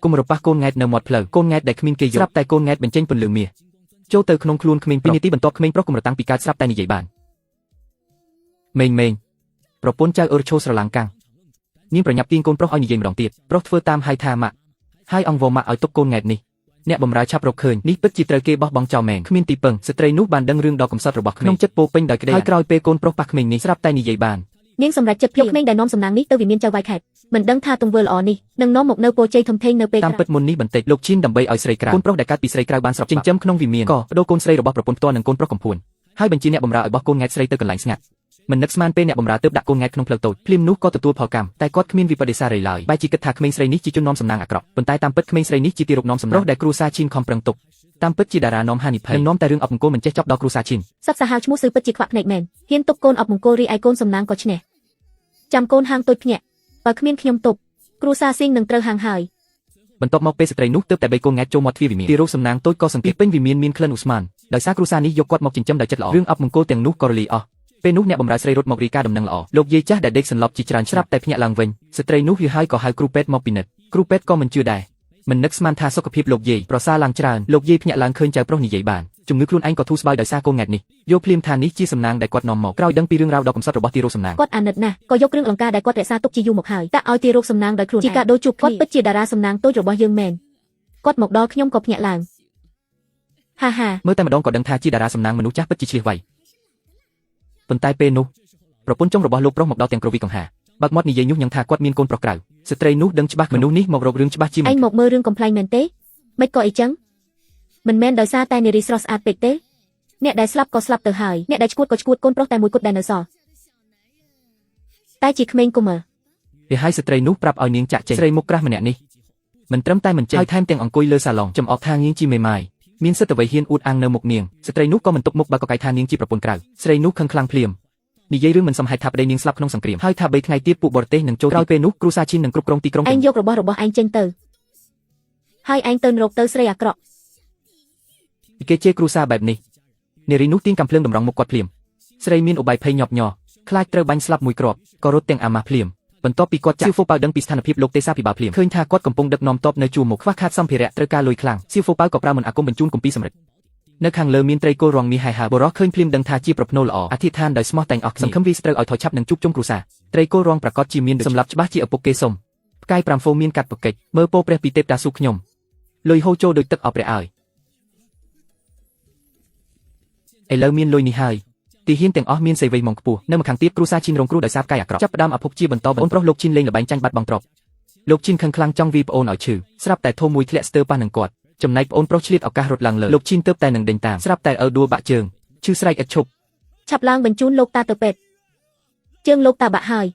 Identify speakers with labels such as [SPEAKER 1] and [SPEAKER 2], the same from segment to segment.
[SPEAKER 1] គុំរប៉ះកូនង៉ែតនៅមាត់ផ្លូវកូនង៉ែតដែលគ្មានគេយកស្រាប់តែកូនង៉ែតបញ្ចេញពន្លឺមាសចូលទៅក្នុងខ្លួនក្មេងពីនាទីបន្ទាប់ក្មេងប្រុសគុំរតាំងពីកើតស្រាប់តែនិយាយបានមេងមេងប្រពន្ធចៅអ៊ឺឈោស្រឡាំងកាំងនាងប្រញាប់ទាញកូនប្រុសឲ្យនិយាយម្ដងទៀតប្រុសធ្វើតាមហើយថាម៉ាក់ហើយអង្គវម៉ាក់ឲ្យទុកកូនង៉ែតនេះអ្នកបំរើឆាប់រកឃើញនេះពិតជាត្រូវគេបោះបង់ចោលមែនគ្មានទីពឹងស្ត្រីនោះបានដឹងរឿងដ៏កំសត់របស់ក្មេងក្នុងចិត្តពោពេញដោយក្តីហើយក្រោយពេលកូនប្រុសប៉ះក្មេងនេះស្រាប់តែនិយាយបាន
[SPEAKER 2] នាងសម្រេចចិត្តយកក្មេងដែលនាំសំណាងនេះទៅវិមានចៅវាយខេត្តមិនដឹងថាទង្វើល្អនេះនឹងនាំមកនូវពរជ័យធំធេងនៅពេល
[SPEAKER 1] តាម
[SPEAKER 2] ក្រោយ
[SPEAKER 1] ពិតមុននេះបន្តិចលោកឈីនដើម្បីឲ្យស្រីក្រៅកូនប្រុសដែលកើតពីស្រីក្រៅបានស្របចិញ្ចឹមក្នុងវិមានក៏បដូរកូនស្រីរបស់ប្រពន្ធផ្ទាល់និងកូនប្រុសកំភួនហើយបញ្ជាអ្នកបម្រើឲ្យបោះកូនង៉ែតស្រីទៅកន្លែងស្ងាត់មិននឹកស្មានពេលអ្នកបម្រើទើបដាក់កូនង៉ែតក្នុងផ្លូវតូចភ្លាមនោះក៏ទទួលផលកម្មតែគាត់គ្មានវិបដិសារីឡើយបែរជាគិតថាក្មេងស្រីនេះជាជននាំសំណាងអាក្រក់ប៉ុន្តែតាមពិតក្មេងស្រីនេះជាទារកនាំសំណាងប្រុសដែលគ្រួសារឈីនខំប្រឹងទុកតាមពិតជាតារានាំហានិភ័យនិងនាំតែរឿងអពមង្គលមិនចេះចប់ដល់គ្រួសារឈីន
[SPEAKER 2] សត្វសាហាវឈ្មោះស៊ឺពិតជាខ្វាក់ភ្នែកមែនហ៊ានទុកកូនអបមង្គលរីឯកូនសំណាងក៏ឈ្នះចាំកូនហាងតូចភ្ញាក់បើគ្មានខ្ញុំទប់គ្រួសារស៊ីងនឹងត្រូវហាងហើយ
[SPEAKER 1] បន្ទាប់មកពេលស្ត្រីនោះទើបតែបីកូនង៉ែតចូលមាត់ទ្វារវិមានទារកសំណាងតូចក៏សង្កេតពេញវិមានមានក្លិនឧស្ម័នដោយសារគ្រួសារនេះយកគាត់មកចិញ្ចឹមដោយចិត្តល្អរឿងអពមង្គលទាំងនោះក៏រលាយអស់ពេលនោះអ្នកបម្រើស្រីរត់មករាយការណ៍ដំណឹងល្អលោកយាយចាស់ដែលដេកសន្លប់ជាច្រើនស្រាប់តែភ្ញាក់ឡើងវិញស្ត្រីនោះយឺហើយក៏ហៅគ្រូពេទ្យមកពិនិត្យគ្រូពេទ្យក៏មិនជឿដែរមិននឹកស្មានថាសុខភាពលោកយាយប្រសើរឡើងច្រើនលោកយាយភ្ញាក់ឡើងឃើញចៅប្រុសនិយាយបានជំងឺខ្លួនឯងក៏ធូរស្បើយដោយសារកូនង៉ែតនេះយកភ្លាមថានេះជាសំណាងដែលគាត់នាំមកក្រោយដឹងពីរឿងរ៉ាវដ៏កំសត់របស់ទារកសំណាង
[SPEAKER 2] គាត់អាណិតណាស់ក៏យកគ្រឿងអលង្ការដែលគាត់រក្សាទុកជាយូរមកហើយដាក់ឲ្យទារកសំណាងដោយខ្លួនជាការដូរជួបគាត់ពិតជាតារាសំណាងតូចរបស់យើងមែនគាត់មកដល់ខ្ញុំក៏ភ្ញាក់ឡើងហាហា
[SPEAKER 1] មើលតែម្ដងក៏ដឹងថាជាតារាសំណាងមនុស្សចាស់ពិតជាឆ្លៀសវៃប៉ុន្តែពេលនោះប្រពន្ធចុងរបស់លោកប្រុសមកដល់ទាំងគ្រវីកង្ហាបើកមាត់និយាយញុះញង់ថាគាត់មានកូនប្រុសក្រៅស្ត្រីនោះដឹងច្បាស់មនុស្សនេះមករករឿងច្បាស់ជាមិន
[SPEAKER 2] ឯងមកមើលរឿងកំប្លែងមែនទេមិនក៏អីចឹងមិនមែនដោយសារតែនារីស្រស់ស្អាតពេកទេអ្នកដែលស្លាប់ក៏ស្លាប់ទៅហើយអ្នកដែលឈួតក៏ឈួតកូនប្រុសតែមួយគត់ដែលនៅសល់តែជាក្មេងកុមារ
[SPEAKER 1] វាហើយស្ត្រីនោះប្រាប់ឲ្យនាងចាក់ចេញស្រីមុខក្រាស់ម្នាក់នេះមិនត្រឹមតែមិនចេញហើយថែមទាំងអង្គុយលើសាឡុងចំអកថានាងជាមេម៉ាយមានសិទ្ធិអ្វីហ៊ានអួតអាងនៅមុខនាងស្ត្រីនោះក៏មិនទុកមុខបើកកកាយថានាងជាប្រពន្ធក្រៅស្រីនោះខឹងខ្លាំងភ្លាមនិយាយរឿងមិនសមហេតុថាប្តីនាងស្លាប់ក្នុងសង្គ្រាមហើយថា3ថ្ងៃទៀតពួកបរទេសនឹងចូលក្រោយពេលនោះគ្រួសារឈីននឹងគ្រប់គ្រងទីក្រុង
[SPEAKER 2] ឯងយករបស់របស់ឯងចេញទៅហើយឯងទៅនរកទៅស្រីអាក្រក់
[SPEAKER 1] គេជេរគ្រួសារបែបនេះនារីនោះទាញកាំភ្លើងតម្រង់មុខគាត់ភ្លាមស្រីមានឧបាយភ័យញាប់ញ័រខ្លាចត្រូវបាញ់ស្លាប់មួយគ្រាប់ក៏រត់ទាំងអាម៉ាស់ភ្លាមបន្ទាប់ពីគាត់ចាក់សៀវហ្វូប៉ៅដឹងពីស្ថានភាពលោកទេសាភិបាលភ្លាមឃើញថាគាត់កំពុងដឹកនាំទ័ពនៅជួរមុខខ្វះខាតសម្ភារៈត្រូវការលុយខ្លាំងសៀវហ្វូប៉ៅក៏ប្រើមន្តអាគមបញ្ជូនគម្ពីរសម្រិតនៅខាងលើមានត្រីគល់រងមាសហែហើបុរសឃើញភ្លាមដឹងថាជាប្រផ្នូលល្អអធិដ្ឋានដោយស្មោះតែងអស់សង្ឃឹមវាត្រូវឲ្យថយឆាប់នឹងជួបជុំគ្រួសារត្រីគល់រងប្រកាសជាមានសម្លាប់ច្បាស់ជាឪពុកគេសុំផ្កាយ5ហ្វូមានកាត់បកិច្ចមើលពោព្រះពីទេពតាស៊ូខ្ញុំលុយហូរចូលដោយទឹកអព្រះអើយឥឡូវមានលុយនេះហើយទីហ៊ានទាំងអស់មានសេវីម៉ងខ្ពស់នៅម្ខាងទៀតគ្រួសារឈីនរងគ្រោះដោយសារផ្កាយអាក្រក់ចាប់ផ្ដើមអភ័ព្វជាបន្តអូនប្រុសលោកឈីនលេងល្បែងចាញ់បាត់បង់ទ្រព្យលោកឈីនខឹងខ្លាំងចង់វាយប្អូនឲ្យឈឺស្រាប់តែធំមួយធ្លាក់ស្ទើរប៉ះនឹងគាត់ចំណែកប្អូនប្រុសឆ្លៀតឱកាសរត់ឡើងលើលោកឈីនទើបតែនឹងដេញតាមស្រាប់តែអើដួលបាក់ជើងឈឺស្រែកឥតឈប់
[SPEAKER 2] ឆាប់ឡើងបញ្ជូនលោកតាទៅពេទ្យជើងលោកតាបាក់ហើយ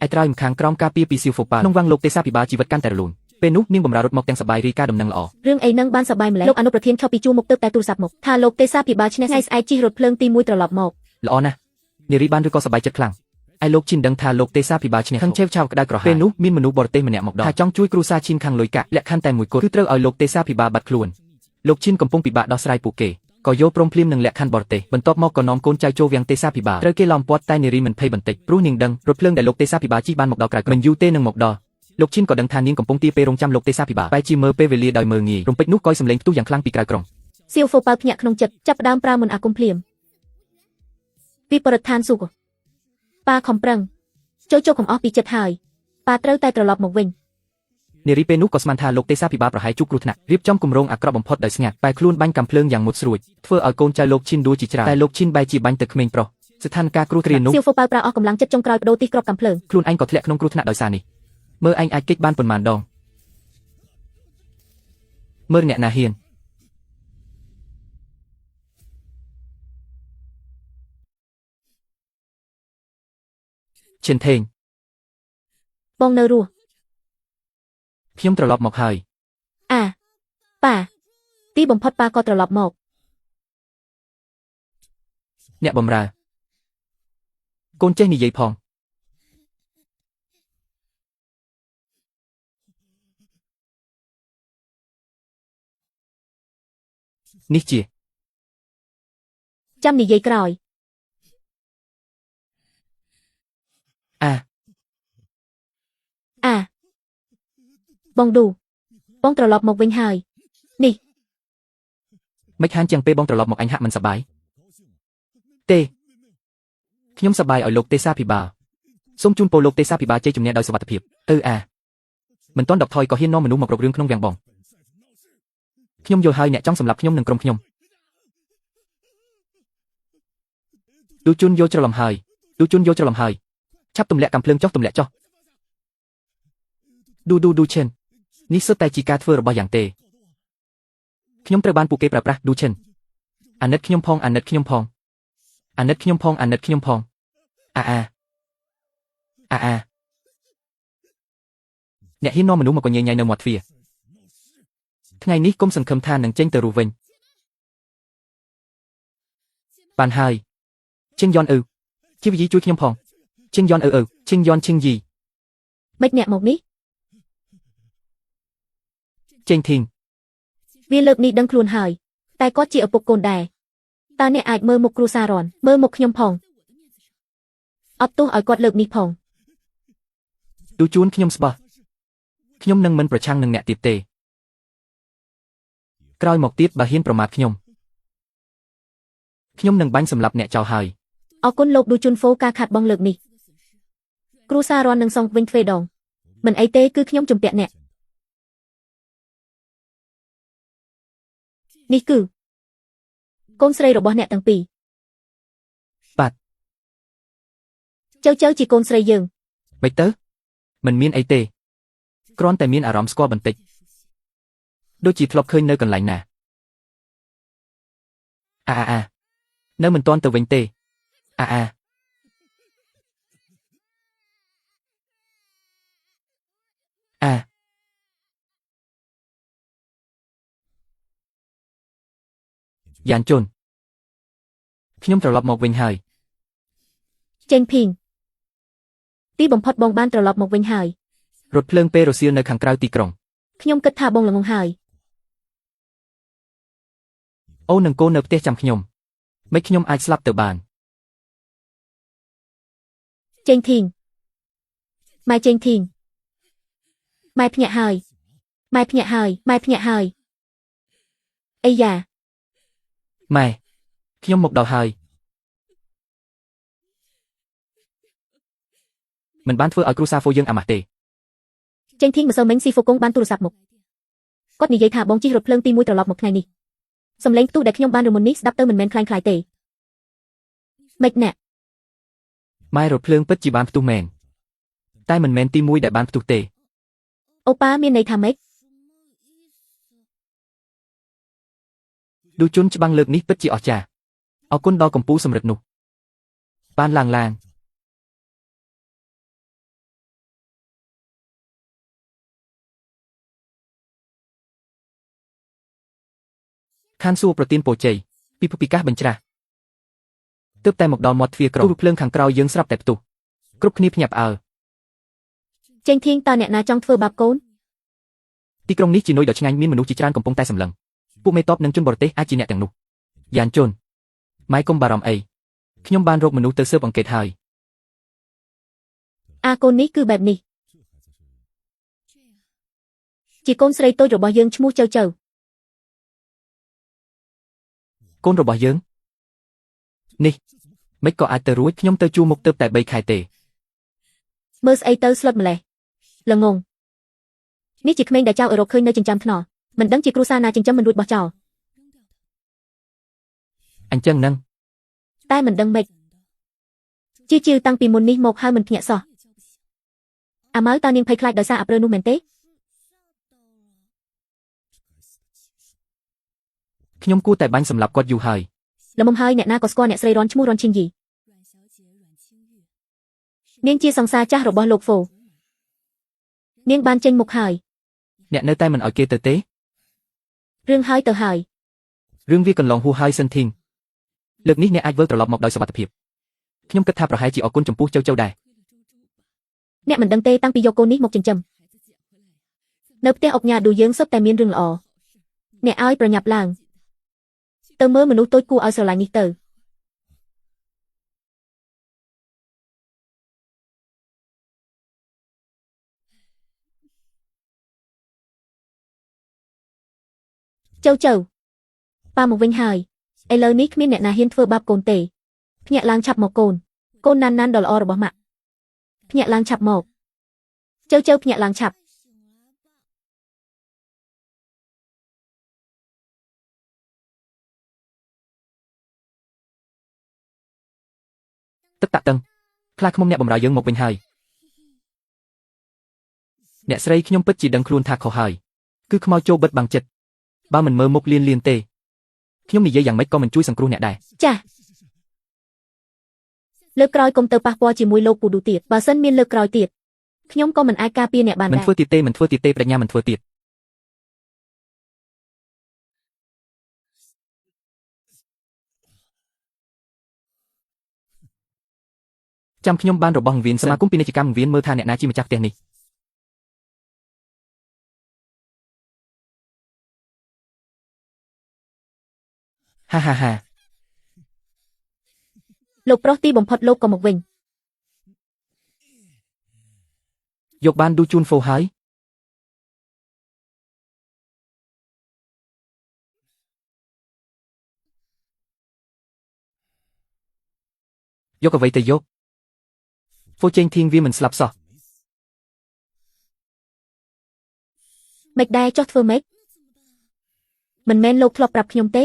[SPEAKER 1] ឯត្រើយម្ខាងក្រោមការពារពីសៀវហ្វូប៉ាក្នុងវាំងលោកទេសាភិបាលជីវិតកាន់តែរលូនពេលនោះនាងបំរើរត់មកទាំងសប្បាយរាយការណ៍ដំណឹងល្អ
[SPEAKER 2] រឿងអីនឹងបានសប្បាយម្ល៉េះលោកអនុប្រធានខុសពីជួរមុខទៅតែទូរស័ព្ទមកថាលោកទេសាភិបាលឈ្នះថ្ងៃស្អែកជិះរថភ្លើងទី1ត្រឡប់មក
[SPEAKER 1] ល្អណាស់នារីបានឬក៏សប្បាយចិត្តខ្លាំងឯលោកឈិនដឹងថាលោកទេសាភិបាលឈ្នះខឹងឆេវឆាវក្តៅក្រហាយពេលនោះមានមនុស្សបរទេសម្នាក់មកដល់ថាចង់ជួយគ្រួសារឈិនខាងលុយកាក់លក្ខខណ្ឌតែមួយគត់គឺត្រូវឲ្យលោកទេសាភិបាលបាត់ខ្លួនលោកឈិនកំពុងពិបាកដោះស្រាយពួកគេក៏យល់ព្រមភ្លាមនឹងលក្ខខណ្ឌបរទេសបន្ទាប់មកក៏នាំកូនចៅចូលវាំងទេសាភិបាលត្រូវគេឡោមព័ទ្ធតែនារីមិនភ័យបន្តិចព្រោះនាងដឹងរថភ្លើងដែលលោកទេសាភិបាលជិះបានមកដល់ក្រៅមិនយូរទេនឹងមកដល់លោកឈិនក៏ដឹងថានាងកំពុងទាពេលរងចាំលោកទេសាភិបាលបែរជាមើលពេលវេលាដោយមើលងាយរំពេចនោះក៏យសម្លេងផ្ទុះយ៉ាងខ្លាំងពីក្រៅក្រុង
[SPEAKER 2] សៀវហ្វូប៉ៅភ្ញាក់ក្នុងចិត្តចាប់ផ្ដើមប្រើមន្តអាគមភ្លាមពីបរិស្ថានស៊ូប៉ាខំប្រឹងចូលចូលកំអស់ពីចិត្តហើយប៉ាត្រូវតែត្រឡប់មកវិញ
[SPEAKER 1] នារីពេលនោះក៏ស្មានថាលោកទេសាភិបាលប្រហែលជួបគ្រោះថ្នាក់រៀបចំគម្រោងអាក្រក់បំផុតដោយស្ងាត់បែរខ្លួនបាញ់កាំភ្លើងយ៉ាងមុតស្រួចធ្វើឲ្យកូនចៅលោកឈិនដួលជាច្រើនតែលោកឈិនបែរជាបាញ់ទៅក្មេងប្រុសស្ថានភាពគ្រោះគ្រានោះ
[SPEAKER 2] សៀវហ្វូប៉ៅប្រើអស់កម្លាំងចិត្តចុងក្រោយបដូរទីក្របកាំភ្លើង
[SPEAKER 1] ខ្លួនឯងក៏ធ្លាក់ក្នុងគ្រោះថ្នាក់ដោយសារនេះមើលឯងអាចគេចបានប៉ុន្មានដងមើលអ្នកណាហ៊ានឈិនថេង
[SPEAKER 2] បងនៅរស់
[SPEAKER 1] ខ្ញុំត្រឡប់មកហើយ
[SPEAKER 2] អាប៉ាទីបំផុតប៉ាក៏ត្រឡប់មក
[SPEAKER 1] អ្នកបំរើកូនចេះនិយាយផងនេះជា
[SPEAKER 2] ចាំនិយាយក្រោយ
[SPEAKER 1] អា
[SPEAKER 2] អាបងឌូ បងត្រឡប់មកវិញហើយនេះ
[SPEAKER 1] មិនខានជាងពេលបងត្រឡប់មកអញហាក់មិនសប្បាយទេខ្ញុំសប្បាយឲ្យលោកទេសាភិបាលសូមជូនពរលោកទេសាភិបាលជ័យជំនះដោយសុវត្ថិភាពអឺអាមិនទាន់ដកថយក៏ហ៊ាននាំមនុស្សមករករឿងក្នុងវាំងបងខ្ញុំយល់ហើយអ្នកចង់សម្លាប់ខ្ញុំនិងក្រុមខ្ញុំទូជុនយល់ច្រឡំហើយទូជុនយល់ច្រឡំហើយឆាប់ទម្លាក់កាំភ្លើងចុះទម្លាក់ចុះឌូឌូឌូឈិននេះសុទ្ធតែជាការធ្វើរបស់យ៉ាងទេខ្ញុំត្រូវបានពួកគេប្រើប្រាស់ឌូឈិនអាណិតខ្ញុំផងអាណិតខ្ញុំផងអាណិតខ្ញុំផងអាណិតខ្ញុំផងអាអាអាអាអ្នកហ៊ាននាំមនុស្សមកកញែញ៉ៃនៅមាត់ទ្វារថ្ងៃនេះគុំសង្ឃឹមថានឹងចេញទៅរស់វិញបានហើយឈិងយ៉នអឺជីវយីជួយខ្ញុំផងឈិងយ៉នអឺអឺឈិងយ៉នឈិងយី
[SPEAKER 2] មិនអ្នកមកនេះ
[SPEAKER 1] ចេងធីង
[SPEAKER 2] វាលើកនេះដឹងខ្លួនហើយតែគាត់ជាឪពុកកូនដែរតើអ្នកអាចមើលមុខគ្រួសាររនមើលមុខខ្ញុំផងអត់ទោសឲ្យគាត់លើកនេះផង
[SPEAKER 1] ទូជួនខ្ញុំស្បោះខ្ញុំនឹងមិនប្រឆាំងនឹងអ្នកទៀតទេក្រោយមកទៀតបើហ៊ានប្រមាថខ្ញុំខ្ញុំនឹងបាញ់សម្លាប់អ្នកចោលហើយ
[SPEAKER 2] អរគុណលោកឌូជុនហ្វូការខាត់បងលើកនេះគ្រួសាររននឹងសងវិញទ្វេដងមិនអីទេគឺខ្ញុំជំពាក់អ្នកនេះគឺកូនស្រីរបស់អ្នកទាំងពីរ
[SPEAKER 1] បាទ
[SPEAKER 2] ចៅចៅជាកូនស្រីយើង
[SPEAKER 1] មិនទៅមិនមានអីទេគ្រាន់តែមានអារម្មណ៍ស្គាល់បន្តិចដូចជាធ្លាប់ឃើញនៅកន្លែងណាអាអាអានៅមិនទាន់ទៅវិញទេអាអាអាយ៉ានជុនខ្ញុំត្រឡប់មកវិញហើយ
[SPEAKER 2] ចេងភីងទីបំផុតបងបានត្រឡប់មកវិញហើយ
[SPEAKER 1] រថភ្លើងពេលរសៀលនៅខាងក្រៅទីក្រុង
[SPEAKER 2] ខ្ញុំគិតថាបងល្ងងហើយ
[SPEAKER 1] អូននិងកូននៅផ្ទះចាំខ្ញុំមិនខ្ញុំអាចស្លាប់ទៅបាន
[SPEAKER 2] ចេងធីងម៉ែចេងធីងម៉ែភ្ញាក់ហើយម៉ែភ្ញាក់ហើយម៉ែភ្ញាក់ហើយអីយ៉ា
[SPEAKER 1] ម៉ែខ្ញុំមកដល់ហើយមិនបានធ្វើឲ្យគ្រួសារហ្វូយើងអាម៉ាស់ទេ
[SPEAKER 2] ចេងធីងម្សិលមិញស៊ីហ្វូកុងបានទូរស័ព្ទមកគាត់និយាយថាបងជិះរថភ្លើងទី1ត្រឡប់មកថ្ងៃនេះសំឡេងផ្ទុះដែលខ្ញុំបានរមុននេះស្ដាប់ទៅមិនមែនคล้ายៗទេម៉េចណា
[SPEAKER 1] ម៉ែរថភ្លើងពិតជាបានផ្ទុះមែនតែមិនមែនទី1ដែលបានផ្ទុះទេ
[SPEAKER 2] អូប៉ាមានន័យថាម៉េច
[SPEAKER 1] ឌូជុនច្បាំងលើកនេះពិតជាអស្ចារ្យអរគុណដល់កម្ពូលសំរិទ្ធនោះបានឡើងឡានខានសួរប្រទានពរជ័យពីភពិកាសបញ្ច្រាស់ទើបតែមកដល់មាត់ទ្វារក្រុងទូរភ្លើងខាងក្រោយយើងស្រាប់តែផ្ទុះគ្រប់គ្នាភ្ញាក់ផ្អើល
[SPEAKER 2] ចេងធីងតើអ្នកណាចង់ធ្វើបាបកូន
[SPEAKER 1] ទីក្រុងនេះជានុយដ៏ឆ្ងាញ់មានមនុស្សជាច្រើនកំពុងតែសម្លឹងពួកមេតបនិងជនបរទេសអាចជាអ្នកទាំងនោះយ៉ានជុនម៉ែកុំបារម្ភអីខ្ញុំបានរកមនុស្សទៅស៊ើបអង្កេតហើយ
[SPEAKER 2] អាកូននេះគឺបែបនេះជាកូនស្រីតូចរបស់យើងឈ្មោះចៅចៅ
[SPEAKER 1] កូនរបស់យើងនេះមិនក៏អាចទៅរួចខ្ញុំទៅជួមុខទៅតែ3ខែទេ
[SPEAKER 2] មើលស្អីទៅស្លុតម្លេះល្ងងនេះជាក្មេងដែលចៅអឺរ៉ុបឃើញនៅចិញ្ចើមថ្នល់មិនដឹងជាគ្រួសារណាចិញ្ចឹមមិនរួចបោះចោល
[SPEAKER 1] អញ្ចឹងនឹង
[SPEAKER 2] តែមិនដឹងម៉េចជាជាតាំងពីមុននេះមកហើយមិនភ្ញាក់សោះអាម៉ៅតើនាងភ័យខ្លាចដោយសារអាព្រើនោះមែនទេ
[SPEAKER 1] ខ្ញុំគួរតែបាញ់សម្លាប់គាត់យូរហើយ
[SPEAKER 2] ល្មមហើយអ្នកណាក៏ស្គាល់អ្នកស្រីរនឈ្មោះរនឈិងយីនាងជាសង្សារចាស់របស់លោកហ្វូនាងបានចេញមុខហើយ
[SPEAKER 1] អ្នកនៅតែមិនឲ្យគេទៅទេ
[SPEAKER 2] រឿងហើយទៅហើយ
[SPEAKER 1] រឿងវាកន្លងហួសហើយសិនធីងលើកនេះអ្នកអាចវិលត្រឡប់មកដោយសុវត្ថិភាពខ្ញុំគិតថាប្រហែលជាអរគុណចំពោះចៅចៅដែរ
[SPEAKER 2] អ្នកមិនដឹងទេតាំងពីយកកូននេះមកចិញ្ចឹមនៅផ្ទះអុកញ៉ាឌូយើងសុទ្ធតែមានរឿងល្អអ្នកឲ្យប្រញាប់ឡើងទៅមើលមនុស្សតូចគួរឲ្យស្រឡាញ់នេះទៅ ចៅចៅប៉ាមកវិញហើយឥឡូវនេះគ្មានអ្នកណាហ៊ានធ្វើបាបកូនទេភ្ញាក់ឡើងឆាប់មកកូនកូនណានណានដ៏ល្អរបស់ម៉ាក់ភ្ញាក់ឡើងឆាប់មកចៅចៅភ្ញាក់ឡើងឆាប់
[SPEAKER 1] ទឹកតាក់តឹងខ្លាឃ្មុំអ្នកបម្រើយើងមកវិញហើយអ្នកស្រីខ្ញុំពិតជាដឹងខ្លួនថាខុសហើយគឺខ្មោចចូលបិទបាំងចិត្តបើមិនមើលមុខលៀនលៀនទេខ្ញុំនិយាយយ៉ាងម៉េចក៏មិនជួយសង្គ្រោះអ្នកដែរ
[SPEAKER 2] ចាលើកក្រោយកុំទៅប៉ះពាល់ជាមួយលោកពូឌូទៀតបើសិនមានលើកក្រោយទៀតខ្ញុំក៏មិនអាចការពារអ្នកបាន
[SPEAKER 1] មិន
[SPEAKER 2] ដែរ
[SPEAKER 1] ធ្វើទៀតទេមិនធ្វើទៀតទេប្រាជ្ញាមិនធ្វើទៀតចាំខ្ញុំបានរបស់វៀនសមាគមពាណិជ្ជកម្មវៀនមើលថាអ្នកណាជាម្ចាស់ផ្ទះនេះហាហាហា
[SPEAKER 2] លោកប្រុសទីបំផុតលោកក៏មកវិញ
[SPEAKER 1] យកបានឌូជូនហ្វូហើយយកអ្វីទៅយកហ្វូចេងធៀងវាមិនស្លាប់សោះ
[SPEAKER 2] មិនដែរចោះធ្វើម៉េចមិនមែនលោកធ្លាប់ប្រាប់ខ្ញុំទេ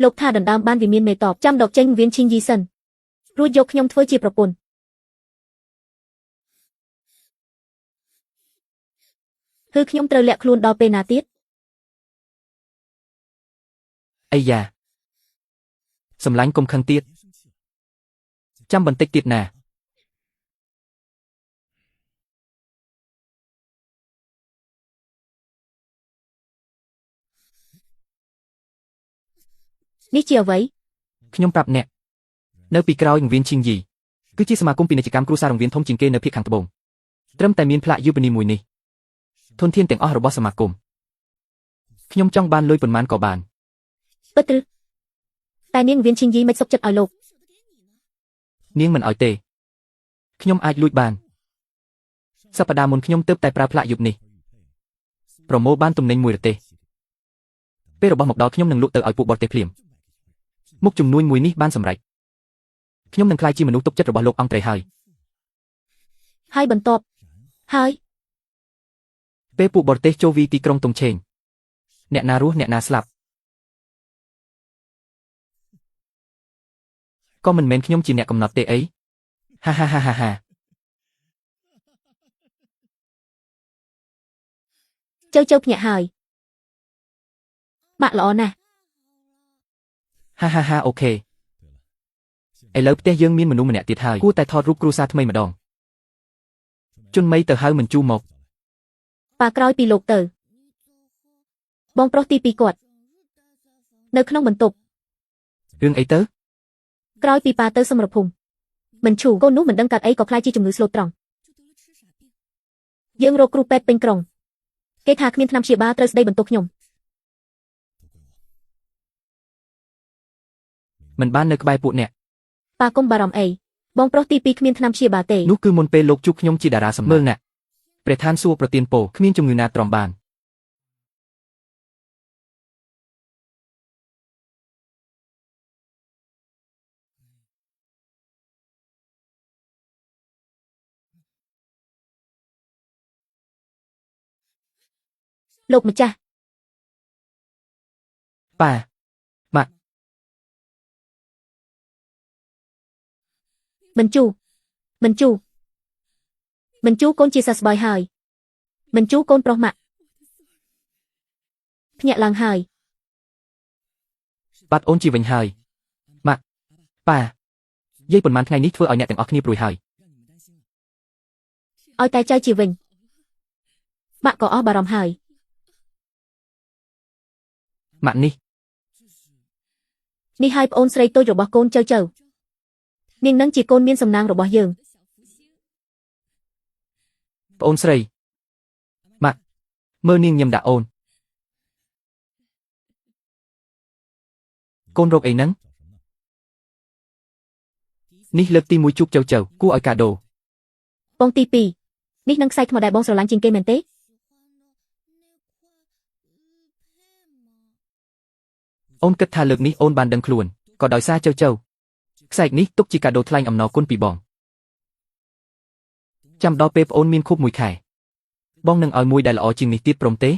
[SPEAKER 2] លោកថាដណ្ដើមបានវិមានមេតបចាំដកចេញវៀនឈីងយីសិនរួចយកខ្ញុំធ្វើជាប្រពន្ធគឺខ្ញុំត្រូវលាក់ខ្លួនដល់ពេលណាទៀត
[SPEAKER 1] អីយ៉ាសម្លាញ់កុំខឹងទៀតចាំបន្តិចទៀតណា
[SPEAKER 2] នេះជាអ្វី
[SPEAKER 1] ខ្ញុំប្រាប់អ្នកនៅពីក្រោយវៀនឈីងយីគឺជាសមាគមពាណិជ្ជកម្មគ្រួសាររង្វៀនធំជាងគេនៅភាគខាងត្បូងត្រឹមតែមានផ្លាកយូបនីមួយនេះធនធានទាំងអស់របស់សមាគមខ្ញុំចង់បានលុយប៉ុន្មានក៏បាន
[SPEAKER 2] ពិតឬតែនាងវៀនឈីងយីមិនសុខចិត្តឲ្យលោក
[SPEAKER 1] នាងមិនឲ្យទេខ្ញុំអាចលួចបានសប្តាហ៍មុនខ្ញុំទើបតែប្រើផ្លាកយប់នេះប្រមូលបានទំនិញមួយរទេះពេលរបស់មកដល់ខ្ញុំនឹងលក់ទៅឲ្យពួកបរទេសភ្លាមមុខជំនួញមួយនេះបានសម្រេចខ្ញុំនឹងក្លាយជាមនុស្សទុកចិត្តរបស់លោកអង្គត្រីហើយ
[SPEAKER 2] ហើយបន្ទាប់ហើយ
[SPEAKER 1] ពេលពួកបរទេសចូលវីទីក្រុងតុងឆេងអ្នកណារស់អ្នកណាស្លាប់ក៏មិនមែនខ្ញុំជាអ្នកកំណត់ទេអីហាហាហាហាហា
[SPEAKER 2] ចៅចៅភ្ញាក់ហើយម៉ាក់ល្អណាស់
[SPEAKER 1] ហាហាហា OK ឥឡូវផ្ទះយើងមានមនុស្សម្នាក់ទៀតហើយគួរតែថតរូបគ្រួសារថ្មីម្ដងជន់មីទៅហៅមិនជូមក
[SPEAKER 2] ប៉ាក្រោយពីលោកទៅបងប្រុសទី2គាត់នៅក្នុងបន្ទប់
[SPEAKER 1] រឿងអីទៅ
[SPEAKER 2] ក្រោយពីប៉ាទៅសមរភូមិមិនឈូកូននោះមិនដឹងកាត់អីក៏ខ្លាចជាជំងឺស្លូតត្រង់យើងរកគ្រូពេទ្យពេញក្រុងគេថាគ្មានថ្នាំព្យាបាលត្រូវស្ដីបន្ទោសខ្ញុំ
[SPEAKER 1] មិនបាននៅក្បែរពួកអ្នក
[SPEAKER 2] ប៉ាកុំបារម្ភអីបងប្រុសទី2គ្មានថ្នាំព្យាបាលទេ
[SPEAKER 1] នោះគឺមុនពេលលោកជួបខ្ញុំជាតារាសម្មើលណាក់ព្រះឋានសួគ៌ប្រទានពរគ្មានជំងឺណាទ្រាំបាន
[SPEAKER 2] លោកម្ចាស់
[SPEAKER 1] ប៉ាម៉ាក់
[SPEAKER 2] មិនជូមិនជូមិនជូកូនជាសះស្បើយហើយមិនជូកូនប្រុសម៉ាក់ភ្ញាក់ឡើងហើយ
[SPEAKER 1] បាត់អូនជាវិញហើយម៉ាក់ប៉ាយាយប៉ុន្មានថ្ងៃនេះធ្វើឲ្យអ្នកទាំងអស់គ្នាព្រួយហើយ
[SPEAKER 2] ឲ្យតែចៅជាវិញម៉ាក់ក៏អស់បារម្ភហើយ
[SPEAKER 1] ម៉ាក់នេះ
[SPEAKER 2] នេះហើយប្អូនស្រីតូចរបស់កូនចៅចៅនាងនឹងជាកូនមានសំណាងរបស់យើង
[SPEAKER 1] ប្អូនស្រីម៉ាក់មើលនាងញឹមដាក់អូនកូនរកអីហ្នឹងនេះលើកទី1ជួបចៅចៅគួរឲ្យកាដូ
[SPEAKER 2] បងទី2នេះនឹងខ្សែថ្មដែលបងស្រឡាញ់ជាងគេមែនទេ
[SPEAKER 1] អូនគិតថាលើកនេះអូនបានដឹងខ្លួនក៏ដោយសារចៅចៅខ្សែកនេះទុកជាកាដូថ្លែងអំណរគុណពីបងចាំដល់ពេលប្អូនមានខួប1ខែបងនឹងឲ្យមួយដែលល្អជាងនេះទៀតព្រមទេ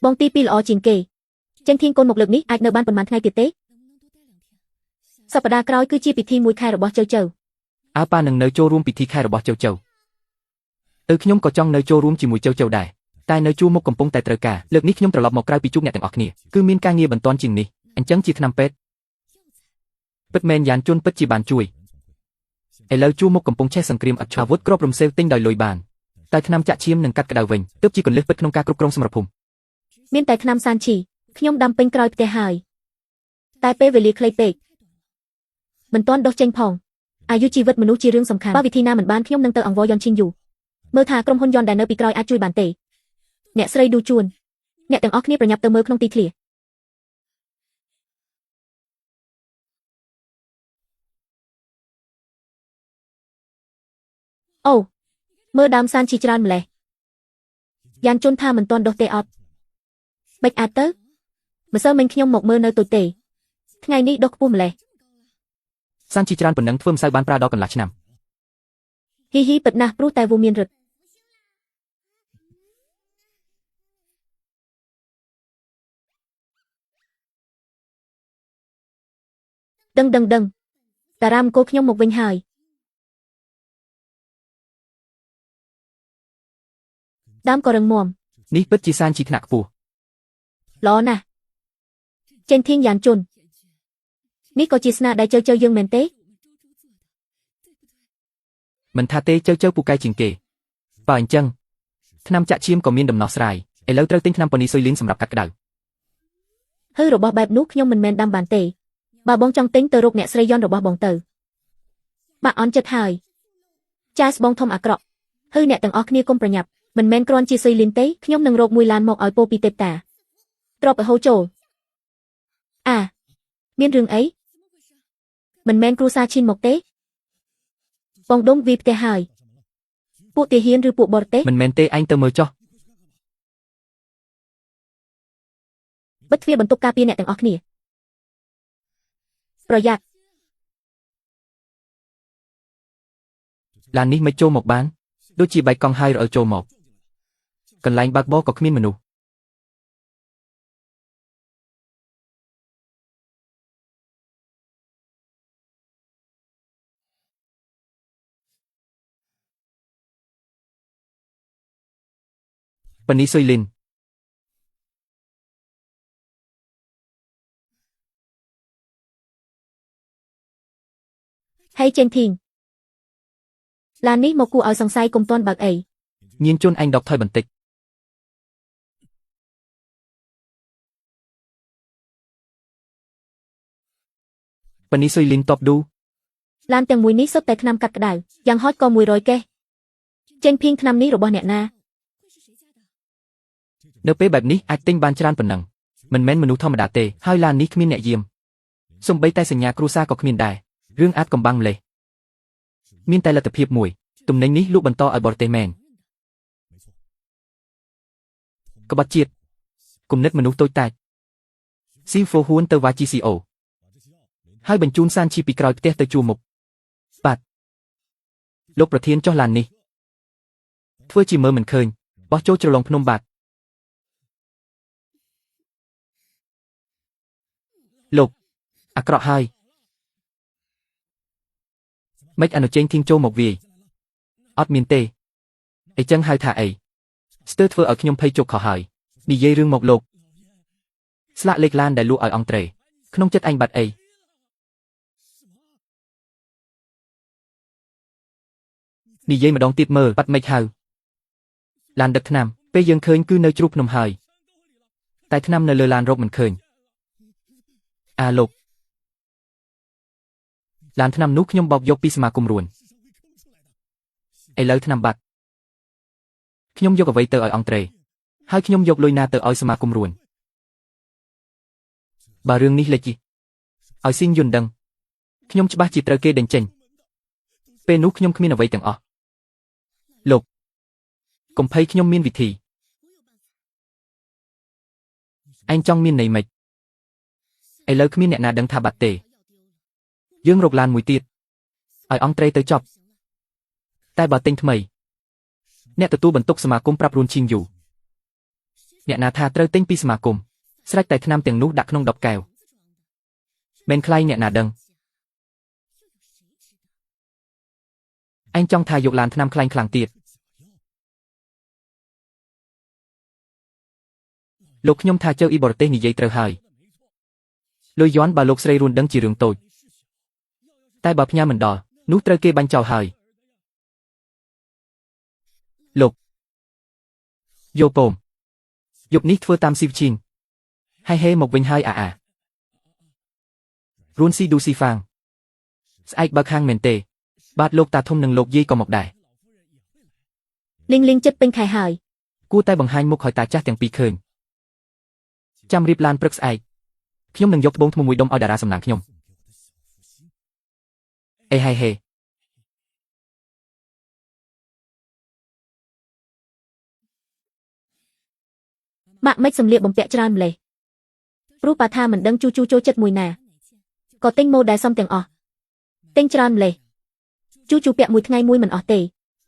[SPEAKER 2] បងទី2ល្អជាងគេចេញធៀងកូនមកលើកនេះអាចនៅបានប៉ុន្មានថ្ងៃទៀតទេសប្តាហ៍ក្រោយគឺជាពិធី1ខែរបស់ចៅចៅ
[SPEAKER 1] អើប៉ានឹងនៅចូលរួមពិធីខែរបស់ចៅចៅទៅខ្ញុំក៏ចង់នៅចូលរួមជាមួយចៅចៅដែរតែនៅជួរមុខកំពុងតែត្រូវការលើកនេះខ្ញុំត្រឡប់មកក្រៅពីជួបអ្នកទាំងអស់គ្នាគឺមានការងារបន្ទាន់ជាងនេះអញ្ចឹងជាថ្នាំពេទ្យពិតមែនយ៉ានជន់ពិតជាបានជួយឥឡូវជួរមុខកំពុងឆេះសង្គ្រាមឥតឈប់អាវុធគ្រាប់រំសេវទិញដោយលុយបានតែថ្នាំចាក់ឈាមនឹងកាត់ក្តៅវិញទើបជាគន្លឹះពិតក្នុងការគ្រប់គ្រងសមរភូមិ
[SPEAKER 2] មានតែថ្នាំសានឈីខ្ញុំដាំពេញក្រោយផ្ទះហើយតែពេលវេលាខ្លីពេកមិនទាន់ដុសចេញផងអាយុជីវិតមនុស្សជារឿងសំខាន់បើវិធីណាមិនបានខ្ញុំនឹងទៅអង្វរយ៉នឈីងយូមើលថាក្រុមហ៊ុនយ៉នដែលនៅពីក្រោយអាចជួយបានទេអ្នកស្រីឌូជួនអ្នកទាំងអស់គ្នាប្រញាប់ទៅមើលក្នុងទីធ្លាអូមើលដើមសានឈីច្រើនម្លេះយ៉ានជន់ថាមិនទាន់ដុសទេអត់បិចអាចទៅម្សិលមិញខ្ញុំមកមើលនៅទូចទេថ្ងៃនេះដុសខ្ពស់ម្លេះ
[SPEAKER 1] សានជីច្រើនប៉ុណ្ណឹងធ្វើម្សៅបានប្រើដល់កន្លះឆ្នាំ
[SPEAKER 2] ហ៊ីហ៊ីពិតណាស់ព្រោះតែវមានរឹតដឹងដឹងដឹងតារាមគោខ្ញុំមកវិញហើយដើមក៏រឹងមាំ
[SPEAKER 1] នេះពិតជាសានជីថ្នាក់ខ្ពស់
[SPEAKER 2] ល្អណាស់ចេនធៀងយ៉ានជុននេះក៏ជាស្នាដៃចៅចៅយើងមែនទេ
[SPEAKER 1] មិនថាទេចៅចៅពូកែជាងគេបើអញ្ចឹងថ្នាំចាក់ឈាមក៏មានដំណោះស្រាយឥឡូវត្រូវទិញថ្នាំប៉ូនីស៊ុយលីនសម្រាប់កាត់ក្តៅ
[SPEAKER 2] ហឺរបស់បែបនោះខ្ញុំមិនមែនដាំបានទេបើបងចង់ទិញទៅរកអ្នកស្រីយ៉នរបស់បងទៅបាក់អន់ចិត្តហើយចាស្បងធំអាក្រក់ហឺអ្នកទាំងអស់គ្នាកុំប្រញាប់មិនមែនគ្រាន់ជាស៊ុយលីនទេខ្ញុំនឹងរកមួយឡានមកឲ្យពោពីទេពតាទ្របឲ្យហូរចូលអាមានរឿងអីមិនមែនគ្រួសារឈិនមកទេបងដុំវីផ្ទះហើយពួកទាហានឬពួកបរទេស
[SPEAKER 1] មិនមែនទេឯងទៅមើលចុះ
[SPEAKER 2] បិទទ្វារបន្ទប់ការពារអ្នកទាំងអស់គ្នាប្រយ័ត្ន
[SPEAKER 1] ឡាននេះមិនចូលមកបានដូចជាបែកកង់ហើយរអិលចូលមកកន្លែងបើកបរក៏គ្មានមនុស្សប៉ូនីស៊ុយលីន
[SPEAKER 2] ហេចេនធីងឡាននេះមកគួរឲ្យសង្ស័យកុំទាន់បើកអី
[SPEAKER 1] ញៀនជន់ឯងដកថយបន្តិចប៉ូនីស៊ុយលីនតបឌូ
[SPEAKER 2] ឡានទាំងមួយនេះសុទ្ធតែថ្នាំកាត់ក្តៅយ៉ាងហោចក៏100កេះចេញភៀងថ្នាំនេះរបស់អ្នកណា
[SPEAKER 1] នៅពេលបែបនេះអាចទិញបានច្រើនប៉ុណ្ណឹងមិនមែនមនុស្សធម្មតាទេហើយឡាននេះគ្មានអ្នកយាមសូម្បីតែសញ្ញាគ្រួសារក៏គ្មានដែររឿងអាចកំបាំងម្លេះមានតែលទ្ធភាពមួយទំនិញនេះលក់បន្តឲ្យបរទេសមែនក្បត់ជាតិគំនិតមនុស្សតូចតាចស៊ីហ្វូហ៊ួនទៅវ៉ាជីស៊ីអូហើយបញ្ជូនសានឈីពីក្រោយផ្ទះទៅជួរមុខបាទលោកប្រធានចុះឡាននេះធ្វើជាមើលមិនឃើញបោះចូលជ្រលងភ្នំបាត់លោកអាក្រក់ហើយមិនអនុជេងធីងចូលមកវាយអត់មានទេអីចឹងហៅថាអីស្ទើរធ្វើឲ្យខ្ញុំភ័យជោគខុសហើយនិយាយរឿងមកលោកស្លាកលេខឡានដែលលក់ឲ្យអង់ត្រេក្នុងចិត្តអញបាត់អីនិយាយម្ដងទៀតមើលបាត់មិនហៅឡានដឹកថ្នាំពេលយើងឃើញគឺនៅជ្រុះភ្នំហើយតែថ្នាំនៅលើឡានរកមិនឃើញអាលោកឡានថ្នាំនោះខ្ញុំបោកយកពីសមាគមរួនឥឡូវថ្នាំបាត់ខ្ញុំយកអ្វីទៅឲ្យអង់ត្រេហើយខ្ញុំយកលុយណាទៅឲ្យសមាគមរួនបើរឿងនេះលេចឲ្យស៊ីងយុនដឹងខ្ញុំច្បាស់ជាត្រូវគេដេញចេញពេលនោះខ្ញុំគ្មានអ្វីទាំងអស់លោកកុំភ័យខ្ញុំមានវិធីឯងចង់មានន័យម៉េច ឥឡូវគ្មានអ្នកណាដឹងថាបាត់ទេយើងរកឡានមួយទៀតឲ្យអង្គត្រីទៅចប់តែបើទិញថ្មីអ្នកទទួលបន្ទុកសមាគមប្រាប់រួនឈីងយូអ្នកណាថាត្រូវទិញពីសមាគមស្រេចតែថ្នាំទាំងនោះដាក់ក្នុងដបកែវមិនខ្លាយអ្នកណាដឹងឯងចង់ថាយកឡានថ្នាំខ្លាំងខ្លាំងទៀតលោកខ្ញុំថាជើអ៊ីបរទេសនិយាយត្រូវហើយលុយយន់បើលោកស្រីរួនដឹងជារឿងតូចតែបើផ្ញើមិនដល់នោះត្រូវគេបាញ់ចោលហើយលោកយោពោមយប់នេះធ្វើតាមស៊ីវឈីងហេហេមកវិញហើយអាអារួនស៊ីឌូស៊ីហ្វាងស្អែកបើខាងមែនទេបាទលោកតាធំនិងលោកយាយក៏មកដែរ
[SPEAKER 2] លីងលីងចិត្តពេញខែហើយ
[SPEAKER 1] គួរតែបង្ហាញមុខឲ្យតាចាស់ទាំងពីរឃើញចាំរៀបឡានព្រឹកស្អែកខ្ញុំនឹងយកត្បូងថ្មមួយដុំឲ្យតារាសំណាងខ្ញុំអេហេហេ
[SPEAKER 2] ម៉ាក់មិនសម្លៀកបំពាក់ច្រើនម្លេះព្រោះប៉ាថាមិនដឹងជូជូចូលចិត្តមួយណាក៏ទិញម៉ូដែលសមទាំងអស់ទិញច្រើនម្លេះជូជូពាក់មួយថ្ងៃមួយមិនអស់ទេ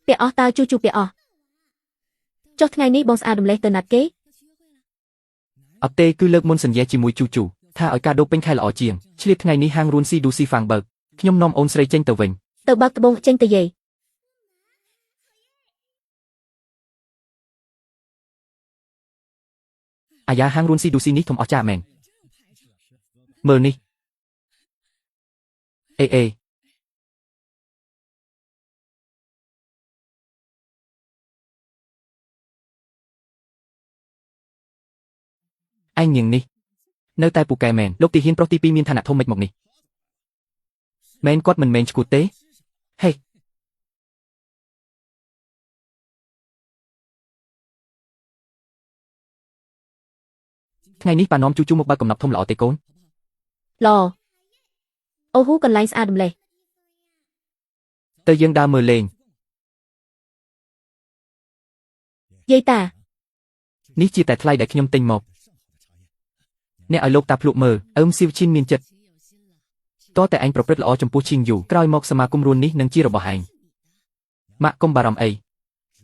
[SPEAKER 2] ពាក់អស់តើជូជូពាក់អស់ចុះថ្ងៃនេះបងស្អាតម្លេះទៅណាត់គេ
[SPEAKER 1] អត់ទេគឺលើកមុនសញ្ញាជាមួយជូជូថាឲ្យកាដូពេញខែល្អជាងឆ្លៀតថ្ងៃនេះហាងរួនស៊ីឌូស៊ីហ្វាងបើកខ្ញុំនាំអូនស្រីចេញទៅវិញ
[SPEAKER 2] ទៅបើកត្បូងចេញទៅយាយ
[SPEAKER 1] អាយ៉ាហាងរួនស៊ីឌូស៊ីនេះធំអស្ចារ្យមែនមើលនេះអេអេឯងនាងនេះនៅតែពូកែមែនលោកទីហ៊ានប្រុសទី2មានឋានៈធំមិនមកនេះមែនគាត់មិនមែនឈួតទេហេថ្ងៃនេះប៉ានាំជូជូមកបើកកំណប់ធំល្អទេកូន
[SPEAKER 2] ល្អអូហ៊ូកន្លែងស្អាតម្លេះ
[SPEAKER 1] ទៅយើងដើរមើលលេង
[SPEAKER 2] យាយតា
[SPEAKER 1] នេះជាតែថ្លៃដែលខ្ញុំទិញមកអ្នកឲ្យលោកតាភ្លក់មើលអឹមស៊ីវឈិនមានចិត្តតតែឯងប្រព្រឹត្តល្អចំពោះឈីងយូក្រោយមកសមាគមរួននេះនឹងជារបស់ឯងម៉ាក់កុំបារម្ភអី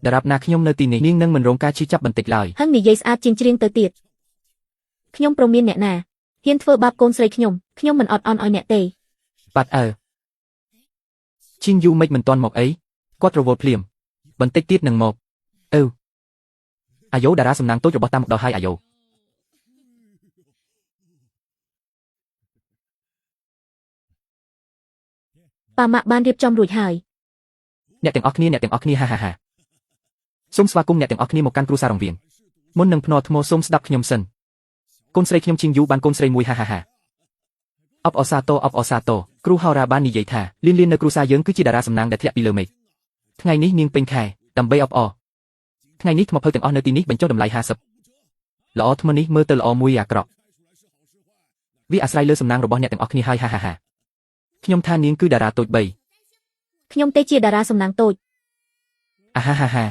[SPEAKER 1] ដរាបណាខ្ញុំនៅទីនេះនាងនឹងមិនរងការឈឺចាប់បន្តិចឡើយ
[SPEAKER 2] ហឹងនិយាយស្អាតជាងច្រៀងទៅទៀតខ្ញុំព្រមានអ្នកណាហ៊ានធ្វើបាបកូនស្រីខ្ញុំខ្ញុំមិនអត់អន់ឲ្យអ្នកទេ
[SPEAKER 1] បាត់អើឈីងយូមិនមិនទាន់មកអីគាត់រវល់ភ្លាមបន្តិចទៀតនឹងមកអឺអាយ៉ូតារាសំណាងតូចរបស់តាមមកដល់ហើយអាយ៉ូ
[SPEAKER 2] ប៉ាម៉ាក់បានរៀបចំរួចហើយ
[SPEAKER 1] អ្នកទាំងអស់គ្នាអ្នកទាំងអស់គ្នាហាហាហាសូមស្វាគមន៍អ្នកទាំងអស់គ្នាមកកាន់គ្រួសាររងវៀងមុននឹងភ្នាល់ថ្មសូមស្ដាប់ខ្ញុំសិនកូនស្រីខ្ញុំឈីងយូបានកូនស្រីមួយហាហាហាអបអសាទរអបអសាទរគ្រូហោរាបាននិយាយថាលៀនលៀននៅគ្រួសារយើងគឺជាតារាសំណាងដែលធ្លាក់ពីលើមេឃថ្ងៃនេះនាងពេញខែដើម្បីអបអរថ្ងៃនេះថ្មភៅទាំងអស់នៅទីនេះបញ្ចុះតម្លៃ50ល្អថ្មនេះមើលទៅល្អមួយអាក្រក់វាអាស្រ័យលើសំណាងរបស់អ្នកទាំងអស់គ្នាហើយហាហាហាខ្ញុំថានាងគឺតារាតូច3
[SPEAKER 2] ខ្ញុំទេជាតារាសំណាងតូច
[SPEAKER 1] អាហាហាហា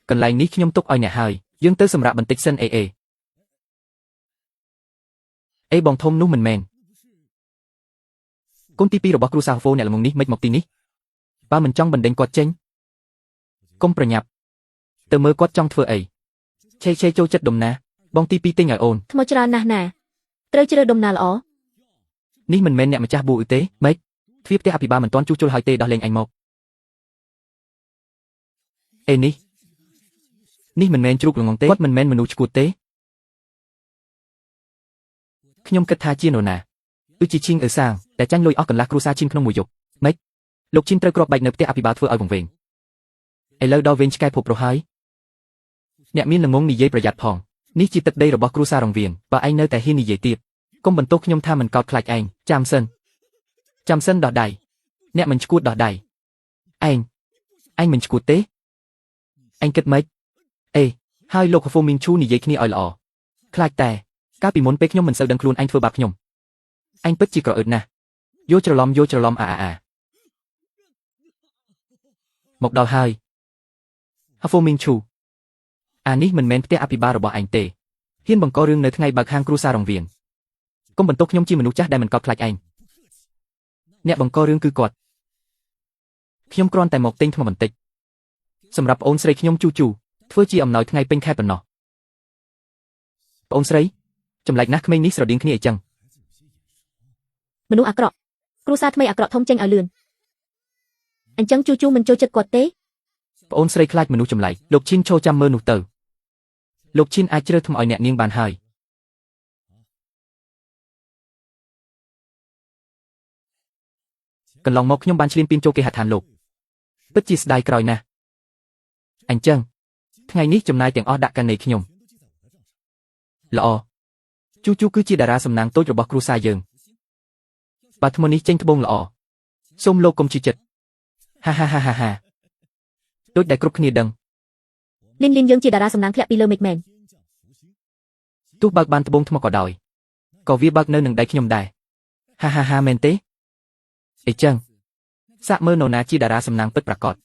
[SPEAKER 1] កន្លែងនេះខ្ញុំទុកឲ្យអ្នកហើយយើងទៅសម្រាប់បន្តិចសិនអេអេអេបងធំនោះមិនមែនកូនទី2របស់គ្រួសារហ្វូអ្នកល្ងងនេះមិនមកទីនេះបើមិនចង់បណ្ដេញគាត់ចេញកុំប្រញាប់ទៅមើលគាត់ចង់ធ្វើអីឆេឆេចូលចិត្តដុំណាបងទី2ទិញឲ្យអូន
[SPEAKER 2] ថ្មច្រើនណាស់ណាត្រូវជ្រើសដុំណាល្អ
[SPEAKER 1] នេះមិនមែនអ្នកម្ចាស់ប៊ូអ៊ឺទេម៉េចទ្វារផ្ទះអភិបាលមិនទាន់ជួសជុលហើយទេដោះលែងអញមកអេនេះនេះមិនមែនជ្រូកល្ងងទេគាត់មិនមែនមនុស្សឈួតទេខ្ញុំគិតថាជានរណាគឺជាឈីងអឺសាងតែចាញ់លុយអស់កន្លះគ្រួសារឈីងក្នុងមួយយប់ម៉េចលោកឈីងត្រូវគ្រាប់បែកនៅផ្ទះអភិបាលធ្វើឲ្យវង្វេងឥឡូវដល់វេងឆ្កែភពប្រហើយអ្នកមានល្ងងនិយាយប្រយ័ត្នផងនេះជាទឹកដីរបស់គ្រួសាររងវៀងបើឯងនៅតែហ៊ាននិយាយទៀតកុំបន្ទោសខ្ញុំថាមិនកោតខ្លាចឯងចាំសិនចាំសិនដោះដៃអ្នកមិនឈួតដោះដៃឯងឯងមិនឈួតទេឯងគិតម៉េចអេហើយលោកហ្វូមីងឈូនិយាយគ្នាឲ្យល្អខ្លាចតែកាលពីមុនពេលខ្ញុំមិនសូវដឹងខ្លួនឯងធ្វើបាបខ្ញុំឯងពិតជាក្រអឺតណាស់យោច្រឡំយោច្រឡំអាអាអាមកដល់ហើយហ្វូមីងឈូអានេះមិនមែនផ្ទះអភិបាលរបស់ឯងទេហ៊ានបង្ករឿងនៅថ្ងៃបើកហាងគ្រួសាររងវៀង កុំបន្ទោសខ្ញុំជាមនុស្សចាស់ដែលមិនកោតខ្លាចឯងអ្នកបង្ករឿងគឺគាត់ខ្ញុំគ្រាន់តែមកទិញថ្មបន្តិចសម្រាប់ប្អូនស្រីខ្ញុំជូជូធ្វើជាអំណោយថ្ងៃពេញខែប៉ុណ្ណោះប្អូនស្រីចម្លែកណាស់ក្មេងនេះស្រដៀងគ្នាអីចឹង
[SPEAKER 2] មនុស្សអាក្រក់គ្រួសារថ្មីអាក្រក់ធំចេញឲ្យលឿនអញ្ចឹងជូជូមិនចូលចិត្តគាត់ទេ
[SPEAKER 1] ប្អូនស្រីខ្លាចមនុស្សចម្លែកលោកឈិនឈរចាំមើលនោះទៅលោកឈិនអាចជ្រើសថ្មឲ្យអ្នកនាងបានហើយកន្លងមកខ្ញុំបានឈ្លានពានចូលគេហដ្ឋានលោកពិតជាស្ដាយក្រោយណាស់អញ្ចឹងថ្ងៃនេះចំណាយទាំងអស់ដាក់កាន់នៃខ្ញុំល្អជូជូគឺជាតារាសំណាងតូចរបស់គ្រួសារយើងបើថ្មនេះចេញត្បូងល្អសូមលោកកុំជឿចិត្តហាហាហាហាហាដូចដែលគ្រប់គ្នាដឹង
[SPEAKER 2] លីនលីនយើងជាតារាសំណាងធ្លាក់ពីលើមេឃមែន
[SPEAKER 1] ទោះបើកបានត្បូងថ្មក៏ដោយក៏វាបើកនៅនឹងដៃខ្ញុំដែរហាហាហាមែនទេអីចឹងសាកមើលនរណាជាតារាសំណាងពិតប្រាកដ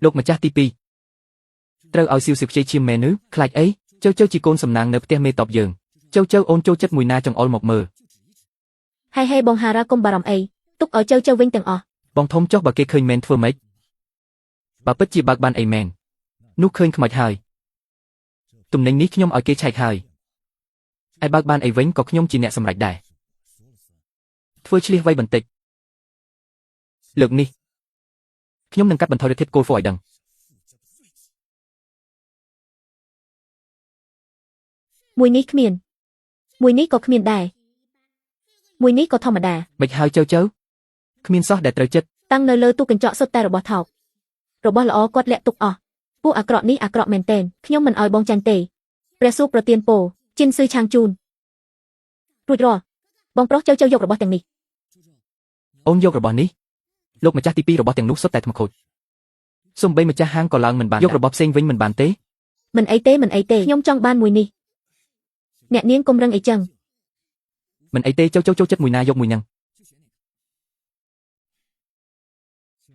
[SPEAKER 1] លោកម្ចាស់ទី2ត្រូវឲ្យស៊ីវស៊ីខ្ចីឈាមមែនឬខ្លាចអីចៅចៅជាកូនសំណាងនៅផ្ទះមេតបយើងចៅចៅអូនចូលចិត្តមួយណាចង្អុលមកមើល
[SPEAKER 2] ហេហេបងហារ៉ាកុំបារម្ភអីទុកឲ្យចៅចៅវិញទាំងអស់
[SPEAKER 1] បងធំចុះបើគេឃើញមែនធ្វើម៉េចបើពិតជាបើកបានអីមែននោះឃើញខ្មោចហើយទំនិញនេះខ្ញុំឲ្យគេឆែកហើយឯបើកបានអីវិញក៏ខ្ញុំជាអ្នកសម្រេចដែរធ្វើឆ្លៀសវៃបន្តិចលើកនេះខ្ញុំនឹងកាត់បន្ថយរដ្ឋិទ្ធគោលហ្វឲ្យដឹង
[SPEAKER 2] មួយនេះគ្មានមួយនេះក៏គ្មានដែរមួយនេះក៏ធម្មតា
[SPEAKER 1] មិនហើយចៅចៅគ្មានសោះដែលត្រូវចិត្ត
[SPEAKER 2] តាំងនៅលើទូកញ្ចក់សុទ្ធតែរបស់ថោករបស់ល្អគាត់លាក់ទុកអស់ពួកអាក្រក់នេះអាក្រក់មែនទែនខ្ញុំមិនឲ្យបងចាញ់ទេព្រះសួរប្រទានពោជិនស៊ឺឆាងជូនរួចរាល់បងប្រុសចៅចៅយករបស់ទាំងនេះ
[SPEAKER 1] អូនយករបស់នេះលោកម្ចាស់ទី2របស់ទាំងនោះសុទ្ធតែថ្មខូចសំបីម្ចាស់ហាងក៏ឡើងមិនបានយករបស់ផ្សេងវិញមិនបានទេ
[SPEAKER 2] មិនអីទេមិនអីទេខ្ញុំចង់បានមួយនេះអ្នកនាងកុំរឹងអីចឹង
[SPEAKER 1] មិនអីទេចៅចៅចូលចិត្តមួយណាយកមួយហ្នឹង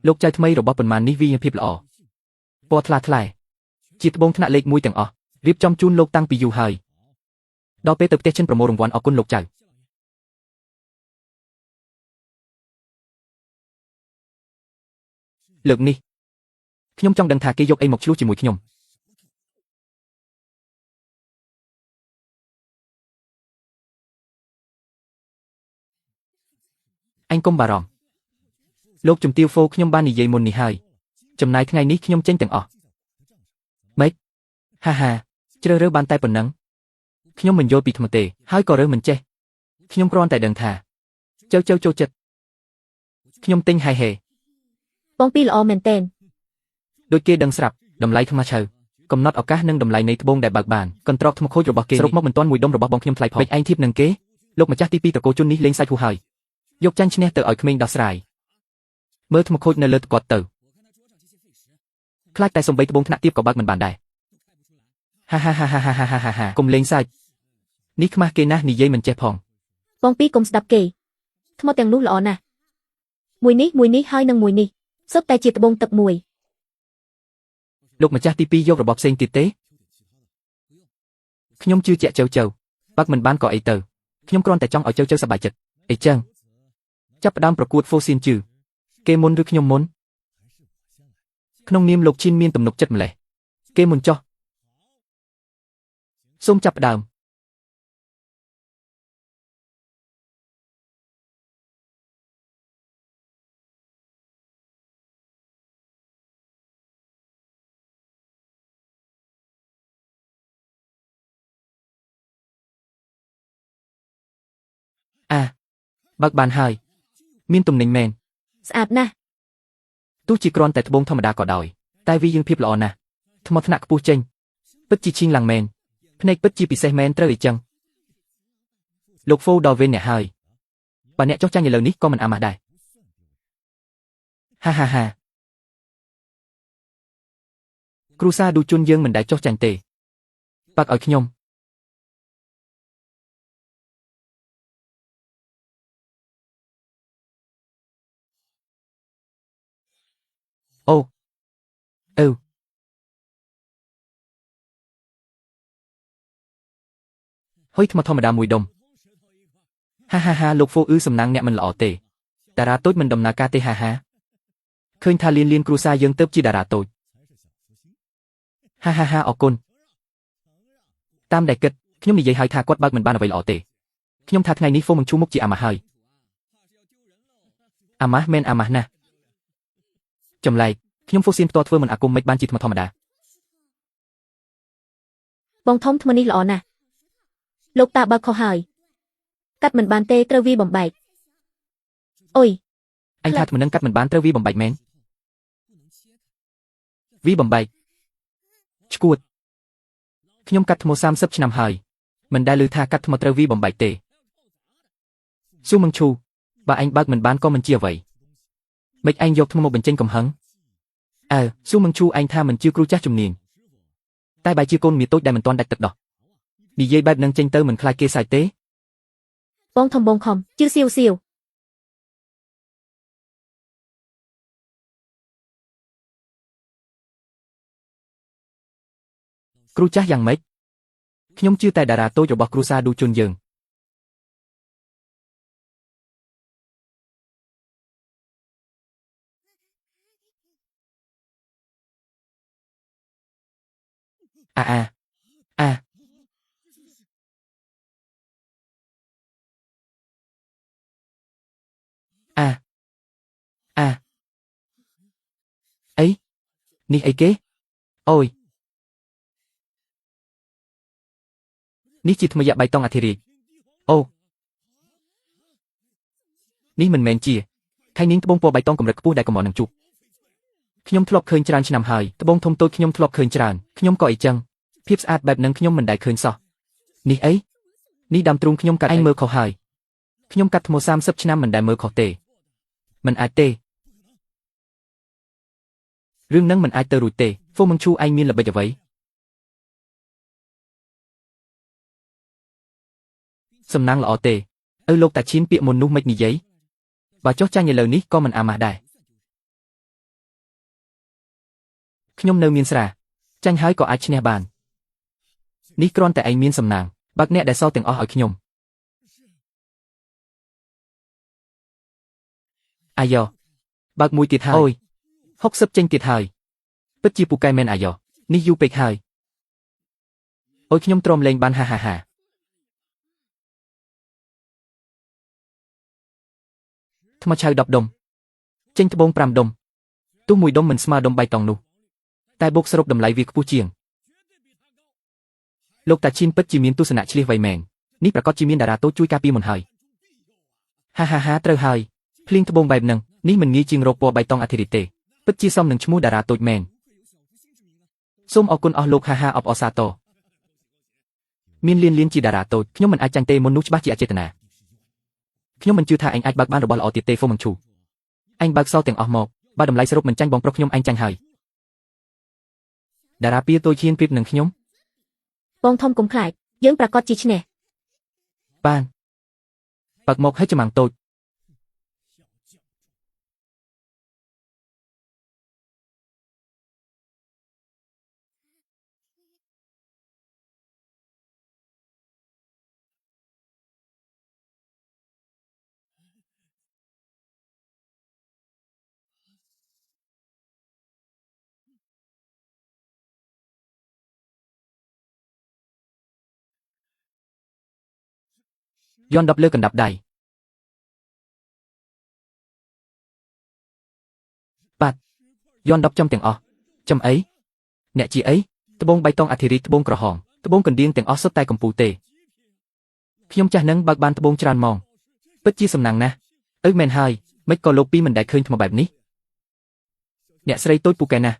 [SPEAKER 1] លោកចៅថ្មីរបស់ប៉ុន្មាននេះវិញ្ញាភាពល្អពណ៌ថ្លាថ្លែជាត្បូងថ្នាក់លេខ1ទាំងអស់រៀបចំជូនលោកតាំងពីយូរហើយដល់ពេលទៅផ្ទះឈិនប្រមូលរង្វាន់អរគុណលោកចៅលើកនេះខ្ញុំចង់ដឹងថាគេយកអីមកឆ្លោះជាមួយខ្ញុំអញកុំបារម្ភលោកជំទាវហ្វូខ្ញុំបាននិយាយមុននេះហើយចំណាយថ្ងៃនេះខ្ញុំចេញទាំងអស់ម៉េចហាហាជ្រើសរើសបានតែប៉ុណ្ណឹងខ្ញុំមិនយល់ពីថ្មទេហើយក៏រើសមិនចេះខ្ញុំគ្រាន់តែដឹងថាចៅចៅចូលចិត្តខ្ញុំទិញហៃហេ
[SPEAKER 2] បងពីរល្អមែនទែន
[SPEAKER 1] ដូចគេដឹងស្រាប់តម្លៃថ្មឆៅកំណត់ឱកាសនិងតម្លៃនៃត្បូងដែលបើកបានកន្ត្រកថ្មខូចរបស់គេសរុបមកមិនទាន់មួយដុំរបស់បងខ្ញុំថ្លៃផងមិនឯងធៀបនឹងគេលោកម្ចាស់ទី2ត្រកូលជន់នេះលេងសាច់ហួសហើយយកចាញ់ឈ្នះទៅឲ្យក្មេងដោះស្រាយមើលថ្មខូចនៅលើគាត់ទៅខ្លាចតែសំបីត្បូងថ្នាក់ទាបក៏បើកមិនបានដែរហាហាហាហាហាហាហាហាកុំលេងសាច់នេះខ្មាស់គេណាស់និយាយមិនចេះផង
[SPEAKER 2] បងពីរកុំស្ដាប់គេថ្មទាំងនោះល្អណាស់មួយនេះមួយនេះហើយនឹងមួយនេះសុទ្ធតែជាត្បូងទឹកមួយ
[SPEAKER 1] លោកម្ចាស់ទី2យករបស់ផ្សេងទៀតទេខ្ញុំជឿជាក់ចៅចៅបើកមិនបានក៏អីទៅខ្ញុំគ្រាន់តែចង់ឲ្យចៅចៅសប្បាយចិត្តអីចឹងចាប់ផ្ដើមប្រកួតហ្វូសៀនជឺគេមុនឬខ្ញុំមុនក្នុងនាមលោកឈិនមានទំនុកចិត្តម្លេះគេមុនចោះសូមចាប់ផ្ដើមអាបើកបានហើយមានទំនិញមែន
[SPEAKER 2] ស្អាតណាស់
[SPEAKER 1] ទោះជាគ្រាន់តែត្បូងធម្មតាក៏ដោយតែវាយើងភាពល្អណាស់ថ្មថ្នាក់ខ្ពស់ចេញពិតជាឈីងឡើងមែនភ្នែកពិតជាពិសេសមែនត្រូវអីចឹងលោកហ្វូដល់វិញអ្នកហើយបើអ្នកចុះចាញ់ឥឡូវនេះក៏មិនអាម៉ាស់ដែរហាហាហាគ្រួសារឌូជុនយើងមិនដែលចុះចាញ់ទេបាក់ឲ្យខ្ញុំអូអឺ ហុយថ្មធម្មតាមួយដុំហាហាហាលោកហ្វូអ៊ឺសំណាងអ្នកមិនល្អទេតារាតូចមិនដំណើរការទេហាហាឃើញថាលៀនលៀនគ្រួសារយើងទៅជាតារាតូចហាហាហាអរគុណតាមដែលគិតខ្ញុំនិយាយហើយថាគាត់បើកមិនបានអ្វីល្អទេខ្ញុំថាថ្ងៃនេះហ្វូមងឈូមុខជាអាម៉ាស់ហើយអាម៉ាស់មែនអាម៉ាស់ណាស់ចម្លែកខ្ញុំហ្វូសៀនផ្ទាល់ធ្វើមិនអាគមមិនបានជាធម្មតា
[SPEAKER 2] បងធំថ្មនេះល្អណាស់លោកតាបើកខុសហើយកាត់មិនបានទេត្រូវវាបំបែកអុយ
[SPEAKER 1] អញថាថ្មនឹងកាត់មិនបានត្រូវវាបំបែកមែនវាបំបែកឈួតខ្ញុំកាត់ថ្ម30ឆ្នាំហើយមិនដែលឮថាកាត់ថ្មត្រូវវាបំបែកទេស៊ូមងឈូបើអញបើកមិនបានក៏មិនជាអ្វីមិនអញយកថ្មមកបញ្ចេញកំហឹងអើស៊ូមងឈូអញថាមិនជាគ្រូចាស់ជំនាញតែបែរជាកូនមាតូចដែលមិនទាន់ដាច់ទឹកដោះនិយាយបែបនឹងចេញទៅមិនខ្លាចគេសើចទេ
[SPEAKER 2] បងធំបងខំជឿសៀវសៀវ
[SPEAKER 1] គ្រូចាស់យ៉ាងម៉េចខ្ញុំជឿតែតារាតូចរបស់គ្រួសារឌូជុនយើងអាអាអាអាអាអីនេះអីគេអូយនេះជាថ្មយៈបៃតងអធិរាជអូនេះមិនមែនជាខៃនាងត្បូងពណ៌បៃតងកម្រិតខ្ពស់ដែលកំរនឹងជួបខ្ញុំធ្លាប់ឃើញច្រើនឆ្នាំហើយត្បូងធំតូចខ្ញុំធ្លាប់ឃើញច្រើនខ្ញុំក៏អីចឹងភាពស្អាតបែបនឹងខ្ញុំមិនដែលឃើញសោះនេះអីនេះដើមទ្រូងខ្ញុំកាត់ឯងមើលខុសហើយខ្ញុំកាត់ថ្ម30ឆ្នាំមិនដែលមើលខុសទេមិនអាចទេរឿងនឹងមិនអាចទៅរួចទេហ្វូមងឈូឯងមានល្បិចអ្វីសំណាងល្អទេឪលោកតាឈៀនពាក្យមុននោះមិននិយាយបើចុះចាញ់ឥឡូវនេះក៏មិនអាម៉ាស់ដែរខ្ញុំនៅមានស្រាចាញ់ហើយក៏អាចឈ្នះបាននេះគ្រាន់តែឯងមានសំណាងបើកអ្នកដែលសល់ទាំងអស់ឲ្យខ្ញុំអាយ៉បើកមួយទៀតហើយអូយ60ចេញទៀតហើយពិតជាពូកែមែនអាយ៉នេះយូរពេកហើយអូយខ្ញុំទ្រាំលេងបានហាហាហាថ្មឆៅ10ដុំចេញត្បូង5ដុំទោះមួយដុំមិនស្មើដុំបៃតងនោះតែបូកសរុបតម្លៃវាខ្ពស់ជាងលោកតាឈីនពិតជាមានទស្សនៈឆ្លៀសវៃមែននេះប្រកាសជាមានតារាតូចជួយការពារមុនហើយហាហាហាត្រូវហើយភ្លៀងត្បូងបែបនឹងនេះមិនងាយជាងរកពណ៌បៃតងអធិរាជទេពិតជាសមនឹងឈ្មោះតារាតូចមែនសូមអរគុណអស់លោកហាហាអបអរសាទរមានលៀនលៀនជាតារាតូចខ្ញុំមិនអាចចាញ់ទេមុននោះច្បាស់ជាអចេតនាខ្ញុំមិនជឿថាអញអាចបើកបានរបស់ល្អទៀតទេហ្វូមងឈូអញបើកសល់ទាំងអស់មកបើតម្លៃសរុបមិនចាញ់បងប្រុសខ្ញុំអញចាញ់ហើយតារាពីតូចហ៊ានប្រៀបនឹងខ្ញុំ
[SPEAKER 2] បងធំកុំខ្លាចយើងប្រកាសជាឈ្នះ
[SPEAKER 1] បានបើកមកឲ្យច្មាំងតូចយន់10លើកណ្ដាប់ដៃបាត់យន់10ចំទាំងអស់ចំអីអ្នកជាអីត្បូងបៃតងអធិរាជត្បូងក្រហមត្បូងកណ្ដៀងទាំងអស់សុទ្ធតែកំពូលទេខ្ញុំចាស់នឹងបើកបានត្បូងច្រើនម៉ងពិតជាសំណាងណាស់ឪមែនហើយមិនក៏លោកពីរមិនដែលឃើញថ្មបែបនេះអ្នកស្រីតូចពូកែណាស់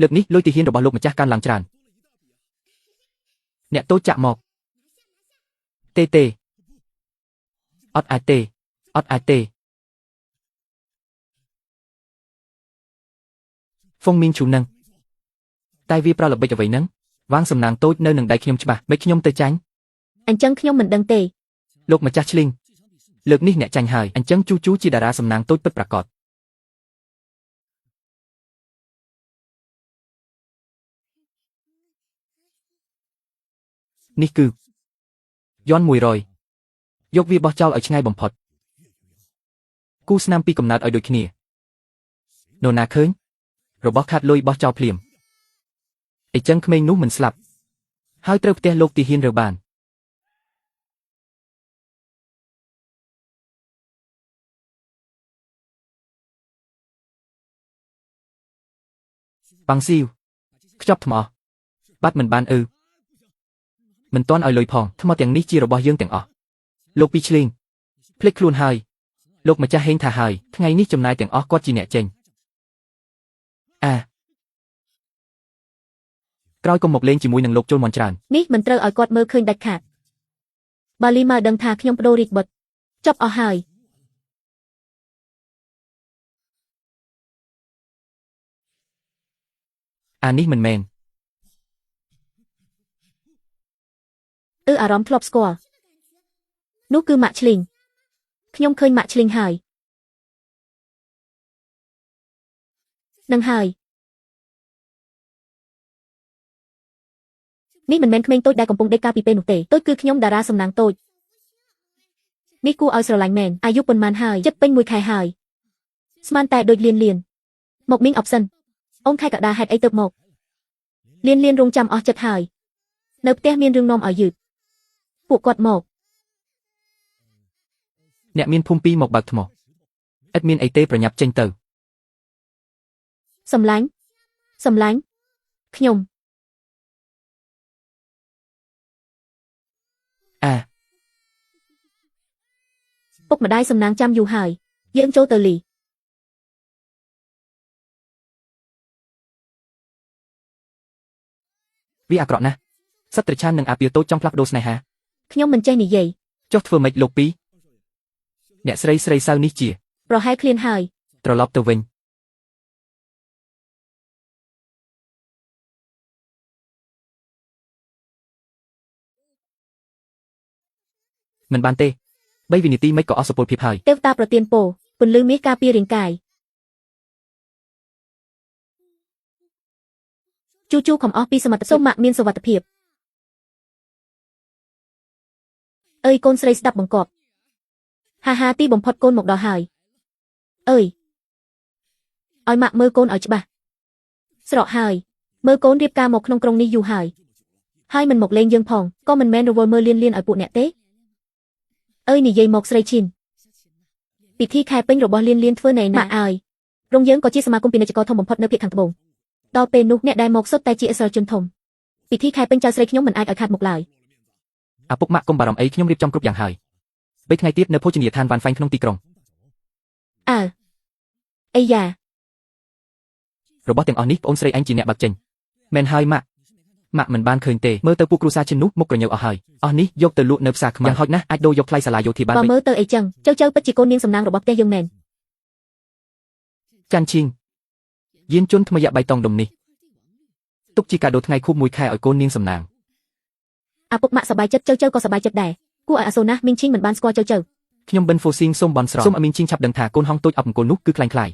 [SPEAKER 1] លើកនេះលុយទាហានរបស់លោកម្ចាស់កើនឡើងច្រើនអ្នកតូចចាក់មកទេទេអត់អាចទេអត់អាចទេហ្វុងមីងឈូនឹងតែវាប្រល្បិចអ្វីនឹងវាងសំណាងតូចនៅនឹងដៃខ្ញុំច្បាស់មិនខ្ញុំទៅចាញ់
[SPEAKER 2] អញ្ចឹងខ្ញុំមិនដឹងទេ
[SPEAKER 1] លោកម្ចាស់ឆ្លីងលើកនេះអ្នកចាញ់ហើយអញ្ចឹងជូជូជាតារាសំណាងតូចពិតប្រាកដនេះគឺ យន់100យកវាបោះចោលឲ្យឆ្ងាយបំផុតគូស្នាមពីកំណើតឲ្យដូចគ្នានរណាឃើញរបស់ខាត់លុយបោះចោលភ្លាមអីចឹងក្មេងនោះមិនស្លាប់ហើយត្រូវផ្ទះលោកទីហ៊ានរើបាន បាំងស៊ីវខ្ចប់ថ្មបាត់មិនបានអឺមិនតន់ឲ្យលុយផងថ្មទាំងនេះជារបស់យើងទាំងអស់លោកពីឆ្លៀងភ្លេចខ្លួនហើយលោកម្ចាស់ហេងថាហើយថ្ងៃនេះចំណាយទាំងអស់គាត់ជាអ្នកចេញអាក្រោយកុំមកលេងជាមួយនឹងលោកជុលមន់ច្រើន
[SPEAKER 2] នេះមិនត្រូវឲ្យគាត់មើលឃើញដាច់ខាតបាលីម៉ៅដឹងថាខ្ញុំបដូររាជបុត្រចប់អស់ហើយ
[SPEAKER 1] អានេះមិនមែន
[SPEAKER 2] អឺអារម្មណ៍ធ្លាប់ស្គាល់នោះគឺម៉ាក់ឆ្លីងខ្ញុំឃើញម៉ាក់ឆ្លីងហើយនឹងហើយនេះមិនមែនក្មេងតូចដែលកំពុងដេកកាលពីពេលនោះទេតូចគឺខ្ញុំតារាសំណាងតូចនេះគួរឲ្យស្រឡាញ់មែនអាយុប៉ុន្មានហើយចិត្តពេញមួយខែហើយស្មានតែដូចលៀនលៀនមកមីងអបសិនអូនខែកដាហេតុអីទៅមកលៀនលៀនរងចាំអស់ចិត្តហើយនៅផ្ទះមានរឿងនាំឲ្យយឺតពួកគាត់មក
[SPEAKER 1] អ្នកមានភូមិពីរមកបើកថ្មឥតមានអីទេប្រញាប់ចេញទៅ
[SPEAKER 2] សំឡាញ់សំឡាញ់ខ្ញុំ
[SPEAKER 1] អា
[SPEAKER 2] ពុកម្ដាយសំណាងចាំយូរហើយយើងចូលទៅលី
[SPEAKER 1] វាអាក្រក់ណាស់សត្វត្រឆាននិងអាពាលតូចចង់ផ្លាស់ប្ដូរស្នេហា
[SPEAKER 2] ខ្ញុំមិនចេះនិយាយ
[SPEAKER 1] ចុះធ្វើម៉េចលោកពីរអ្នកស្រីស្រីសៅនេះជា
[SPEAKER 2] ប្រហែលឃ្លានហើយ
[SPEAKER 1] ត្រឡប់ទៅវិញមិនបានទេ3វិនាទីមិនក៏អស់សុពលភាពហើយ
[SPEAKER 2] ទេវតាប្រទានពរពន្លឺមាសការពាររាងកាយជូជូខំអស់ពីសមត្ថភាពសូមម៉ាក់មានសុវត្ថិភាពអើយកូនស្រីស្ដាប់បង្គាប់ហាហាទីបំផុតកូនមកដល់ហើយអើយឲ្យម៉ាក់មើលកូនឲ្យច្បាស់ស្រកហើយមើលកូនរៀបការមកក្នុងក្រុងនេះយូរហើយហើយមិនមកលេងយើងផងក៏មិនមែនរវល់មើលលៀនលៀនឲ្យពួកអ្នកទេអើយនិយាយមកស្រីឈិនពិធីខែពេញរបស់លៀនលៀនធ្វើណែណាម៉ាក់អើយរោងយើងក៏ជាសមាគមពាណិជ្ជករធំបំផុតនៅភាគខាងត្បូងដល់ពេលនោះអ្នកដែលមកសុទ្ធតែជាអិសរាជជនធំពិធីខែពេញចៅស្រីខ្ញុំមិនអាចឲ្យខាតមុខឡើយ
[SPEAKER 1] ឪពុកម៉ាក់កុំបារម្ភអីខ្ញុំរៀបចំគ្រប់យ៉ាងហើយ3ថ្ងៃទៀតនៅភោជនីយដ្ឋានវ៉ាន់ហ្វាញ់ក្នុងទីក្រុង
[SPEAKER 2] អើអីយ៉ា
[SPEAKER 1] របស់ទាំងអស់នេះប្អូនស្រីឯងជាអ្នកបើកចេញមែនហើយម៉ាក់ម៉ាក់មិនបានឃើញទេមើលទៅពួកគ្រួសារឈិននោះមុខក្រញើអស់ហើយអស់នេះយកទៅលក់នៅផ្សារខ្មៅយ៉ាងហោចណាស់អាចដូរយកថ្លៃសាលាយោធាបាន
[SPEAKER 2] បើមើលទៅអីចឹងចៅចៅពិតជាកូននាងសំណាងរបស់ផ្ទះយើងមែន
[SPEAKER 1] ចាន់ឈីងយានជន់ថ្មីយ៉ាបៃតងដុំនេះទុកជាកាដូថ្ងៃខួបមួយខែឲ្យកូននាងសំណាង
[SPEAKER 2] ឪពុកម៉ាក់សប្បាយចិត្តចៅចៅក៏សប្បាយចិត្តដែរគួរឲ្យអាសូរណាស់មីងឈីងមិនបានស្គាល់ចៅចៅ
[SPEAKER 1] ខ្ញុំបិនហ្វូស៊ីងសូមបន់ស្រន់សូមឲ្យមីងឈីងឆាប់ដឹងថាកូនហងតូចអបមង្គលនោះគឺក្លែងក្លាយ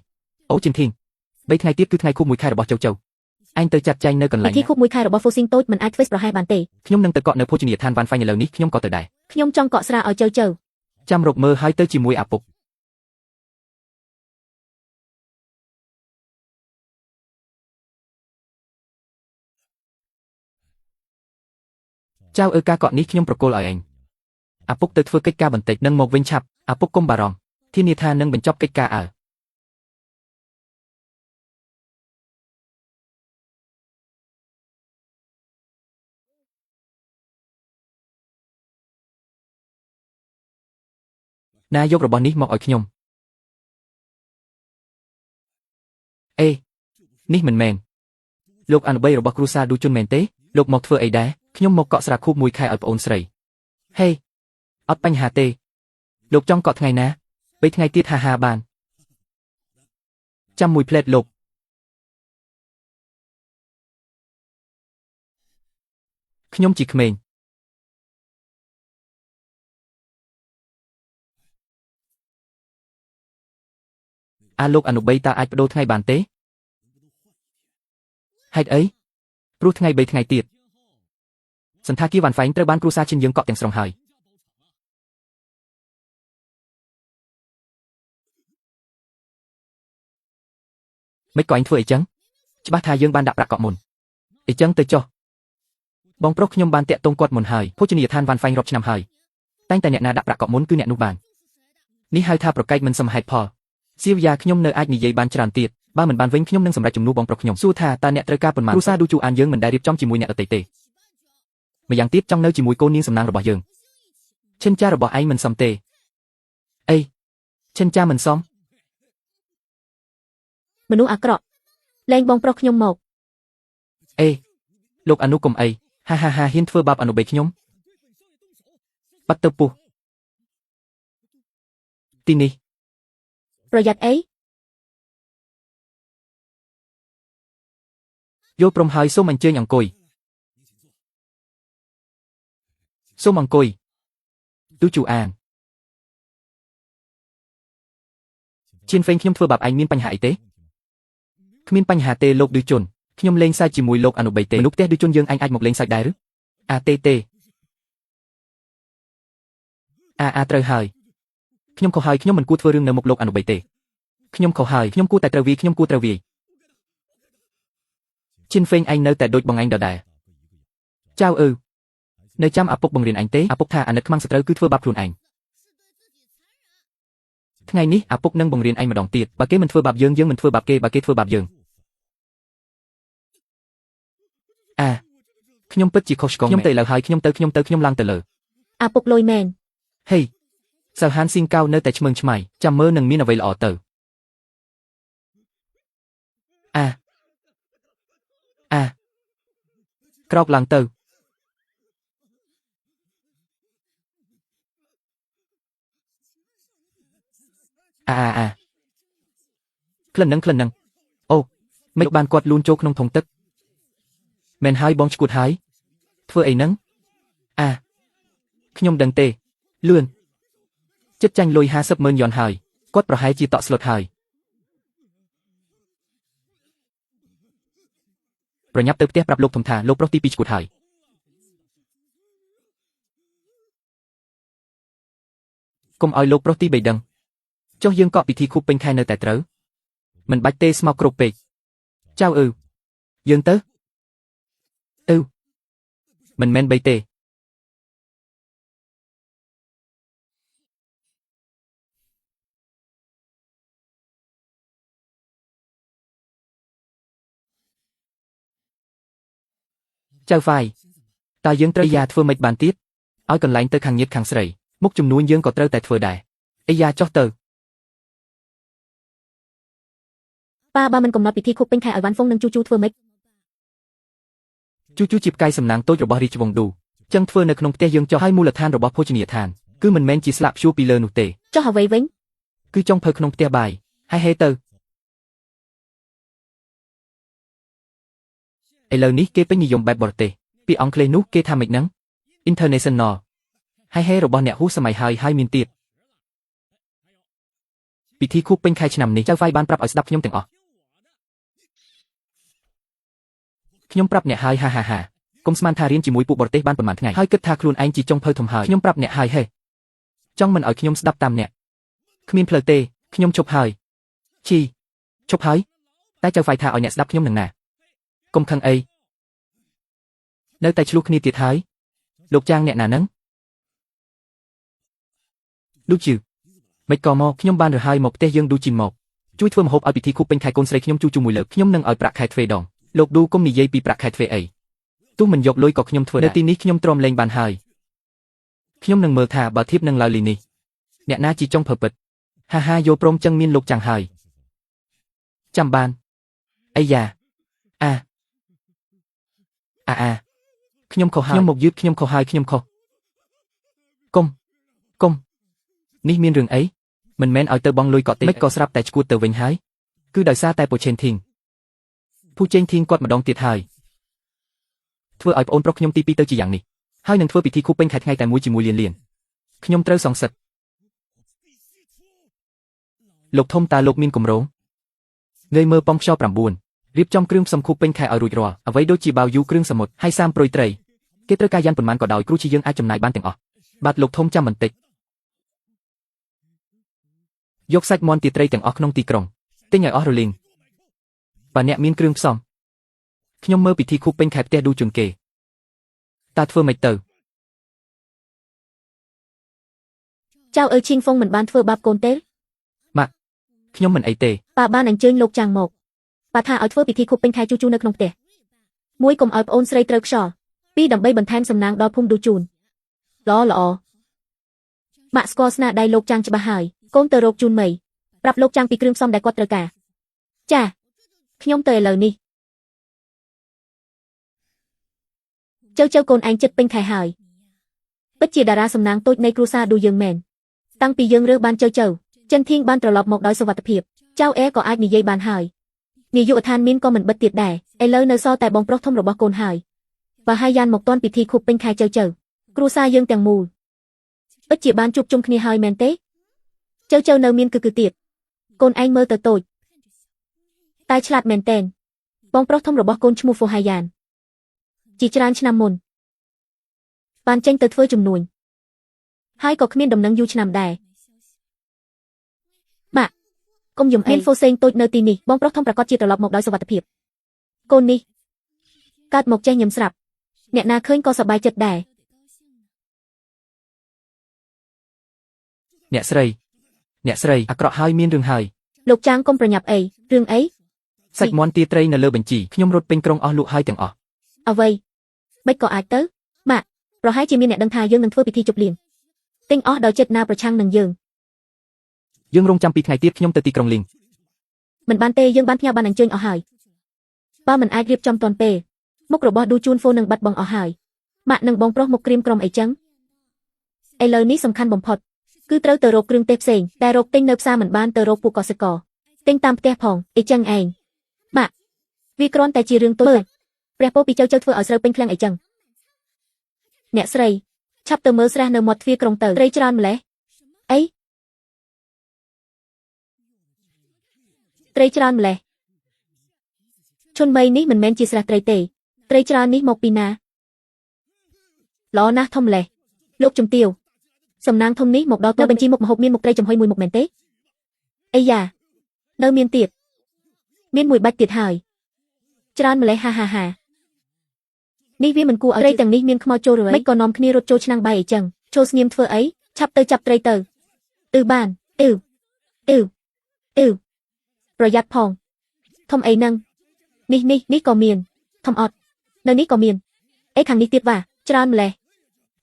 [SPEAKER 1] អូជិនធីង3ថ្ងៃទៀតគឺថ្ងៃខួបមួយខែរបស់ចៅចៅឯងទៅចាត់ចែងនៅកន្លែ
[SPEAKER 2] ពិ
[SPEAKER 1] ង
[SPEAKER 2] ធីខួបមួយខែរបស់ហ្វូស៊ីងតូចមិនអាចធ្វើប្រហែសបានទេ
[SPEAKER 1] ខ្ញុំនឹងទៅកក់នៅភោជនីយដ្ឋានវ៉ាន់ហ្វាញ់ឥឡូវនេះខ្ញុំក៏ទៅដែរ
[SPEAKER 2] ខ្ញុំចង់កក់ស្រាឲ្យចៅចៅ
[SPEAKER 1] ចាំរកមើលហើយទៅជាមួយឪពុកចៅអើការកក់នេះខ្ញុំប្រគល់ឲ្យឯងឪពុកទៅធ្វើកិច្ចការបន្តិចនឹងមកវិញឆាប់ឪពុកកុំបារម្ភធានាថានឹងបញ្ចប់កិច្ចការអើណាយករបស់នេះមកឲ្យខ្ញុំអេនេះមិនមែនលោកអនុបីរបស់គ្រួសារឌូជុនមែនទេលោកមកធ្វើអីដែរខ្ញុំមកកក់ស្រាខួបមួយខែឲ្យប្អូនស្រីហេអត់បញ្ហាទេលោកចង់កក់ថ្ងៃណាបីថ្ងៃទៀតហាហាបានចាំមួយផ្លែតលោកខ្ញុំជាក្មេងអាលោកអនុបីតើអាចបដូរថ្ងៃបានទេហេតុអីព្រោះថ្ងៃ3ថ្ងៃទៀតសន្តាគារវ៉ាន់ហ្វែងត្រូវបានគ្រួសារឈិនយើងកក់ទាំងស្រុងហើយ មិនក៏ឯងធ្វើអីចឹងច្បាស់ថាយើងបានដាក់ប្រាក់កក់មុនអីចឹងទៅចុះបងប្រុសខ្ញុំបានតាក់ទងគាត់មុនហើយភោជនីយដ្ឋានវ៉ាន់ហ្វែងរាប់ឆ្នាំហើយតែងតែអ្នកណាដាក់ប្រាក់កក់មុនគឺអ្នកនោះបាននេះហៅថាប្រកែកមិនសមហេតុផលសៀវយ៉ាខ្ញុំនៅអាចនិយាយបានច្រើនទៀតបើមិនបានវិញខ្ញុំនឹងសម្រេចជំនួសបងប្រុសខ្ញុំសួរថាតើអ្នកត្រូវការប៉ុន្មានគ្រួសារឌូជូអានយើងមិនដែលរៀបចំជាមួយអ្នកដទៃទេម្យ៉ាងទៀតចង់នៅជាមួយកូននាងសំណាងរបស់យើងឈិនចារបស់ឯងមិនសមទេអីឈិនចាមិនសម
[SPEAKER 2] មនុស្សអាក្រក់លែងបងប្រុសខ្ញុំមក
[SPEAKER 1] អេលោកអនុកុំអីហាហាហាហ៊ានធ្វើបាបអនុបីខ្ញុំបាត់ទៅពោះទីនេះ
[SPEAKER 2] ប្រយ័ត្នអី
[SPEAKER 1] យល់ព្រមហើយសូមអញ្ជើញអង្គុយសូមអង្គុយទូជូអានជៀនហ្វេងខ្ញុំធ្វើបាបឯងមានបញ្ហាអីទេគ្មានបញ្ហាទេលោកឌឺជុនខ្ញុំលេងសើចជាមួយលោកអនុបីទេមនុស្សផ្ទះឌឺជុនយើងឯងអាចមកលេងសើចដែរឬអាទេទេអាអាត្រូវហើយខ្ញុំខុសហើយខ្ញុំមិនគួរធ្វើរឿងនៅមុខលោកអនុបីទេខ្ញុំខុសហើយខ្ញុំគួរតែត្រូវវាយខ្ញុំគួរត្រូវវាយជៀនហ្វេងឯងនៅតែដូចបងឯងដដែលចៅអឺនៅចាំឪពុកបង្រៀនអញទេឪពុកថាអាណិតខ្មាំងសត្រូវគឺធ្វើបាបខ្លួនឯងថ្ងៃនេះឪពុកនឹងបង្រៀនឯងម្ដងទៀតបើគេមិនធ្វើបាបយើងយើងមិនធ្វើបាបគេបើគេធ្វើបាបយើងអាខ្ញុំពិតជាខុសឆ្គងខ្ញុំទៅឥឡូវហើយខ្ញុំទៅខ្ញុំទៅខ្ញុំឡើងទៅលើ
[SPEAKER 2] អាពុកលុយមែន
[SPEAKER 1] ហេសៅហានស៊ីងកៅនៅតែឆ្មើងឆ្មៃចាំមើលនឹងមានអ្វីល្អទៅអាអាក្រោកឡើងទៅអាអាអាក្លិននឹងក្លិននឹងអូមិនបានគាត់លូនចូលក្នុងធុងទឹកមែនហើយបងឈួតហើយធ្វើអីនឹងអាខ្ញុំដឹងទេលឿនចិត្តចាញ់លុយ50ម៉ឺនយ៉នហើយគាត់ប្រហែលជាតក់ស្លុតហើយប្រញាប់ទៅផ្ទះប្រាប់លោកធំថាលោកប្រុសទី2ឈួតហើយកុំឲ្យលោកប្រុសទី3ដឹងចុះយើងកក់ពិធីខួបពេញខែនៅតែត្រូវមិនបាច់ទេស្មោកគ្រប់ពេកចៅអឺយើងទៅអឺមិនមែនបីទេចៅហ្វាយតើយើងត្រូវយ៉ាធ្វើម៉េចបានទៀតឲ្យកន្លែងទៅខាងញាតខាងស្រីមុខជំនួញយើងក៏ត្រូវតែធ្វើដែរអីយ៉ាចុះទៅ
[SPEAKER 2] ប៉ាបើមិនកំណត់ពិធីខួបពេញខែឲ្យវ៉ាន់ហ្វុងនិងជូជូធ្វើម៉េច
[SPEAKER 1] ជូជូជាផ្កាយសំណាងតូចរបស់រាជវង្សឌូចឹងធ្វើនៅក្នុងផ្ទះយើងចុះហើយមូលដ្ឋានរបស់ភោជនីយដ្ឋានគឺមិនមែនជាស្លាកព្យួរពីលើនោះទេ
[SPEAKER 2] ចុះអ្វីវិញ
[SPEAKER 1] គឺចុងភៅក្នុងផ្ទះបាយហើយហេទៅឥឡូវនេះគេពេញនិយមបែបបរទេសពីអង់គ្លេសនោះគេថាម៉េចហ្នឹង International ហើយហេរបស់អ្នកហ៊ូសម័យហើយហើយមានទៀតពិធីខួបពេញខែឆ្នាំនេះចៅហ្វាយបានប្រាប់ឲ្យស្ដាប់ខ្ញុំទាំងអស់ខ្ញុំប្រាប់អ្នកហើយហាហាហាកុំស្មានថារៀនជាមួយពួកបរទេសបានប៉ុន្មានថ្ងៃហើយគិតថាខ្លួនឯងជាចុងភៅធំហើយខ្ញុំប្រាប់អ្នកហើយហេចង់មិនឲ្យខ្ញុំស្ដាប់តាមអ្នកគ្មានផ្លូវទេខ្ញុំឈប់ហើយជីឈប់ហើយតែចៅហ្វាយថាឲ្យអ្នកស្ដាប់ខ្ញុំនឹងណាកុំខឹងអីនៅតែឆ្លោះគ្នាទៀតហើយលោកចាងអ្នកណានឹងឌូជឺមិនក៏មកខ្ញុំបានរើហើយមកផ្ទះយើងឌូជីនមកជួយធ្វើម្ហូបឲ្យពិធីខួបពេញខែកូនស្រីខ្ញុំជូជូមួយលើកខ្ញុំនឹងឲ្យប្រាក់ខែទ្វេដងលោកឌូកុំនិយាយពីប្រាក់ខែទ្វេអីទោះមិនយកលុយក៏ខ្ញុំធ្វើនៅទីនេះខ្ញុំទ្រាំលេងបានហើយខ្ញុំនឹងមើលថាបើធៀបនឹងឡាវលីនេះអ្នកណាជាចុងភៅពិតហាហាយល់ព្រមចឹងមានលោកចាំងហើយចាំបានអីយ៉ាអាអាអាខ្ញុំខុសហើយខ្ញុំមកយឺតខ្ញុំខុសហើយខ្ញុំខុសកុំកុំនេះមានរឿងអីមិនមែនឲ្យទៅបងលុយក៏ទេមិនក៏ស្រាប់តែឈួតទៅវិញហើយគឺដោយសារតែពូឆេនធីងពូឆេនធីងគាត់ម្ដងទៀតហើយធ្វើឲ្យប្អូនប្រុសខ្ញុំទី2ទៅជាយ៉ាងនេះហើយនឹងធ្វើពិធីខួបពេញខែថ្ងៃតែមួយជាមួយលៀនលៀនខ្ញុំត្រូវសងសឹកលោកធំតើលោកមានគម្រោងងាយមើលប៉ុងខ្យល់9រៀបចំគ្រឿងផ្សំខួបពេញខែឲ្យរួចរាល់អ្វីដូចជាបាវយូគ្រឿងសមុទ្រហើយសាមព្រុយត្រីគេត្រូវការយ៉ានប៉ុន្មានក៏ដោយគ្រូជាយើងអាចចំណាយបានទាំងអស់បាទលោកធំចាំបន្តិចយកសាច់មាន់ទាត្រីទាំងអស់ក្នុងទីក្រុងទិញឲ្យអស់រលីង បើអ្នកមានគ្រឿងផ្សំខ្ញុំមើលពិធីខួបពេញខែផ្ទះឌូជុនគេតើធ្វើម៉េចទៅ
[SPEAKER 2] ចៅអើឈីងហ្វុងមិនបានធ្វើបាបកូនទេ
[SPEAKER 1] ម៉ាក់ខ្ញុំមិនអីទេ
[SPEAKER 2] ប៉ាបានអញ្ជើញលោកចាងមកប៉ាថាឲ្យធ្វើពិធីខួបពេញខែជូជូនៅក្នុងផ្ទះមួយកុំឲ្យប្អូនស្រីត្រូវខ្យល់ពីរដើម្បីបន្ថែមសំណាងដល់ភូមិឌូជូនល្អល្អម៉ាក់ស្គាល់ស្នាដៃលោកចាងច្បាស់ហើយកូនទៅរកជូនមីប្រាប់លោកចាងពីគ្រឿងផ្សំដែលគាត់ត្រូវការចាខ្ញុំទៅឥឡូវនេះចៅចៅកូនឯងចិត្តពេញខែហើយពិតជាតារាសំណាងតូចនៃគ្រួសារឌូយើងមែនតាំងពីយើងរើសបានចៅចៅចិនធៀងបានត្រឡប់មកដោយសុវត្ថិភាពចៅអែក៏អាចនិយាយបានហើយនាយកដ្ឋានមានក៏មិនបិទទៀតដែរឥឡូវនៅសល់តែបងប្រុសធំរបស់កូនហើយបើហើយយ៉ានមកទាន់ពិធីខួបពេញខែចៅចៅគ្រួសារយើងទាំងមូលពិតជាបានជួបជុំគ្នាហើយមែនទេចៅចៅនៅមានគឺគឺទៀតកូនឯងមើលទៅតូចតែឆ្លាតមែនទែនបងប្រុសធំរបស់កូនឈ្មោះហ្វូហាយ៉ានជាច្រើនឆ្នាំមុនបានចេញទៅធ្វើជំនួញហើយក៏គ្មានដំណឹងយូរឆ្នាំដែរម៉ាក់កុំយំអីមានហ្វូសេងតូចនៅទីនេះបងប្រុសធំប្រកាសជាត្រឡប់មកដោយសុវត្ថិភាពកូននេះកើតមកចេះញឹមស្រាប់អ្នកណាឃើញក៏សប្បាយចិត្តដែរ
[SPEAKER 1] អ្នកស្រីអ្នកស្រីអាក្រក់ហើយមានរឿងហើយ
[SPEAKER 2] លោកចាងកុំប្រញាប់អីរឿងអី
[SPEAKER 1] សាច់មាន់ទាត្រីនៅលើបញ្ជីខ្ញុំរត់ពេញក្រុងអស់លក់ហើយទាំងអស់
[SPEAKER 2] អ្វីមិនក៏អាចទៅម៉ាក់ប្រហែលជាមានអ្នកដឹងថាយើងនឹងធ្វើពិធីជប់លៀងទិញអស់ដោយចិត្តណាប្រឆាំងនឹងយើង
[SPEAKER 1] យើងរងចាំពីថ្ងៃទៀតខ្ញុំទៅទីក្រុងលីង
[SPEAKER 2] មិនបានទេយើងបានផ្ញើបានអញ្ជើញអស់ហើយបើមិនអាចរៀបចំទាន់ពេលមុខរបស់ឌូជូនហ្វូនឹងបាត់បង់អស់ហើយម៉ាក់និងបងប្រុសមុខក្រៀមក្រំអីចឹងឥឡូវនេះសំខាន់បំផុតគឺត្រូវទៅរកគ្រឿងទេសផ្សេងតែរកទិញនៅផ្សារមិនបានទៅរកពួកកសិករទិញតាមផ្ទះផងអីចឹងឯងម៉ាក់វាគ្រាន់តែជារឿងតូចព្រះពោពីចៅចៅធ្វើឲ្យស្រូវពេញឃ្លាំងអីចឹងអ្នកស្រីឆាប់ទៅមើលស្រះនៅមាត់ទ្វារក្រុងទៅត្រីច្រើនម្លេះអីត្រីច្រើនម្លេះឈុនមីនេះមិនមែនជាស្រះត្រីទេត្រីច្រើននេះមកពីណាល្អណាស់ធំម្លេះលោកជំទាវសំណាងធំនេះមកដល់នៅបញ្ជីមុខម្ហូបមានមុខត្រីចំហុយមួយមុខមែនទេអីយ៉ានៅមានទៀតមានមួយបាច់ទៀតហើយច្រើនម្លេះហាហាហានេះវាមិនគួរឲ្យត្រីទាំងនេះមានខ្មោចចូលឬមិនក៏នាំគ្នារត់ចូលឆ្នាំងបាយអីចឹងចូលស្ងៀមធ្វើអីឆាប់ទៅចាប់ត្រីទៅអឺបានអឺអឺអឺប្រយ័ត្នផងធំអីហ្នឹងនេះនេះនេះក៏មានធំអត់នៅនេះក៏មានអីខាងនេះទៀតវ៉ាច្រើនម្លេះ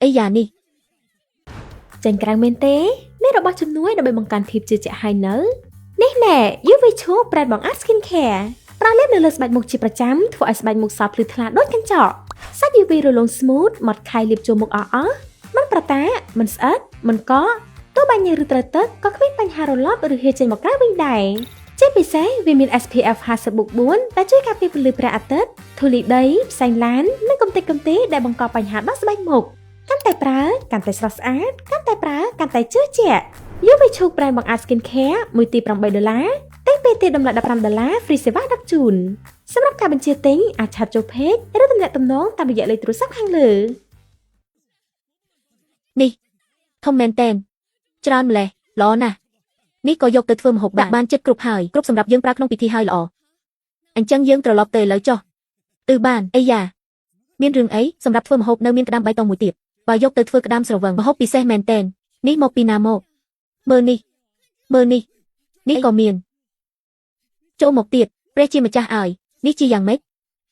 [SPEAKER 2] អីយ៉ានេះ
[SPEAKER 3] ចេញក្រៅមែនទេមានរបស់ជំនួយដើម្បីបង្កើនភាពជឿជាក់ហើយនៅនេះណែ UV ឈូប្រែតបង្អាត់ Skin Care ប្រើលាបនៅលើស្បែកមុខជាប្រចាំធ្វើឲ្យស្បែកមុខសភ្លឺថ្លាដូចកញ្ចក់សាច់ UV រលោង smooth ម៉ត់ខៃលាបចូលមុខអស់អស់មិនប្រតាមិនស្អិតមិនកកទោះបីញើសឬត្រូវទឹកក៏គ្មានបញ្ហារលាប់ឬហៀរចេញមកក្រៅវិញដែរជាពិសេសវាមាន SPF 50+4ដែលជួយការពារពន្លឺព្រះអាទិត្យធូលីដីផ្សែងឡាននិងកំទេចកំទីដែលបង្កបញ្ហាដល់ស្បែកមុខកាន់តែប្រើកាន់តែស្រស់ស្អាតកាន់តែប្រើកាន់តែជឿជាក់ យកវាឈូកប្រែបង្អាត Skin Care មួយទី8ដុល្លារទិញពេលទីតម្លៃ15ដុល្លារ free សេវាដឹកជូនសម្រាប់ការបញ្ជាទិញអាច chat ចូល page ឬទំនាក់ទំនងតាមរយៈលេខទូរស័ព្ទខាងលើ
[SPEAKER 2] នេះធំមែនតែនច្រើនម្លេះល្អណាស់នេះក៏យកទៅធ្វើម្ហូបបានបានចិត្តគ្រប់ហើយគ្រប់សម្រាប់យើងប្រើក្នុងពិធីហើយល្អអញ្ចឹងយើងត្រឡប់ទៅឥឡូវចុះអឺបានអីយ៉ាមានរឿងអីសម្រាប់ធ្វើម្ហូបនៅមានក្តាមបៃតងមួយទៀតបើយកទៅធ្វើក្តាមស្រវឹងម្ហូបពិសេសមែនតែននេះមកពីណាមកមើលនេះមើលនេះនេះក៏មានចូលមកទៀតព្រះជាម្ចាស់ឲ្យនេះជាយ៉ាងម៉េច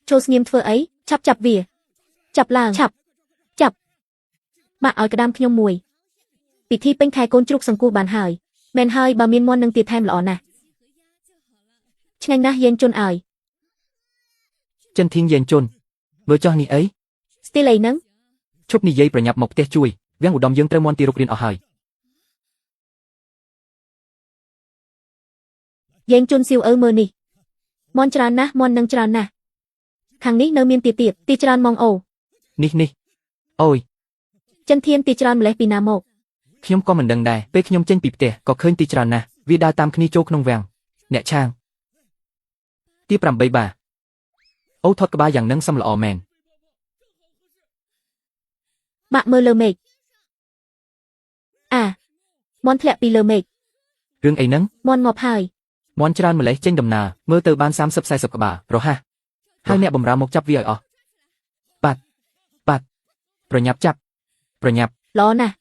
[SPEAKER 2] ចូលស្ងៀមធ្វើអីឆាប់ចាប់វាចាប់ឡើងឆាប់ចាប់ម៉ាក់ឲ្យក្តាមខ្ញុំមួយពិធីពេញខែកូនជ្រូកសង្គោះបានហើយមែនហើយបើមានមន់នឹងទៀតថែមល្អណាស់ឆ្ងាញ់ណាស់យេនជុនឲ្យ
[SPEAKER 1] ចិនធៀងយេនជុនមើលចោះនេះអី
[SPEAKER 2] ស្ទីលអីហ្នឹង
[SPEAKER 1] ឈប់និយាយប្រញាប់មកផ្ទះជួយវាំងឧត្តមយើងត្រូវមន់ទីរុករៀនអស់ហើយ
[SPEAKER 2] យេនជុនសៀវអើមើលនេះមន់ច្រើនណាស់មន់នឹងច្រើនណាស់ខាងនេះនៅមានទៀតទៀតទីច្រើនម៉ងអូ
[SPEAKER 1] នេះនេះអូយ
[SPEAKER 2] ចិនធានទីច្រើនម្លេះពីណាមក
[SPEAKER 1] ខ្ញុំក៏មិនដឹងដែរពេលខ្ញុំចេញពីផ្ទះក៏ឃើញទីច្រើនណាស់វាដើរតាមគ្នាចូលក្នុងវាំងអ្នកឆាងទី8បាអូថត់ក្បាលយ៉ាងនឹងសំល្អមែន
[SPEAKER 2] ម៉ាក់មើលលើមេឃអាមន់ធ្លាក់ពីលើមេឃ
[SPEAKER 1] រឿងអីហ្នឹង
[SPEAKER 2] មន់ងាប់ហើយ
[SPEAKER 1] មន់ច្រើនម្លេះចេញដំណើរមើលទៅបាន30 40ក្បាលរហ័សហើយអ្នកបំរើមកចាប់វាឲ្យអស់បាត់បាត់ប្រញាប់ចាប់ប្រញាប់
[SPEAKER 2] ល្អណាស់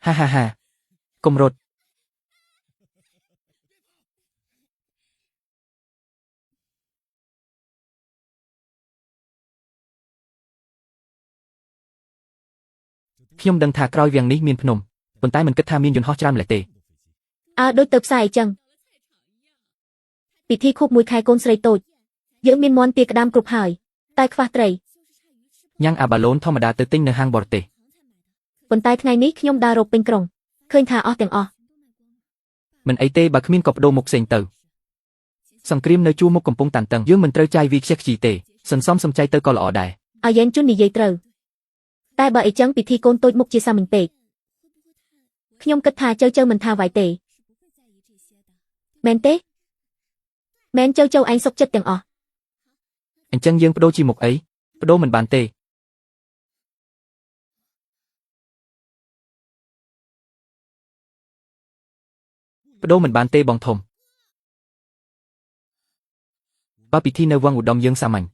[SPEAKER 1] ហាហាហាកុំរត់ខ្ញុំដឹងថាក្រោយវាំងនេះមានភ្នំប៉ុន្តែមិនគិតថាមានយន្តហោះច្រើនម្លេះទេ
[SPEAKER 2] អើដូចទៅផ្សារអីចឹងពិធីខួបមួយខែកូនស្រីតូចយើងមានមន់ទាក្តាមគ្រប់ហើយតែខ្វះត្រី
[SPEAKER 1] ញ៉ាំងអាបាឡូនធម្មតាទៅទិញនៅហាងបរទេស
[SPEAKER 2] ប៉ុន្តែថ្ងៃនេះខ្ញុំដើររកពេញក្រុងឃើញថាអស់ទាំងអស់
[SPEAKER 1] មិនអីទេបើគ្មានក៏បដូរមុខផ្សេងទៅសង្គ្រាមនៅជួរមុខកំពុងតានតឹងយើងមិនត្រូវចាយវាខ្ជិះខ្ជីទេសន្សំសំចៃទៅក៏ល្អដែរ
[SPEAKER 2] អាយ៉ែនជុននិយាយត្រូវតែបើអីចឹងពិធីកូនតូចមុខជាសាមញ្ញពេកខ្ញុំគិតថាចៅចៅមិនថាវាយទេមែនទេមែនចៅចៅឯងសុខចិត្តទាំងអស់
[SPEAKER 1] អញ្ចឹងយើងបដូរជាមុខអីបដូរមិនបានទេបដូរមិនបានទេបងធំបើពិធីនៅវងឧត្តមយើងសាមញ្ញ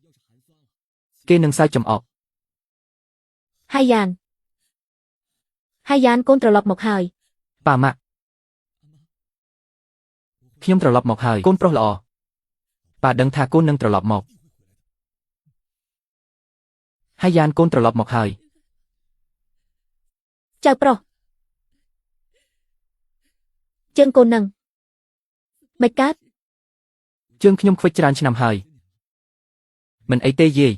[SPEAKER 1] គេនឹងសើចចំអក
[SPEAKER 2] ហើយយ៉ានហើយយ៉ានកូនត្រឡប់មកហើយ
[SPEAKER 1] ប៉ាម៉ាក់ខ្ញុំត្រឡប់មកហើយកូនប្រុសល្អប៉ាដឹងថាកូននឹងត្រឡប់មកហើយយ៉ានកូនត្រឡប់មកហើយ
[SPEAKER 2] ចៅប្រុសជើងកូននឹងមិនកើត
[SPEAKER 1] ជើងខ្ញុំខ្វិចច្រើនឆ្នាំហើយមិនអីទេយាយ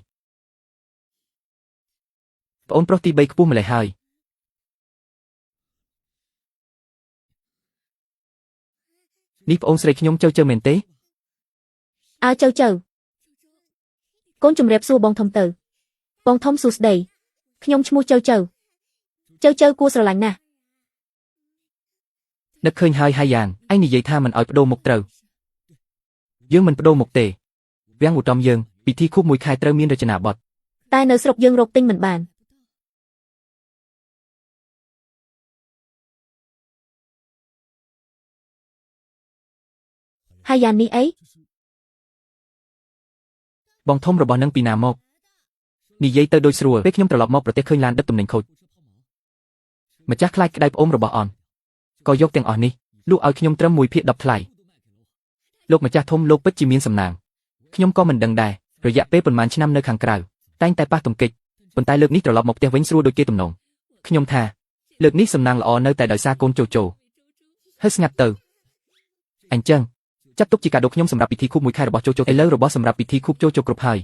[SPEAKER 1] ប្អូនប្រុសទី3ខ្ពស់ម្លេះហើយនេះប្អូនស្រីខ្ញុំចៅចៅមែនទេ
[SPEAKER 2] អើចៅចៅកូនជម្រាបសួរបងធំទៅបងធំសួស្តីខ្ញុំឈ្មោះចៅចៅចៅចៅគួរស្រឡាញ់ណាស់
[SPEAKER 1] នឹកឃើញហើយហើយយ៉ាងឯងនិយាយថាមិនឲ្យបដូរមុខត្រូវយើងមិនបដូរមុខទេវាំងឧត្តមយើងពិធីខួបមួយខែត្រូវមានរចនាបថ
[SPEAKER 2] តែនៅស្រុកយើងរកទិញមិនបានហើយយ៉ាងនេះអី
[SPEAKER 1] បងធំរបស់នឹងពីណាមកនិយាយទៅដូចស្រួលពេលខ្ញុំត្រឡប់មកប្រទេសឃើញឡានដឹកទំនិញខូចម្ចាស់ខ្លាចក្តៅប្អូនរបស់អនក៏យកទាំងអស់នេះលក់ឲ្យខ្ញុំត្រឹម1ភាគ10ថ្លៃលោកម្ចាស់ធំលោកពិតជាមានសំណាងខ្ញុំក៏មិនដឹងដែររយៈពេលប៉ុន្មានឆ្នាំនៅខាងក្រៅតែងតែប៉ះទង្គិចប៉ុន្តែលើកនេះត្រឡប់មកផ្ទះវិញស្រួលដូចគេទំនងខ្ញុំថាលើកនេះសំណាងល្អនៅតែដោយសារកូនជោជោហើយស្ងាត់ទៅអញ្ចឹងចាត់ទុកជាកាដូខ្ញុំសម្រាប់ពិធីខួបមួយខែរបស់ជោជោឥឡូវរបស់សម្រាប់ពិធីខួបជោជោគ្រប់ហើយ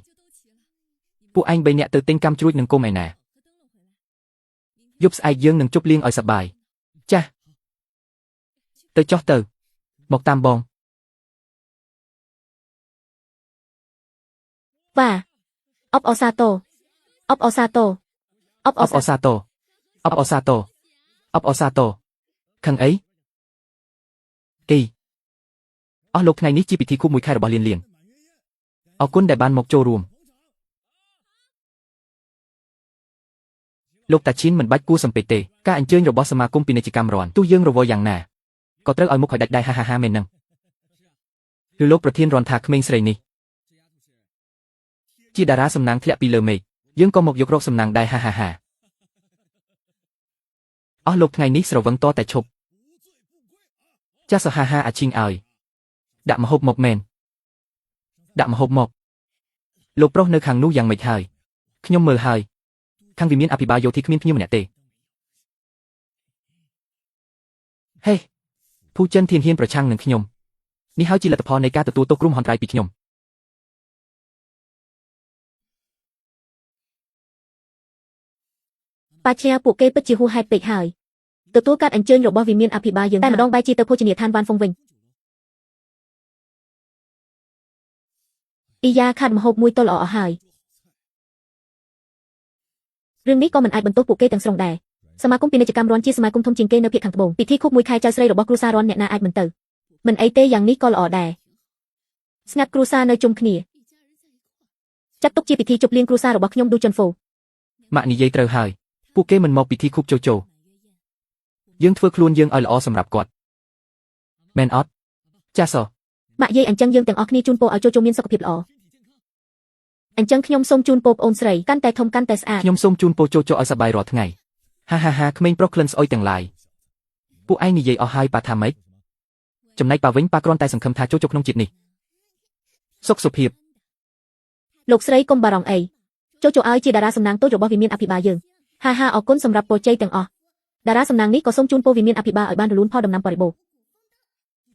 [SPEAKER 1] ពួកឯងបីនាក់ទៅទិញកាំជ្រួចនិងគុំឯណាយប់ស្អែកយើងនឹងជប់លៀងឲ្យសប្បាយចាស់ទៅចោះទៅមកតាមបង
[SPEAKER 2] វ៉ាអបអសាទរអបអសាទរអប
[SPEAKER 1] អ
[SPEAKER 2] អសា
[SPEAKER 1] បអសាទរអបអសាទរអបអសាទរខឹងអីគីអស់លោកថ្ងៃនេះជាពិធីខួបមួយខែរបស់លៀនលៀងអរគុណដែលបានមកចូលរួមលោកតាឈិនមិនបាច់គួរសំពេចទេការអញ្ជើញរបស់សមាគមពាណិជ្ជកម្មរាន់ទោះយើងរវល់យ៉ាងណាក៏ត្រូវឲ្យមុខឲ្យដាច់ដែរហាហាហាមែននឹងឬលោកប្រធានរាន់ថាក្មេងស្រីនេះជាតារាសំណាងធ្លាក់ពីលើមេឃយើងក៏មកយករកសំណាងដែរហាហាហាអស់លោកថ្ងៃនេះស្រវឹងតតែឈប់ចាស់សហាហាអាឈីងឲ្យដាក់ម្ហូបមកមែនដាក់ម្ហូបមកលោកប្រុសនៅខាងនោះយ៉ាងម៉េចហើយខ្ញុំមើលហើយខាងវិមានអភិបាលយោធាគ្មានភ្ញៀវម្នាក់ទេហេភូចិនធានហ៊ានប្រឆាំងនឹងខ្ញុំនេះហើយជាលទ្ធផលនៃការទទួលទោសគ្រោះមហន្តរាយពីខ្ញុំ
[SPEAKER 2] បាជាពួកគេពិតជាហួសហេតុពេកហើយទទួលការអញ្ជើញរបស់វិមានអភិបាលយើងតែម្ដងបែរជាទៅភោជនីយដ្ឋានវ៉ាន់ហ្វុងវិញអ៊ីយ៉ាខាត់ម្ហូបមួយទល់ល្អអស់ហើយរឿងនេះក៏មិនអាចបន្ទោសពួកគេទាំងស្រុងដែរសមាគមពាណិជ្ជកម្មរាន់ជាសមាគមធំជាងគេនៅភាគខាងត្បូងពិធីខួបមួយខែចៅស្រីរបស់គ្រួសាររាន់អ្នកណាអាចមិនទៅមិនអីទេយ៉ាងនេះក៏ល្អដែរស្ងាត់គ្រួសារនៅជុំគ្នាចាត់ទុកជាពិធីជប់លៀងគ្រួសាររបស់ខ្ញុំឌូជុនហ្វូ
[SPEAKER 1] ម៉ាក់និយាយត្រូវហើយពួកគេមិនមកពិធីខួបជោជោយើងធ្វើខ្លួនយើងឲ្យល្អសម្រាប់គាត់ មែនអត់ចាស
[SPEAKER 2] ម៉ាក់យាយអញ្ចឹងយើងទាំងអស់គ្នាជូនពរឲ្យចូលចូលមានសុខភាពល្អអញ្ចឹងខ្ញុំសូមជូនពរប្អូនស្រីកាន់តែធំកាន់តែស្អាត
[SPEAKER 1] ខ្ញុំសូមជូនពរចូលចូលឲ្យសប្បាយរាល់ថ្ងៃហាហាហាក្មេងប្រុសក្លិនស្អុយទាំងឡាយពួកឯងនិយាយអស់ហើយប៉ាថាម៉េចចំណែកប៉ាវិញប៉ាគ្រាន់តែសង្ឃឹមថាចូលចូលក្នុងជាតិនេះសុខសុភាព
[SPEAKER 2] លោកស្រីកុំបារម្ភអីចូលចូលឲ្យជាតារាសំណាងតូចរបស់វិមានអភិបាលយើងហាហាអរគុណសម្រាប់ពរជ័យទាំងអស់តារាសំណាងនេះក៏សូមជូនពរវិមានអភិបាលឲ្យបានរលូនផលដំណាំបរិបូរណ៍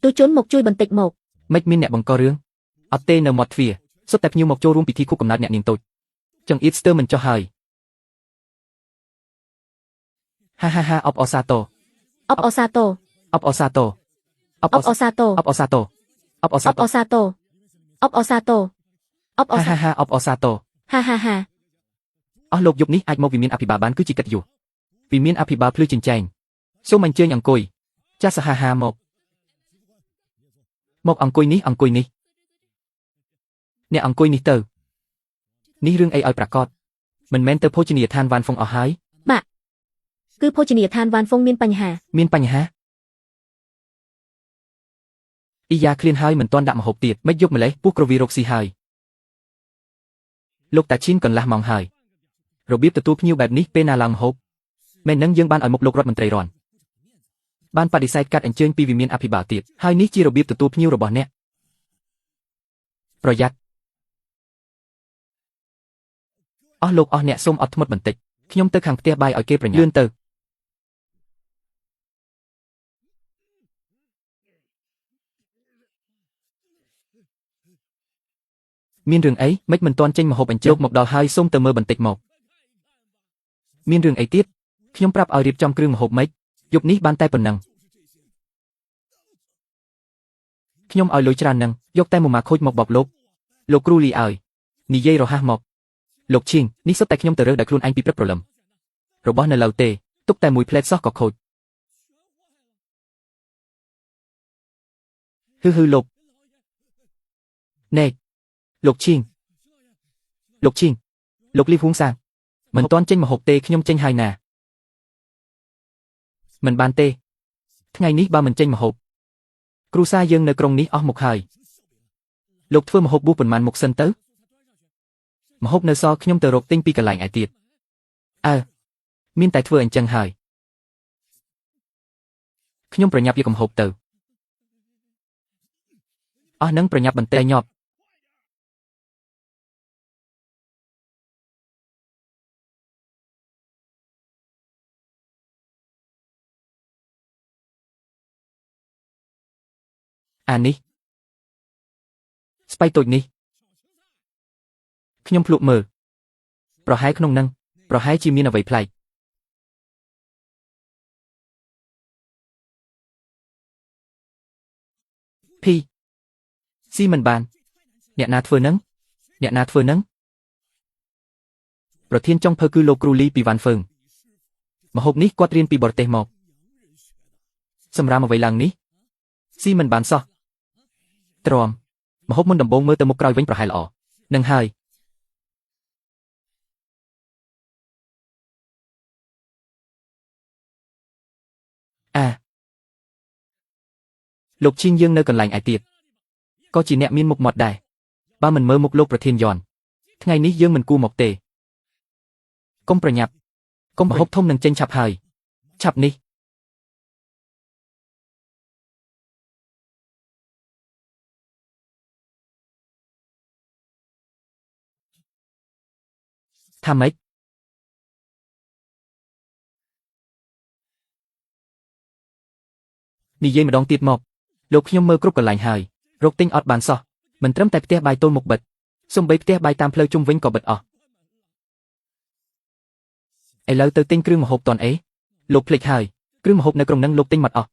[SPEAKER 2] ទូជនមកជួយបន្តិចមក
[SPEAKER 1] មិនមានអ្នកបង្ករឿងអត់ទេនៅមាត់ទ្វារសុទ្ធតែភ្ញៀវមកចូលរួមពិធីខួបកំណើតអ្នកនាងតូចចង្អៀតស្ទើរមិនចោះហើយហាហាហាអបអសាទរ
[SPEAKER 2] អបអសាទរ
[SPEAKER 1] អបអសាទរអប
[SPEAKER 2] អបអសាទរ
[SPEAKER 1] អបអសាទរអបអ
[SPEAKER 2] អ
[SPEAKER 1] សាទរ
[SPEAKER 2] បអសាទរអបអសាទរអបអសា
[SPEAKER 1] ហាហាហាអបអសាទរ
[SPEAKER 2] ហាហាហា
[SPEAKER 1] អស់លោកយប់នេះអាចមកវិមានអភិបាលបានគឺជាកិត្តិយសវិមានអភិបាលភ្លឺចិញ្ចែងសូមអញ្ជើញអង្គុយចាសហាហាមកមកអង្គុយនេះអង្គុយនេះអ្នកអង្គុយនេះទៅនេះរឿងអីឲ្យប្រកាសមិនមែនទៅភោជនីយដ្ឋានវ៉ាន់ហ្វុងអស់ហើយ
[SPEAKER 2] គឺភោជនីយដ្ឋានវ៉ាន់ហ្វុងមានបញ្ហា
[SPEAKER 1] មានបញ្ហាអ៊ីយ៉ាឃ្លានហើយមិនទាន់ដាក់ម្ហូបទៀតមិនយប់ម្លេះពស់ក្រវីរកស៊ីហើយលោកតាឈីនកន្លះម៉ោងហើយរបៀបទទួលភ្ញៀវបែបនេះពេលណាឡើងម្ហូបមែននឹងយើងបានឲ្យមុខលោករដ្ឋមន្ត្រីរនបានបដិសេធកាត់អញ្ជើញពីវិមានអភិបាលទៀតហើយនេះជារបៀបទទួលភ្ញៀវរបស់អ្នកប្រយ័ត្នអស់លោកអស់អ្នកសូមអត់ធ្មត់បន្តិចខ្ញុំទៅខាងផ្ទះបាយឲ្យគេប្រញាប់លឿនទៅមានរឿងអីមិនមិនទាន់ចេញម្ហូបអញ្ជើញលោកមកដល់ហើយសូមទៅមើលបន្តិចមកមានរឿងអីទៀតខ្ញុំប្រាប់ឲ្យរៀបចំគ្រឿងម្ហូបម៉េចយប់នេះបានតែប៉ុណ្ណឹងខ្ញុំឲ្យលុយច្រើននឹងយកតែមួយម៉ាខូចមកបបលោកលោកគ្រូលីឲ្យនិយាយរហ័សមកលោកឈៀងនេះសុទ្ធតែខ្ញុំទៅរើសដោយខ្លួនឯងពីព្រឹកព្រលឹមរបស់នៅលើទេទុកតែមួយផ្លែតសោះក៏ខូចហឺហឺលោកណែលោកឈៀងលោកឈៀងលោកលីហ៊ួងសាងមិនទាន់ចេញម្ហូបទេខ្ញុំចេញហើយណាមិនបានទេថ្ងៃនេះបើមិនចេញម្ហូបគ្រួសារយើងនៅក្រុងនេះអស់មុខហើយលោកធ្វើម្ហូបបួសប៉ុន្មានមុខសិនទៅម្ហូបនៅសល់ខ្ញុំទៅរកទិញពីកន្លែងឯទៀតអើមានតែធ្វើអញ្ចឹងហើយខ្ញុំប្រញាប់យកម្ហូបទៅអស់នឹងប្រញាប់បន្តិចញាប់អានេះស្បៃតូចនេះខ្ញុំភ្លក់មើលប្រហែលក្នុងនឹងប្រហែលជាមានអ្វីប្លែកភីស៊ីមិនបានអ្នកណាធ្វើនឹងអ្នកណាធ្វើនឹងប្រធានចុងភៅគឺលោកគ្រូលីពីវ៉ាន់ហ្វឺងម្ហូបនេះគាត់រៀនពីបរទេសមកសម្រាប់អ្វីឡើងនេះស៊ីមិនបានសោះទ្រាំម្ហូបមុនដំបូងមើលទៅមុខក្រោយវិញប្រហែលល្អនឹងហើយអាលោកឈៀងយើងនៅកន្លែងឯទៀតក៏ជាអ្នកមានមុខមាត់ដែរបើមិនមើលមុខលោកប្រធានយ៉នថ្ងៃនេះយើងមិនគួរមកទេកុំប្រញាប់កុំម្ហូបធំនឹងចេញឆាប់ហើយឆាប់នេះថាម៉េចនិយាយម្ដងទៀតមកលោកខ្ញុំមើលគ្រប់កន្លែងហើយរកទិញអត់បានសោះមិនត្រឹមតែផ្ទះបាយទល់មុខបិទសូម្បីផ្ទះបាយតាមផ្លូវជុំវិញក៏បិទអស់ឥឡូវទៅទិញគ្រឿងម្ហូបតន់អេលោកភ្លេចហើយគ្រឿងម្ហូបនៅក្រុងនឹងលោកទិញមកអស់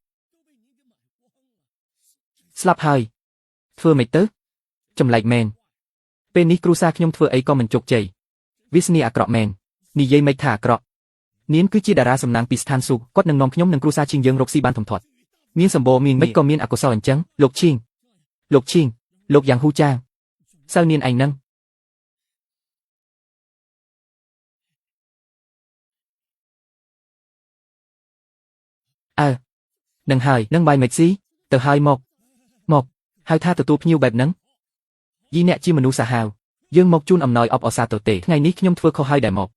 [SPEAKER 1] ស្លាប់ហើយធ្វើម៉េចទៅចម្លែកមែនពេលនេះគ្រួសារខ្ញុំធ្វើអីក៏មិនជោគជ័យវាសនាអាក្រក់មែននិយាយមិនថាអាក្រក់នាងគឺជាតារាសំណាងពីស្ថានសួគ៌គាត់នឹងនាំខ្ញុំនិងគ្រួសារឈៀងយើងរកស៊ីបានធំធាត់មានសម្បូរមានមិនក៏មានអកុសលអញ្ចឹងលោកឈៀងលោកឈៀងលោកយ៉ាងហ៊ូចាងសៅនានឯងនឹងអើនឹងហើយនឹងបាយមិនស៊ី ទៅហើយមកមកហៅថាទទួលភ្ញៀវបែបហ្នឹងយីអ្នកជាមនុស្សសាហាវយើងមកជូនអំណោយអបអរសាទរទេថ្ងៃនេះខ្ញុំធ្វើខុសហើយដែលមក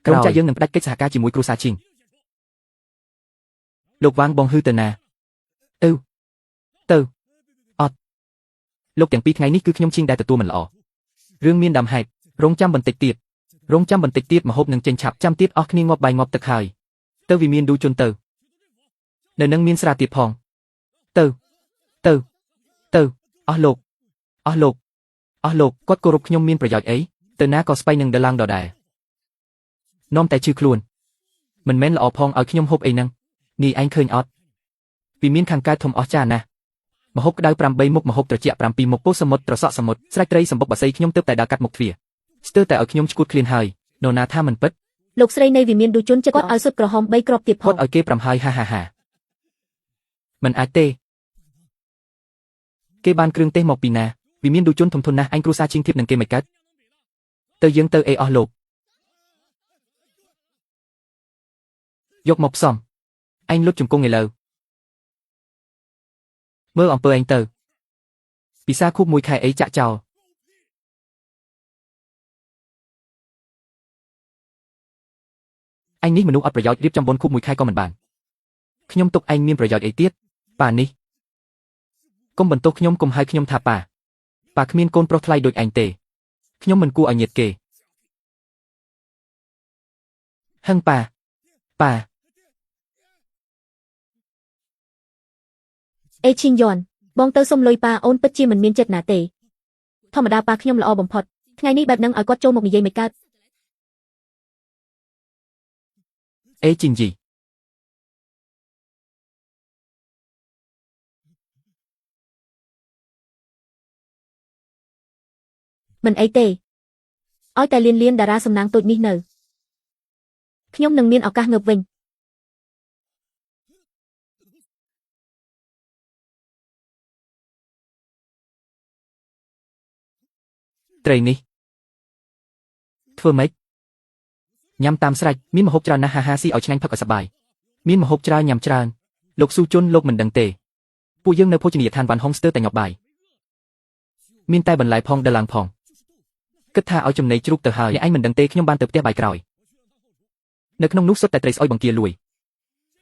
[SPEAKER 1] ក្រុមចាក់យើងនឹងផ្ដាច់កិច្ចសហការជាមួយគ្រួសារជីងលោកវាងបងហឺទៅណាទៅទៅអត់លោកទាំងពីរថ្ងៃនេះគឺខ្ញុំជីងដែលទទួលមិនល្អរឿងមានដើមហេតុរងចាំបន្តិចទៀតរងចាំបន្តិចទៀតមហូបនឹងចេញឆាប់ចាំទៀតអស់គ្នាងាប់បាយងាប់ទឹកហើយទៅវិមានឌូជុនទៅនៅនឹងមានស្រាទៀតផងទៅទៅទៅអស់លោកអស់លោកអស់លោកគាត់គោរពខ្ញុំមានប្រយោជន៍អីទៅណាក៏ស្បៃនឹងដឡើងដដែលនាំតែឈឺខ្លួនមិនមែនល្អផងឲ្យខ្ញុំហូបអីហ្នឹងនេះឯងឃើញអត់វិមានខាងកើតធំអស្ចារ្យណាស់មហូបក្តៅ8មុខមហូបត្រជាក់7មុខពោះសមុទ្រត្រសក់សមុទ្រស្រេចត្រីសម្បុកបាសីខ្ញុំទើបតែដើរកាត់មុខទ្វារស្ទើរតែឲ្យខ្ញុំឈួតឃ្លានហើយនរណាថាមិនពិត
[SPEAKER 2] លោកស្រីនៃវិមានឌូជុនចិត្តគាត់ឲ្យសុទ្ធក្រហម3គ្រាប់ទៀតផង
[SPEAKER 1] គាត់ឲ្យគេ5ហើយហាហាហាមិនអាចទេគេបានគ្រឿងទេសមកពីណាវិមានឌូជុនធំធន់ណាស់អញគ្រួសារជាងធៀបនឹងគេមិនកើតទៅយើងទៅអីអស់លោកយកមកផ្សំអញលុតជង្គង់ឥឡូវមើលអំពើអញទៅពិសាខួបមួយខែអីចាក់ចោលអញនេះមនុស្សអត់ប្រយោជន៍រៀបចំបុណ្យខួបមួយខែក៏មិនបានខ្ញុំទុកឯងមានប្រយោជន៍អីទៀតប៉ានេះកុំបន្ទោសខ្ញុំកុំហៅខ្ញុំថាប៉ាប៉ាគ្មានកូនប្រុសថ្លៃដូចឯងទេខ្ញុំមិនគួរឲ្យញាតគេហឹងប៉ាប៉ា
[SPEAKER 2] អេឈីងយ៉នបងទៅសុំលុយប៉ាអូនពិតជាមិនមានចិត្តណាទេធម្មតាប៉ាខ្ញុំល្អបំផុតថ្ងៃនេះបែបហ្នឹងឲ្យគាត់ចូលមកនិយាយមិនកើត
[SPEAKER 1] អេជីងយី
[SPEAKER 2] មិនអីទេឲ្យតែលៀនលៀនតារាសំណាងតូចនេះនៅខ្ញុំនឹងមានឱកាសងើបវិញ
[SPEAKER 1] ត្រីនេះធ្វើម៉េចញ៉ាំតាមស្រេចមានម្ហូបច្រើនណាស់ហាហាស៊ីឲ្យឆ្ងាញ់ផឹកឲ្យសប្បាយមានម្ហូបច្រើនញ៉ាំច្រើនលោកស៊ូជុនលោកមិនដឹងទេពួកយើងនៅភោជនីយដ្ឋានវ៉ាន់ហុងស្ទើរតែញាប់បាយមានតែបន្លែផងដឡើងផងគិតថាឲ្យចំណីជ្រូកទៅហើយអ្នកឯងមិនដឹងទេខ្ញុំបានទៅផ្ទះបាយក្រោយនៅក្នុងនោះសុទ្ធតែត្រីស្អុយបង្គាលួយ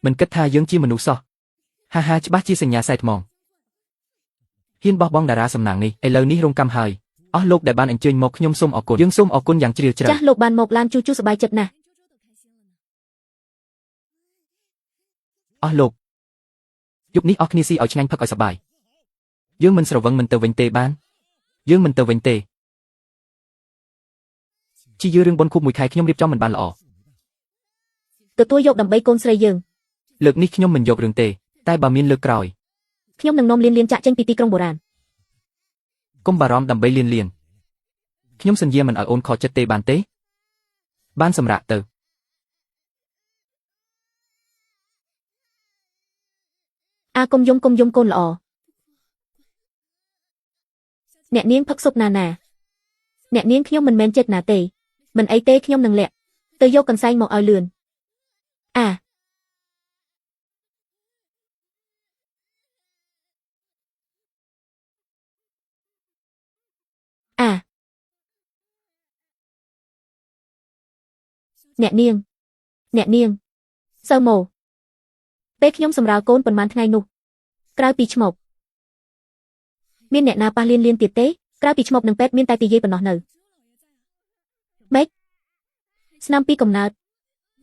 [SPEAKER 1] មិនគិតថាយើងជាមនុស្សសោះហាហាច្បាស់ជាសញ្ញាសែថ្មងហ៊ានបោះបង់តារាសំណាងនេះឥឡូវនេះរងកម្មហើយអស់លោកដែលបានអញ្ជើញមកខ្ញុំសូមអរគុណយើងសូមអរគុណយ៉ាងជ្រាលជ្រៅ
[SPEAKER 2] ចាស់លោកបានមកឡានជូជូសប្បាយចិត្តណាស់
[SPEAKER 1] អស់លោកយប់នេះអស់គ្នាស៊ីឲ្យឆ្ងាញ់ផឹកឲ្យសប្បាយយើងមិនស្រវឹងមិនទៅវិញទេបានយើងមិនទៅវិញទេជាយឺរឿងបុណ្យខួបមួយខែខ្ញុំរៀបចំមិនបានល្អ
[SPEAKER 2] ទទួលយកដើម្បីកូនស្រីយើង
[SPEAKER 1] លើកនេះខ្ញុំមិនយករឿងទេតែបើមានលើកក្រោយ
[SPEAKER 2] ខ្ញុំនឹងនាំលៀនលៀនចាក់ចេញពីទីក្រុងបុរាណ
[SPEAKER 1] កុំបារម្ភដើម្បីលៀនលៀនខ្ញុំសន្យាមិនឲ្យអូនខកចិត្តទេបានទេបានសម្រាប់ទៅ
[SPEAKER 2] អាកុំយំកុំយំកូនល្អអ្នកនាងផឹកស៊ុបណាណាអ្នកនាងខ្ញុំមិនមែនចិត្តណាទេមិនអីទេខ្ញុំនឹងលាក់ទៅយកកន្សែងមកឲ្យលឿនអាអាអ្នកនាងអ្នកនាងសៅម៉ូពេលខ្ញុំសម្រាលកូនប៉ុន្មានថ្ងៃនោះក្រៅពីឆ្មប់មានអ្នកណាប៉ះលៀនលៀនទៀតទេក្រៅពីឆ្មប់និងពេទ្យមានតែទីយាយប៉ុណ្ណោះនៅម៉េចស្នាមពីកំណើត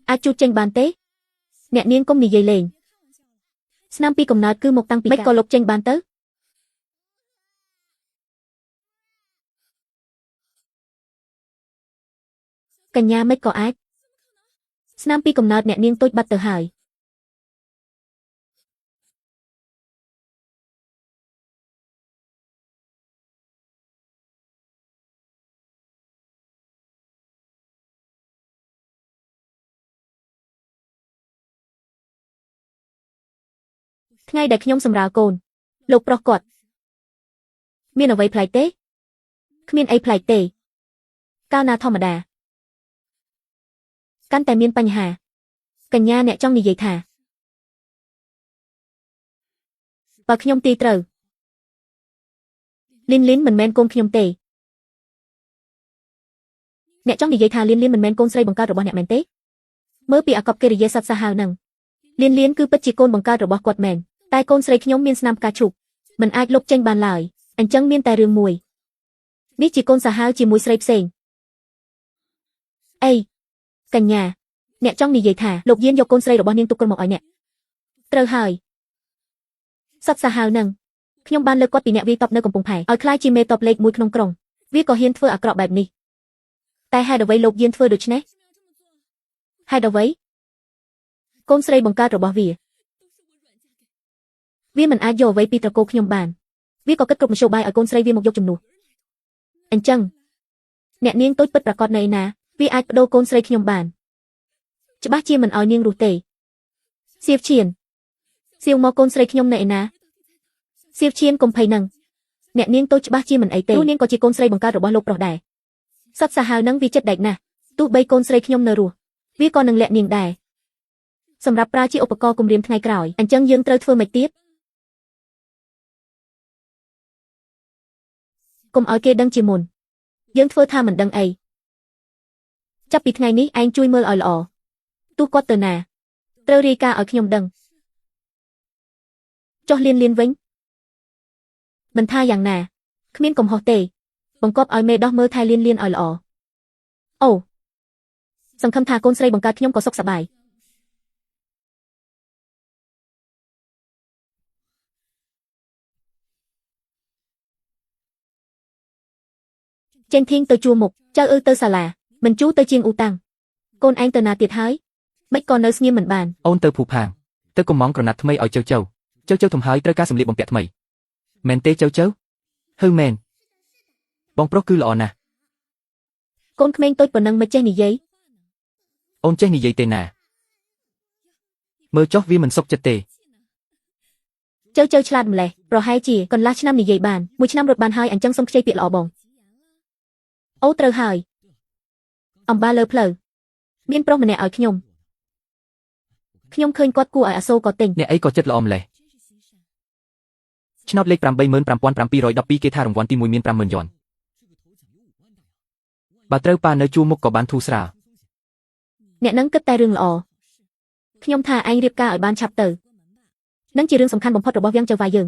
[SPEAKER 2] អាចជូតចេញបានទេអ្នកនាងកុំនិយាយលេងស្នាមពីកំណើតគឺមកតាំងពីម៉េចក៏លុបចេញបានទៅកញ្ញាម៉េចក៏អាចស្នាមពីកំណើតអ្នកនាងតូចបាត់ទៅហើយថ្ងៃដែលខ្ញុំសម្រាលកូនលោកប្រុសគាត់មានអ្វីប្លែកទេគ្មានអីប្លែកទេកាលណាធម្មតាកាន់តែមានបញ្ហាកញ្ញាអ្នកចង់និយាយថា បើខ្ញុំទីត្រូវលីនលីនមិនមែនកូនខ្ញុំទេអ្នកចង់និយាយថាលៀនលៀនមិនមែនកូនស្រីបង្កើតរបស់អ្នកមែនទេមើលពីអាកប្បកិរិយាសត្វសាហាវហ្នឹងលៀនលៀនគឺពិតជាកូនបង្កើតរបស់គាត់មែនតែកូនស្រីខ្ញុំមានស្នាមផ្កាឈូកមិនអាចលុបចេញបានឡើយអញ្ចឹងមានតែរឿងមួយនេះជាកូនសាហាវជាមួយស្រីផ្សេងអីកញ្ញាអ្នកចង់និយាយថាលោកយានយកកូនស្រីរបស់នាងទុកក្រុមមកឲ្យអ្នកត្រូវហើយសត្វសាហាវហ្នឹងខ្ញុំបានលើកគាត់ពីអ្នកវាយតបនៅកំពង់ផែឲ្យក្លាយជាមេតបលេខ1ក្នុងក្រុងវាក៏ហ៊ានធ្វើអាក្រក់បែបនេះតែហេតុអ្វីលោកយានធ្វើដូច្នេះហេតុអ្វីកូនស្រីបង្កើតរបស់វាវាមិនអាចយកអ្វីពីត្រកូលខ្ញុំបានវាក៏គិតគ្រប់មធ្យោបាយឲ្យកូនស្រីវាមកយកជំនួសអញ្ចឹងអ្នកនាងតូចពិតប្រាកដនៅឯណាវាអាចបដូរកូនស្រីខ្ញុំបានច្បាស់ជាមិនឲ្យនាងរស់ទេសៀវឈៀនសៀវមកកូនស្រីខ្ញុំនៅឯណាសៀវឈៀនកុំភ័យនឹងអ្នកនាងតូចច្បាស់ជាមិនអីទេព្រោះនាងក៏ជាកូនស្រីបង្កើតរបស់លោកប្រុសដែរសត្វសាហាវនឹងវាចិត្តដែកណាស់ទោះបីកូនស្រីខ្ញុំនៅរស់វាក៏នឹងលាក់នាងដែរសម្រាប់ប្រើជាឧបករណ៍គំរាមថ្ងៃក្រោយអញ្ចឹងយើងត្រូវធ្វើម៉េចទៀតកុំឲ្យគេដឹងជាមុនយើងធ្វើថាមិនដឹងអីចាប់ពីថ្ងៃនេះឯងជួយមើលឲ្យល្អទោះគាត់ទៅណាត្រូវរាយការណ៍ឲ្យខ្ញុំដឹងចុះលៀនលៀនវិញមិនថាយ៉ាងណាគ្មានកំហុសទេបង្គាប់ឲ្យមេដោះមើលថែលៀនលៀនឲ្យល្អអូសង្ឃឹមថាកូនស្រីបង្កើតខ្ញុំក៏សុខសប្បាយចេញធីងទៅជួមុខចៅអ៊ឺទៅសាលាមិនជូទៅជាងអ៊ូតាំងកូនឯងទៅណាទៀតហើយមិនក៏នៅស្ងៀមមិនបាន
[SPEAKER 1] អូនទៅភូផាងទៅកំងក្រណាត់ថ្មីឲ្យចៅចៅចៅចៅធំហើយត្រូវការសម្លៀកបំពាក់ថ្មីមែនទេចៅចៅហឺមែនបងប្រុសគឺល្អណាស់
[SPEAKER 2] កូនក្មេងតូចប៉ុណ្ណឹងមិនចេះនិយាយ
[SPEAKER 1] អូនចេះនិយាយទេណាមើលចុះវាមិនសុខចិត្តទេ
[SPEAKER 2] ចៅចៅឆ្លាតម្លេះប្រហែលជាកន្លះឆ្នាំនិយាយបានមួយឆ្នាំរត់បានហើយអញ្ចឹងសុំខ្ចីពាក្យល្អបងអូត្រូវហើយអំបាលើផ្លូវមានប្រុសម្នាក់ឲ្យខ្ញុំខ្ញុំឃើញគាត់គួរឲ្យអាសូរក៏ទិញ
[SPEAKER 1] អ្នកអីក៏ចិត្តល្អម្លេះឆ្នោតលេខ85712គេថារង្វាន់ទី1មាន50000យន់បើត្រូវប៉ានៅជួរមុខក៏បានធូរស្រាល
[SPEAKER 2] អ្នកនឹងគិតតែរឿងល្អខ្ញុំថាឯងរៀបការឲ្យបានឆាប់ទៅនឹងជារឿងសំខាន់បំផុតរបស់វាងចៅវាយយើង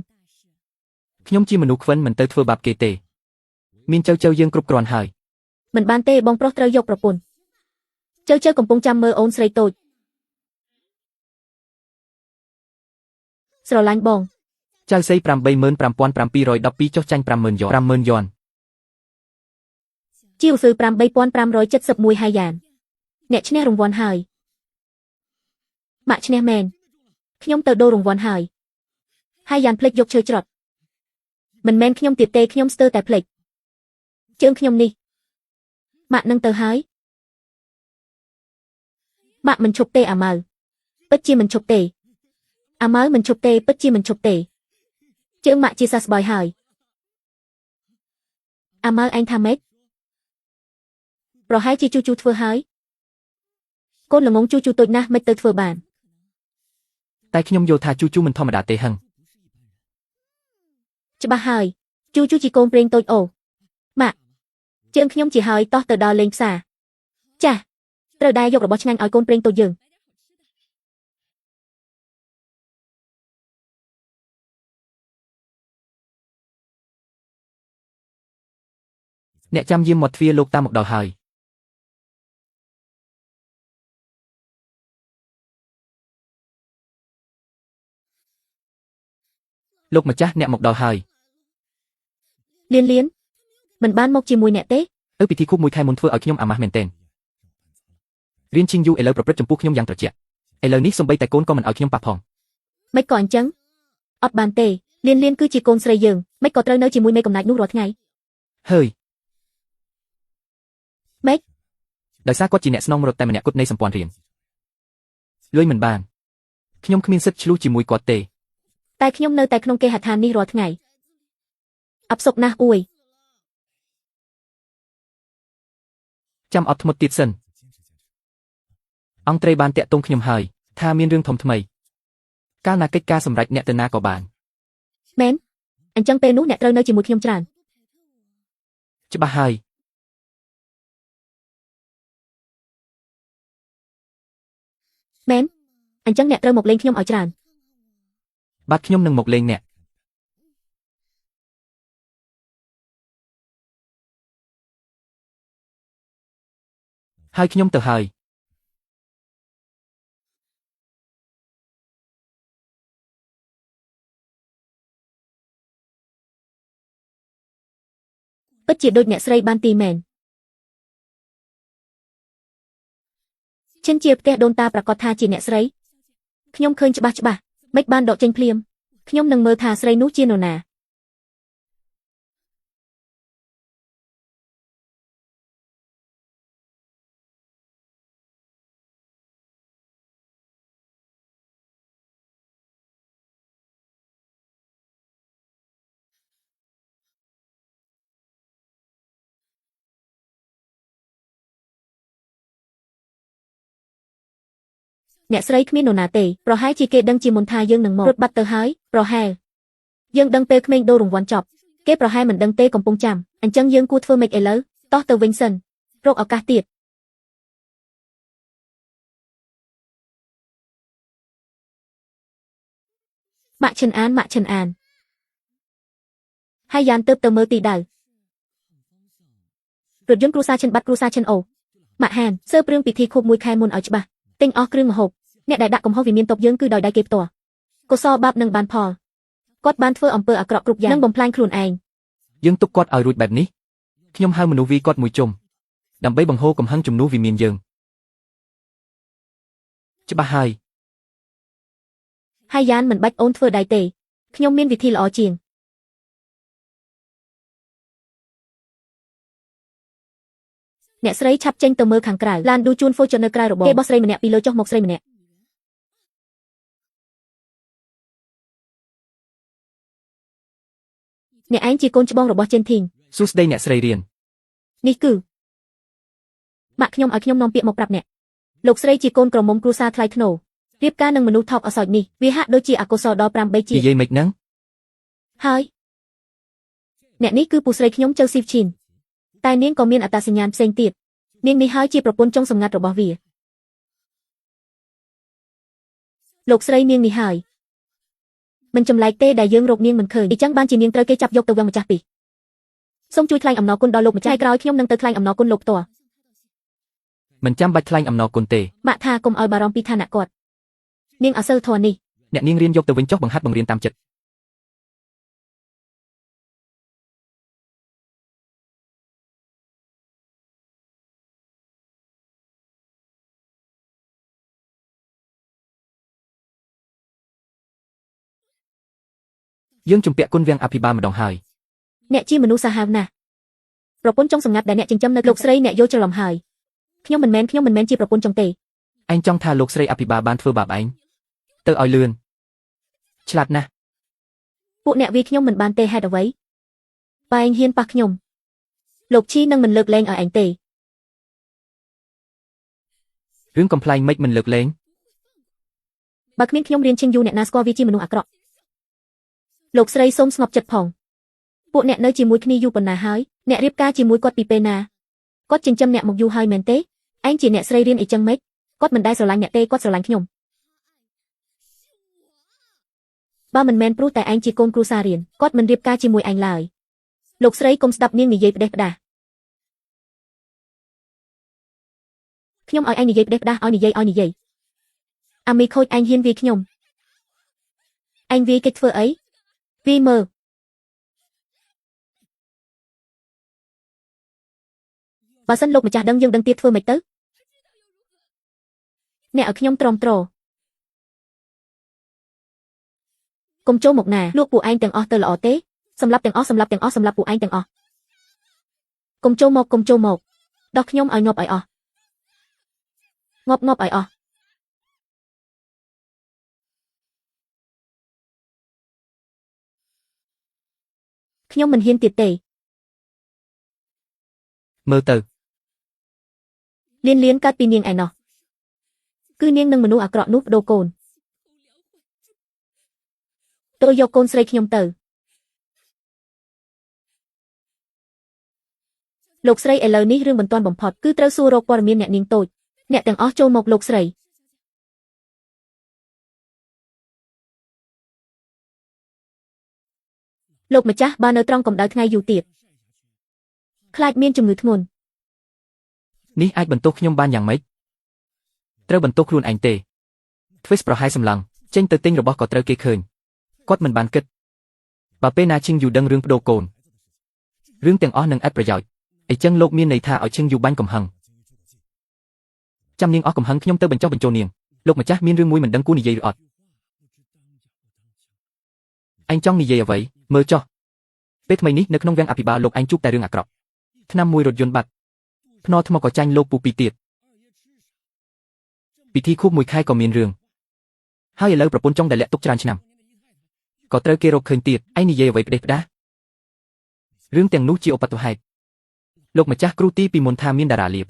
[SPEAKER 1] ខ្ញុំជាមនុស្សខ្វិនមិនទៅធ្វើបាបគេទេមានចៅចៅយើងគ្រប់គ្រាន់ហើយ
[SPEAKER 2] មិនបានទេបងប្រុសត្រូវយកប្រពន្ធចៅចៅកំពុងចាំមើលអូនស្រីតូចស្រឡាញ់បង
[SPEAKER 1] ចៅសី85712ចុះចាញ់50000យន់50000យន់
[SPEAKER 2] ជាឧសឺ8571ហើយយ៉ានអ្នកឈ្នះរង្វាន់ហើយម៉ាក់ឈ្នះមែនខ្ញុំទៅដូររង្វាន់ហើយហើយយ៉ានភ្លេចយកឈើច្រត់មិនមែនខ្ញុំទៀតទេខ្ញុំស្ទើរតែភ្លេចជើងខ្ញុំនេះម៉ាក់នឹងទៅហើយម៉ាក់មិនឈប់ទេអាម៉ៅពិតជាមិនឈប់ទេអាម៉ៅមិនឈប់ទេពិតជាមិនឈប់ទេជើងម៉ាក់ជាសះស្បើយហើយអាម៉ៅឯងថាម៉េចប្រហែលជាជូជូធ្វើហើយកូនល្ងងជូជូតូចណាស់មិនទៅធ្វើបាន
[SPEAKER 1] តែខ្ញុំយល់ថាជូជូមិនធម្មតាទេហឹង
[SPEAKER 2] ច្បាស់ហើយជូជូជាកូនព្រៀងតូចអូម៉ាក់ជើងខ្ញុំជាហើយតោះទៅដល់លេងផ្សារចាស់ត្រូវដែរយករបស់ឆ្ងាញ់ឲ្យកូនព្រៀងតូចយើង
[SPEAKER 1] អ្នកចាំយាមមាត់ទ្វារលោកតាមមកដល់ហើយលោកម្ចាស់អ្នកមកដល់ហើយ
[SPEAKER 2] លៀនលៀនមិនបានមកជាមួយអ្នកទេ
[SPEAKER 1] អឺពិធីខួបមួយខែមុនធ្វើឲ្យខ្ញុំអាម៉ាស់មែនទែនរៀនឈិងយូឥឡូវប្រព្រឹត្តចំពោះខ្ញុំយ៉ាងត្រជាក់ឥឡូវនេះសូម្បីតែកូនក៏មិនឲ្យខ្ញុំប៉ះផង
[SPEAKER 2] មិនក៏អញ្ចឹងអត់បានទេលៀនលៀនគឺជាកូនស្រីយើងមិនក៏ត្រូវនៅជាមួយមេកំណាចនោះរាល់ថ្ងៃ
[SPEAKER 1] ហើយ
[SPEAKER 2] ម៉េច
[SPEAKER 1] ដោយសារគាត់ជាអ្នកស្នងមរតតែម្នាក់គត់នៃសម្ព័ន្ធរៀនលុយមិនបានខ្ញុំគ្មានសិទ្ធិឆ្លោះជាមួយគាត់ទេ
[SPEAKER 2] តែខ្ញុំនៅតែក្នុងគេហដ្ឋាននេះរាល់ថ្ងៃអផ្សុកណាស់អួយ
[SPEAKER 1] ចាំអត់ធ្មត់ទៀតសិនអង្គត្រីបានតាក់ទងខ្ញុំហើយថាមានរឿងធំថ្មីកាលណាកិច្ចការសម្រេចអ្នកទៅណាក៏បាន
[SPEAKER 2] មែនអញ្ចឹងពេលនោះអ្នកត្រូវនៅជាមួយខ្ញុំច្រើន
[SPEAKER 1] ច្បាស់ហើយ
[SPEAKER 2] មែនអញ្ចឹងអ្នកត្រូវមកលេងខ្ញុំឲ្យច្រើន
[SPEAKER 1] បាទខ្ញុំនឹងមកលេងអ្នកហើយខ្ញុំទៅហើយ
[SPEAKER 2] ពិតជាដូចអ្នកស្រីបានទីមែនឈិនជាផ្ទះដូនតាប្រកាសថាជាអ្នកស្រីខ្ញុំឃើញច្បាស់ច្បាស់មិនបានដកចេញភ្លាមខ្ញុំនឹងមើលថាស្រីនោះជានរណាអ្នកស្រីគ្មាននរណាទេប្រហែលជាគេដឹងជាមុនថាយើងនឹងមករត់បាត់ទៅហើយប្រហែលយើងដឹងពេលក្មេងដូររង្វាន់ចប់គេប្រហែលមិនដឹងទេកំពុងចាំអញ្ចឹងយើងគួរធ្វើម៉េចឥឡូវតោះទៅវិញសិនរកឱកាសទៀតម៉ាក់ឈិនអានម៉ាក់ឈិនអានហើយយ៉ានទៅទៅមើលទីដៅរថយន្តគ្រួសារឈិនបាត់គ្រួសារឈិនអូម៉ាក់ហានសើព្រឿងពិធីខួបមួយខែមុនឲ្យច្បាស់ទិញអស់គ្រឿងម្ហូបអ្នកដែលដាក់កំហុសវិមានតបយើងគឺដោយដៃគេផ្ទាល់កុសលបាបនឹងបានផលគាត់បានធ្វើអំពើអាក្រក់គ្រប់យ៉ាងនិងបំផ្លាញខ្លួនឯង
[SPEAKER 1] យើងទុកគាត់ឲ្យរួចបែបនេះខ្ញុំហៅមនុស្សវីគាត់មួយជុំដើម្បីបង្ហូរកំហឹងជំនួសវិមានយើងច្បាស់ហើយ
[SPEAKER 2] ហើយយ៉ានមិនបាច់អូនធ្វើដៃទេខ្ញុំមានវិធីល្អជាងអ្នកស្រីឆាប់ចេញទៅមើលខាងក្រៅឡានឌូជួនហ្វូជនៅក្រៅរបងគេបោះស្រីម្នាក់ពីលើចុះមកស្រីម្នាក់អ្នកឯងជាកូនច្បងរបស់ជេនធីង
[SPEAKER 1] សួស្តីអ្នកស្រីរៀន
[SPEAKER 2] នេះគឺម៉ាក់ខ្ញុំឲ្យខ្ញុំនាំពាក្យមកប្រាប់អ្នកលោកស្រីជាកូនក្រមុំគ្រួសារថ្លៃថ្នូររៀបការនឹងមនុស្សថោកអសោចនេះវាហាក់ដូចជាអកុសលដល់8ជា
[SPEAKER 1] និយាយម៉េចហ្នឹង
[SPEAKER 2] ហើយអ្នកនេះគឺពូស្រីខ្ញុំចៅស៊ីវឈីនតែនាងក៏មានអត្តសញ្ញាណផ្សេងទៀតនាងនេះហើយជាប្រពន្ធចុងសម្ងាត់របស់វាលោកស្រីនាងនេះហើយមិនចម្លែកទេដែលយើងរកនាងមិនឃើញអ៊ីចឹងបានជានាងត្រូវគេចាប់យកទៅវងម្ចាស់ពីសូមជួយថ្លែងអំណរគុណដល់លោកម្ចាស់ក្រោយខ្ញុំនឹងទៅថ្លែងអំណរគុណលោកផ្ទាល់
[SPEAKER 1] មិនចាំបាច់ថ្លែងអំណរគុណទេ
[SPEAKER 2] ម៉ាក់ថាកុំឲ្យបារម្ភពីឋានៈគាត់នាងអសិលធម៌នេះ
[SPEAKER 1] អ្នកនាងរៀនយកទៅវិញចុះបង្ហាត់បង្រៀនតាមចិត្តយើងជំពាក់គុណវាំងអភិបាលម្ដងហើយ
[SPEAKER 2] អ្នកជាមនុស្សសាហាវណាស់ប្រពន្ធចុងសម្ងាត់ដែលអ្នកចិញ្ចឹមនៅលោកស្រីអ្នកយល់ច្រឡំហើយខ្ញុំមិនមែនខ្ញុំមិនមែនជាប្រពន្ធចុងទេ
[SPEAKER 1] ឯងចង់ថាលោកស្រីអភិបាលបានធ្វើបាបឯងទៅឲ្យលឿនឆ្លាតណាស់
[SPEAKER 2] ពួកអ្នកវាខ្ញុំមិនបានទេហេតុអ្វីបែងហ៊ានប៉ះខ្ញុំលោកឈីនឹងមិនលើកលែងឲ្យឯងទេ
[SPEAKER 1] រឿងកំប្លែងមិនមិនលើកលែង
[SPEAKER 2] បើគ្មានខ្ញុំរៀនឈិងយូអ្នកណាស្គាល់វាជាមនុស្សអាក្រក់លោកស្រីសូមស្ងប់ចិត្តផងពួកអ្នកនៅជាមួយគ្នាយូរប៉ុណ្ណាហើយអ្នករៀបការជាមួយគាត់ពីពេលណាគាត់ចិញ្ចឹមអ្នកមកយូរហើយមែនទេឯងជាអ្នកស្រីរៀនអីចឹងម៉េចគាត់មិនដែលស្រឡាញ់អ្នកទេគាត់ស្រឡាញ់ខ្ញុំបើមិនមែនព្រោះតែឯងជាកូនគ្រួសាររៀនគាត់មិនរៀបការជាមួយឯងឡើយលោកស្រីកុំស្ដាប់នាងនិយាយផ្ដេសផ្ដាសខ្ញុំឲ្យឯងនិយាយផ្ដេសផ្ដាសឲ្យនិយាយឲ្យនិយាយអាមីខូចឯងហ៊ានវាយខ្ញុំឯងវាយកិច្ចធ្វើអីវាយមើលបើសិនលោកម្ចាស់ដឹងយើងដឹងទៀតធ្វើម៉េចទៅអ្នកឲ្យខ្ញុំទ្រាំទ្រកុំចូលមកណាលក់ពួកឯងទាំងអស់ទៅល្អទេសម្រាប់ទាំងអស់សម្រាប់ទាំងអស់សម្រាប់ពួកឯងទាំងអស់កុំចូលមកកុំចូលមកដោះខ្ញុំឲ្យងាប់ឲ្យអស់ងាប់ងាប់ឲ្យអស់ខ្ញុំមិនហ៊ានទៀតទេ
[SPEAKER 1] មើលទៅ
[SPEAKER 2] លៀនលៀនកាត់ពីនាងឯណោះគឺនាងនឹងមនុស្សអាក្រក់នោះបដូរកូនទៅយកកូនស្រីខ្ញុំទៅ លោកស្រីឥឡូវនេះរឿងបន្ទាន់បំផុតគឺត្រូវសួររកព័ត៌មានអ្នកនាងតូចអ្នកទាំងអស់ចូលមកលោកស្រី លោកម្ចាស់បើនៅត្រង់កម្ដៅថ្ងៃយូរទៀតខ្លាចមានជំងឺធ្ងន់
[SPEAKER 1] នេះអាចបន្ទោសខ្ញុំបានយ៉ាងម៉េចត្រូវបន្ទោសខ្លួនឯងទេធ្វេសប្រហែលសម្លឹងចេញទៅទិញរបស់ក៏ត្រូវគេឃើញគាត់មិនបានគិតបើពេលណាឈឹងយូដឹងរឿងបដូរកូនរឿងទាំងអស់នឹងឥតប្រយោជន៍អីចឹងលោកមានន័យថាឲ្យឈឹងយូបាញ់កំហឹងចាំនាងអស់កំហឹងខ្ញុំទៅបញ្ចុះបញ្ចូលនាងលោកម្ចាស់មានរឿងមួយមិនដឹងគួរនិយាយឬអត់ឯងចង់និយាយអ្វីមើលចុះពេលថ្មីនេះនៅក្នុងវាំងអភិបាលលោកឯងជួបតែរឿងអាក្រក់ឆ្នាំមួយរថយន្តបាត់ភ្នល់ថ្មក៏ចាញ់លោកពូពីរទៀតពិធីខួបមួយខែក៏មានរឿងហើយឥឡូវប្រពន្ធចុងដែលលាក់ទុកច្រើនឆ្នាំក៏ត្រូវគេរកឃើញទៀតឯងនិយាយអ្វីផ្ដេសផ្ដាសរឿងទាំងនោះជាឧបទ្ទវហេតុលោកម្ចាស់គ្រូទីពីមុនថាមានតារាលៀប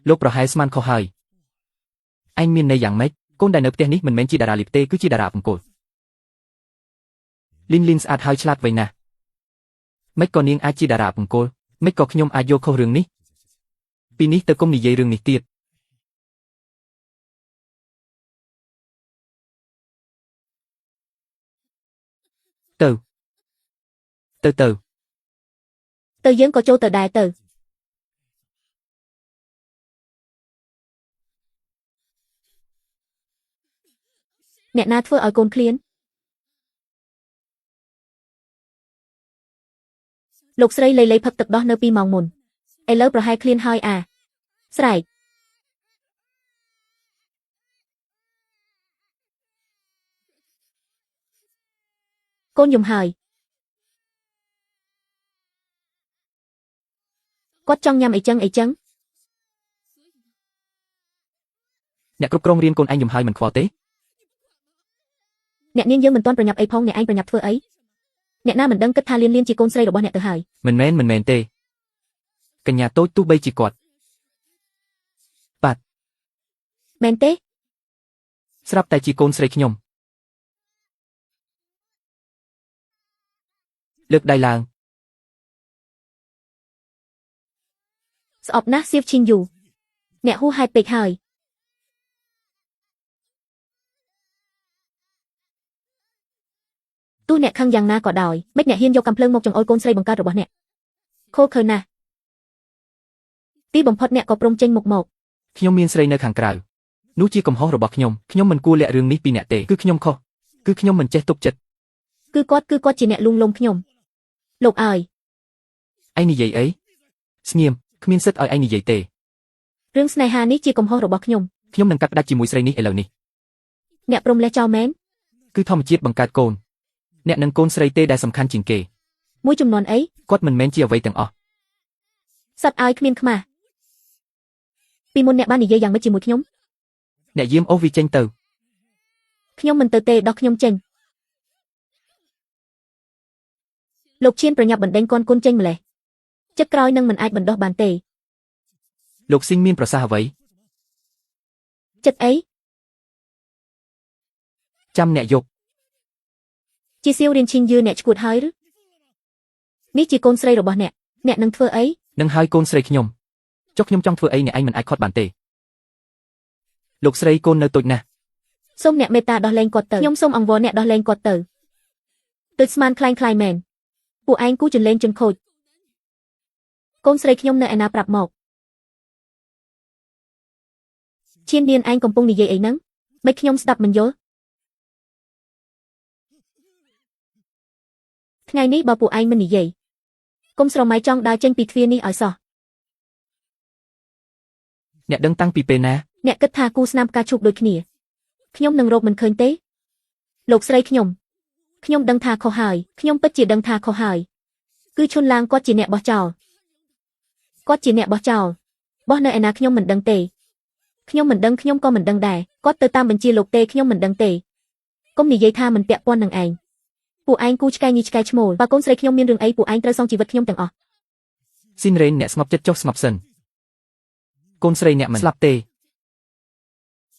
[SPEAKER 1] លោកប្រហែលស្មានខុសហើយឯងមានន័យយ៉ាងម៉េចកូនដែលនៅផ្ទះនេះមិនមែនជាតារាលៀបទេគឺជាតារាបង្គោលលីនលីនស្អាតហើយឆ្លាតវៃណាស់ម៉េចក៏នាងអាចជាតារាបង្គោលម៉េចក៏ខ្ញុំអាចយកខុសរឿងនេះពីនេះទៅកុំនិយាយរឿងនេះទៀតទៅទៅទៅ
[SPEAKER 2] ទៅយើងក៏ចូលទៅដែរទៅអ្នកណាធ្វើឲ្យកូនឃ្លានលោកស្រីលៃលៃផឹកទឹកដោះនៅ2ម៉ោងមុនឥឡូវប្រហែលឃ្លានហើយអាស្រែកកូនយំហើយគាត់ចង់ញ៉ាំអីចឹងអីចឹង
[SPEAKER 1] អ្នកគ្រប់គ្រងរៀនកូនឯងយំហើយមិនខ្វល់ទេ
[SPEAKER 2] អ្នកនាងយើងមិនទាន់ប្រញាប់អីផងអ្នកឯងប្រញាប់ធ្វើអីអ្នកណាមិនដឹងគិតថាលៀនលៀនជាកូនស្រីរបស់អ្នកទៅហើយ
[SPEAKER 1] មិនមែនមិនមែនទេកញ្ញាតូចទោះបីជាគាត់បាទ
[SPEAKER 2] មែនទេ
[SPEAKER 1] ស្រាប់តែជាកូនស្រីខ្ញុំលើកដៃឡើង
[SPEAKER 2] ស្អប់ណាស់សៀវឈីងយូអ្នកហួសហេតុពេកហើយទោះអ្នកខឹងយ៉ាងណាក៏ដោយមិនអ្នកហ៊ានយកកាំភ្លើងមកចង្អុលកូនស្រីបង្កើតរបស់អ្នកខូខើណាស់ទីបំផុតអ្នកក៏ព្រមចេញមុខមក
[SPEAKER 1] ខ្ញុំមានស្រីនៅខាងក្រៅនោះជាកំហុសរបស់ខ្ញុំខ្ញុំមិនគួរលាក់រឿងនេះពីអ្នកទេគឺខ្ញុំខុសគឺខ្ញុំមិនចេះទុកចិត្ត
[SPEAKER 2] គឺគាត់គឺគាត់ជាអ្នកលួងលោមខ្ញុំលោកអើយ
[SPEAKER 1] ឯងនិយាយអីស្ងៀមគ្មានសិទ្ធិឲ្យឯងនិយាយទេ
[SPEAKER 2] រឿងស្នេហានេះជាកំហុសរបស់ខ្ញុំ
[SPEAKER 1] ខ្ញុំនឹងកាត់ផ្ដាច់ជាមួយស្រីនេះឥឡូវនេះ
[SPEAKER 2] អ្នកព្រមលះចោលមែន
[SPEAKER 1] គឺធម្មជាតិបង្កើតកូនអ្នកនឹងកូនស្រីទេដែលសំខាន់ជាងគេ
[SPEAKER 2] មួយចំនួនអី
[SPEAKER 1] គាត់មិនមែនជាអ្វីទាំងអស់
[SPEAKER 2] សត្វឲ្យគ្មានខ្មាស់ពីមុនអ្នកបាននិយាយយ៉ាងម៉េចជាមួយខ្ញុំ
[SPEAKER 1] អ្នកយាមអូសវាចេញទៅ
[SPEAKER 2] ខ្ញុំមិនទៅទេដោះខ្ញុំចេញលោកឈៀនប្រញាប់បណ្ដេញកូនគុនចេញម្លេះចិត្តក្រោយនឹងមិនអាចបណ្ដោះបានទេ
[SPEAKER 1] លោកស៊ីងមានប្រសាសន៍អ្វី
[SPEAKER 2] ចិត្តអី
[SPEAKER 1] ចាំអ្នកយក
[SPEAKER 2] ជាសៀវរៀនឈីងយឺអ្នកឈួតហើយឬនេះជាកូនស្រីរបស់អ្នកអ្នកនឹងធ្វើអី
[SPEAKER 1] នឹងហើយកូនស្រីខ្ញុំចុះខ្ញុំចង់ធ្វើអីអ្នកឯងមិនអាចខត់បានទេលោកស្រីកូននៅតូចណាស់
[SPEAKER 2] សូមអ្នកមេត្តាដោះលែងគាត់ទៅខ្ញុំសូមអង្វរអ្នកដោះលែងគាត់ទៅដូចស្មានคล้ายคล้ายមែនពួកឯងគូចន្លេងជន់ខូចកូនស្រីខ្ញុំនៅឯណាប្រាប់មកឈៀននៀនឯងកំពុងនិយាយអីហ្នឹងមិនខ្ញុំស្ដាប់មិនយល់ថ្ងៃនេះបើពួកឯងមិននិយាយកុំស្រមៃចង់ដើរចេញពីទ្វារនេះឲ្យសោះ
[SPEAKER 1] អ្នកដឹងតាំងពីពេលណា
[SPEAKER 2] អ្នកគិតថាគូស្នាមផ្កាឈូកដូចគ្នាខ្ញុំនឹងរកមិនឃើញទេលោកស្រីខ្ញុំខ្ញុំដឹងថាខុសហើយខ្ញុំពិតជាដឹងថាខុសហើយគឺឈុនឡាងគាត់ជាអ្នកបោះចោលគាត់ជាអ្នកបោះចោលបោះនៅឯណាខ្ញុំមិនដឹងទេខ្ញុំមិនដឹងខ្ញុំក៏មិនដឹងដែរគាត់ទៅតាមបញ្ជាលោកទេខ្ញុំមិនដឹងទេកុំនិយាយថាមិនពាក់ព័ន្ធនឹងឯងពួកឯងគូឆ្កែញីឆ្កែឈ្មោលបើកូនស្រីខ្ញុំមានរឿងអីពួកឯងត្រូវសងជីវិតខ្ញុំទាំងអស់
[SPEAKER 1] ស៊ីនរ៉េនអ្នកស្ងប់ចិត្តចុះស្ងប់សិនកូនស្រីអ្នកមិនស្លាប់ទេ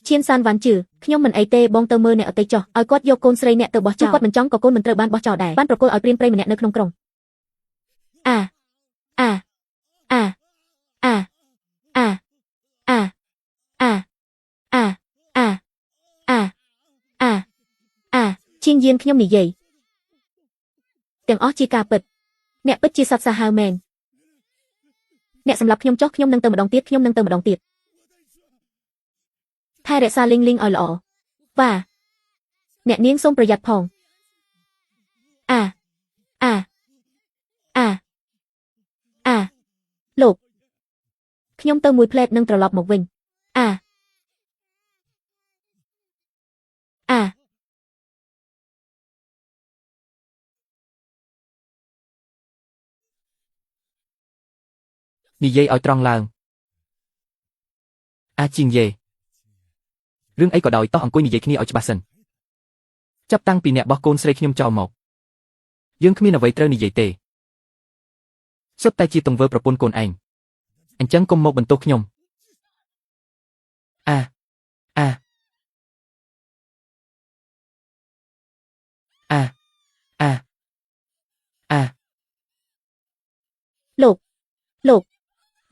[SPEAKER 2] ឈៀនសានវ៉ាន់ជឺខ្ញុំមិនអីទេបងទៅមើលអ្នកអតីចុះឲ្យគាត់យកកូនស្រីអ្នកទៅបោះចោលគាត់មិនចង់ក៏កូនមិនត្រូវបានបោះចោលដែរបានប្រគល់ឲ្យព្រានព្រៃម្នាក់នៅក្នុងក្រុងអា ឈៀងយានខ្ញុំនិយាយទាំងអស់ជាការពិតអ្នកពិតជាសត្វសាហាវមែនអ្នកសម្លាប់ខ្ញុំចុះខ្ញុំនឹងទៅម្ដងទៀតខ្ញុំនឹងទៅម្ដងទៀតថែរក្សាលីងលីងឲ្យល្អវ៉ាអ្នកនាងសូមប្រយ័ត្នផងអាអាអាអាលោកខ្ញុំទៅមួយផ្លែតនឹងត្រឡប់មកវិញអាអា
[SPEAKER 1] និយាយឲ្យត្រង់ឡើងអាជីងយេរឿងអីក៏ដោយតោះអង្គុយនិយាយគ្នាឲ្យច្បាស់សិនចាប់តាំងពីអ្នកបោះកូនស្រីខ្ញុំចោលមកយើងគ្មានអ្វីត្រូវនិយាយទេសុទ្ធតែជាទង្វើប្រពន្ធកូនឯងអញ្ចឹងកុំមកបន្ទោសខ្ញុំអាអាអាអាអា
[SPEAKER 2] លោកលោក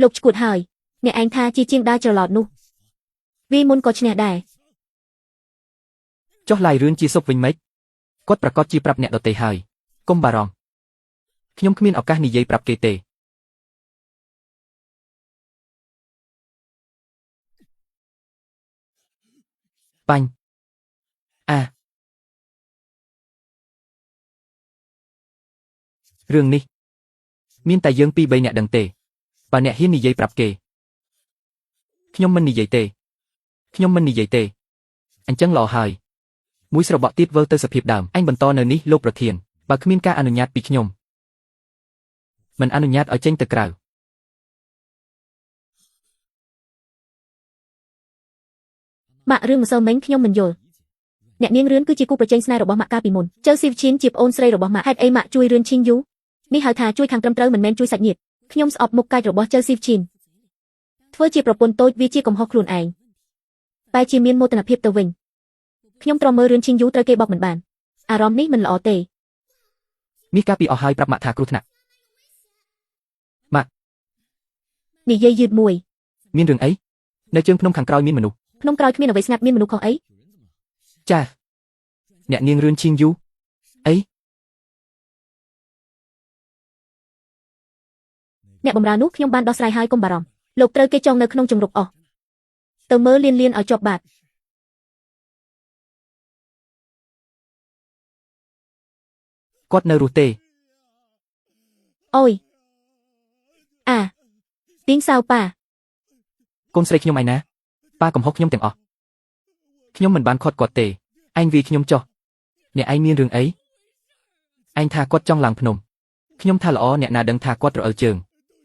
[SPEAKER 2] លោកឈួតហើយអ្នកឯងថាជាជាងដើរច្រឡោតនោះវីមុនក៏ឈ្នះដែរ
[SPEAKER 1] ចុះឡាយរឿនជាសុបវិញម៉េចគាត់ប្រកាសជាប្រាប់អ្នកដទៃហើយកុំបារម្ភខ្ញុំគ្មានឱកាសនិយាយប្រាប់គេទេបាញ់អារឿងនេះមានតែយើងពីរបីអ្នកដឹងទេបើអ្នកហ៊ាននិយាយប្រាប់គេខ្ញុំមិននិយាយទេខ្ញុំមិននិយាយទេអញ្ចឹងល្អហើយមួយស្របក់ទៀតវិលទៅសភាពដើមអញបន្តនៅនេះលោកប្រធានបើគ្មានការអនុញ្ញាតពីខ្ញុំមិនអនុញ្ញាតឲ្យចេញទៅក្រៅ
[SPEAKER 2] ម៉ាក់រឿងម្សិលមិញខ្ញុំមិនយល់អ្នកនាងរឿនគឺជាគូប្រជែងស្នេហ៍របស់ម៉ាក់កាលពីមុនចៅស៊ីវឈិនជាប្អូនស្រីរបស់ម៉ាក់ហេតុអីម៉ាក់ជួយរឿនឈីងយូនេះហៅថាជួយខាងត្រឹមត្រូវមិនមែនជួយសាច់ញាតិខ្ញុំស្អប់មុខកាចរបស់ចៅស៊ីវឈិនធ្វើជាប្រពន្ធតូចវាជាកំហុសខ្លួនឯងតែជាមានមោទនភាពទៅវិញខ្ញុំទ្រាំមើលរឿនឈីងយូត្រូវគេបោកមិនបានអារម្មណ៍នេះមិនល្អទេ
[SPEAKER 1] នេះកាលពីអស់ហើយប្រាប់ម៉ាក់ថាគ្រោះថ្នាក់ម៉ាក់
[SPEAKER 2] និយាយយឺតមួយ
[SPEAKER 1] មានរឿងអីនៅជើងភ្នំខាងក្រោយមានមនុស្ស
[SPEAKER 2] ភ្នំក្រោយគ្មានអ្វីស្ងាត់មានមនុស្សខុសអី
[SPEAKER 1] ចាអ្នកនាងរឿនឈីងយូអី
[SPEAKER 2] អ្នកបម្រើនោះខ្ញុំបានដោះស្រាយហើយកុំបារម្ភលោកត្រូវគេចងនៅក្នុងជំរកអស់ទៅមើលលៀនលៀនឲ្យជាប់បាត
[SPEAKER 1] គាត់នៅរស់ទេ
[SPEAKER 2] អូយអាទីងសៅប៉ា
[SPEAKER 1] កូនស្រីខ្ញុំឯណាប៉ាកំហុសខ្ញុំទាំងអស់ខ្ញុំមិនបានខាត់គាត់ទេឯងវាខ្ញុំចុះអ្នកឯងមានរឿងអីឯងថាគាត់ចង់ឡើងភ្នំខ្ញុំថាល្អអ្នកណាដឹងថាគាត់រអិលជើង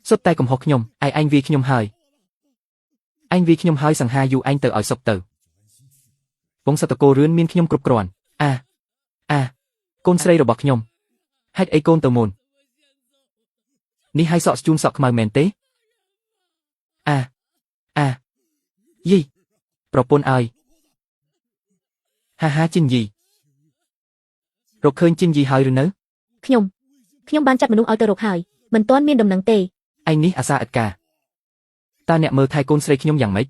[SPEAKER 1] សុទ្ធតែកំហុសខ្ញុំឯងវាខ្ញុំហើយឯងវាខ្ញុំហើយសង្ហាយូឯងទៅឲ្យសុខទៅវងសតកោរឿនមានខ្ញុំគ្រប់គ្រាន់អាអាកូនស្រីរបស់ខ្ញុំហេតុអីកូនទៅមុននេះឲ្យសក់ស្ជូនសក់ខ្មៅមែនទេអាអាយីប្រពន្ធឲ្យហាហាជីនយីរកឃើញជីនយីហើយឬនៅ
[SPEAKER 2] ខ្ញុំខ្ញុំបានចាត់មនុស្សឲ្យទៅរកហើយមិនទាន់មានដំណឹងទេ
[SPEAKER 1] ឯងនេះអាសាឥតការតើអ្នកមើលថែកូនស្រីខ្ញុំយ៉ាងម៉េច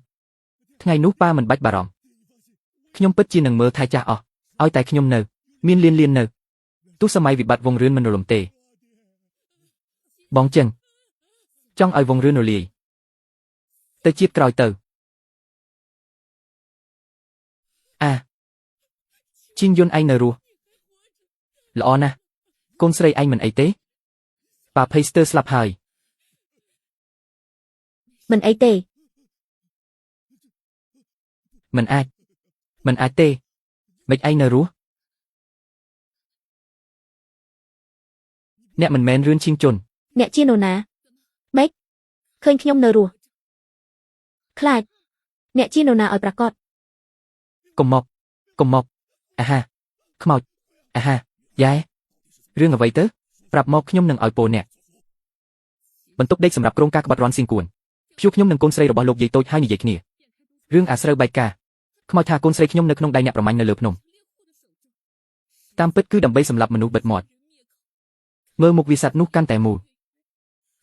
[SPEAKER 1] ថ្ងៃនោះប៉ាមិនបាច់បារម្ភខ្ញុំពិតជានឹងមើលថែចាស់អស់ឲ្យតែខ្ញុំនៅមានលៀនលៀននៅទោះសម័យវិបត្តិវងរឿនមិនរលំទេបងចឹងចង់ឲ្យវងរឿនរលាយទៅជាតិក្រោយទៅអាជីងយុនឯងនៅរស់ល្អណាស់កូនស្រីឯងមិនអីទេប៉ាភ័យស្ទើរស្លាប់ហើយ
[SPEAKER 2] មិនអីទេ
[SPEAKER 1] មិនអាចមិនអាចទេមិនឯងនៅរស់អ្នកមិនមែនរឿនឈីងជន់
[SPEAKER 2] អ្នកជានរណាម៉េចឃើញខ្ញុំនៅរស់ខ្លាចអ្នកជានរណាឲ្យប្រកាស
[SPEAKER 1] កុំមកកុំមកអាហាខ្មោចអាហាយ៉ែរឿងអ្វីទៅប្រាប់មកខ្ញុំនឹងឲ្យពោអ្នកបន្ទប់ដេកសម្រាប់ក្រុងការក្បត់រន់សៀងគួនព្យួរខ្ញុំនិងកូនស្រីរបស់លោកយាយតូចហើយនិយាយគ្នារឿងអាស្រូវបែកការខ្មោចថាកូនស្រីខ្ញុំនៅក្នុងដៃអ្នកប្រមាញ់នៅលើភ្នំតាមពិតគឺដើម្បីសម្លាប់មនុស្សបិទមាត់មើលមុខវាសត្វនោះកាន់តែមូល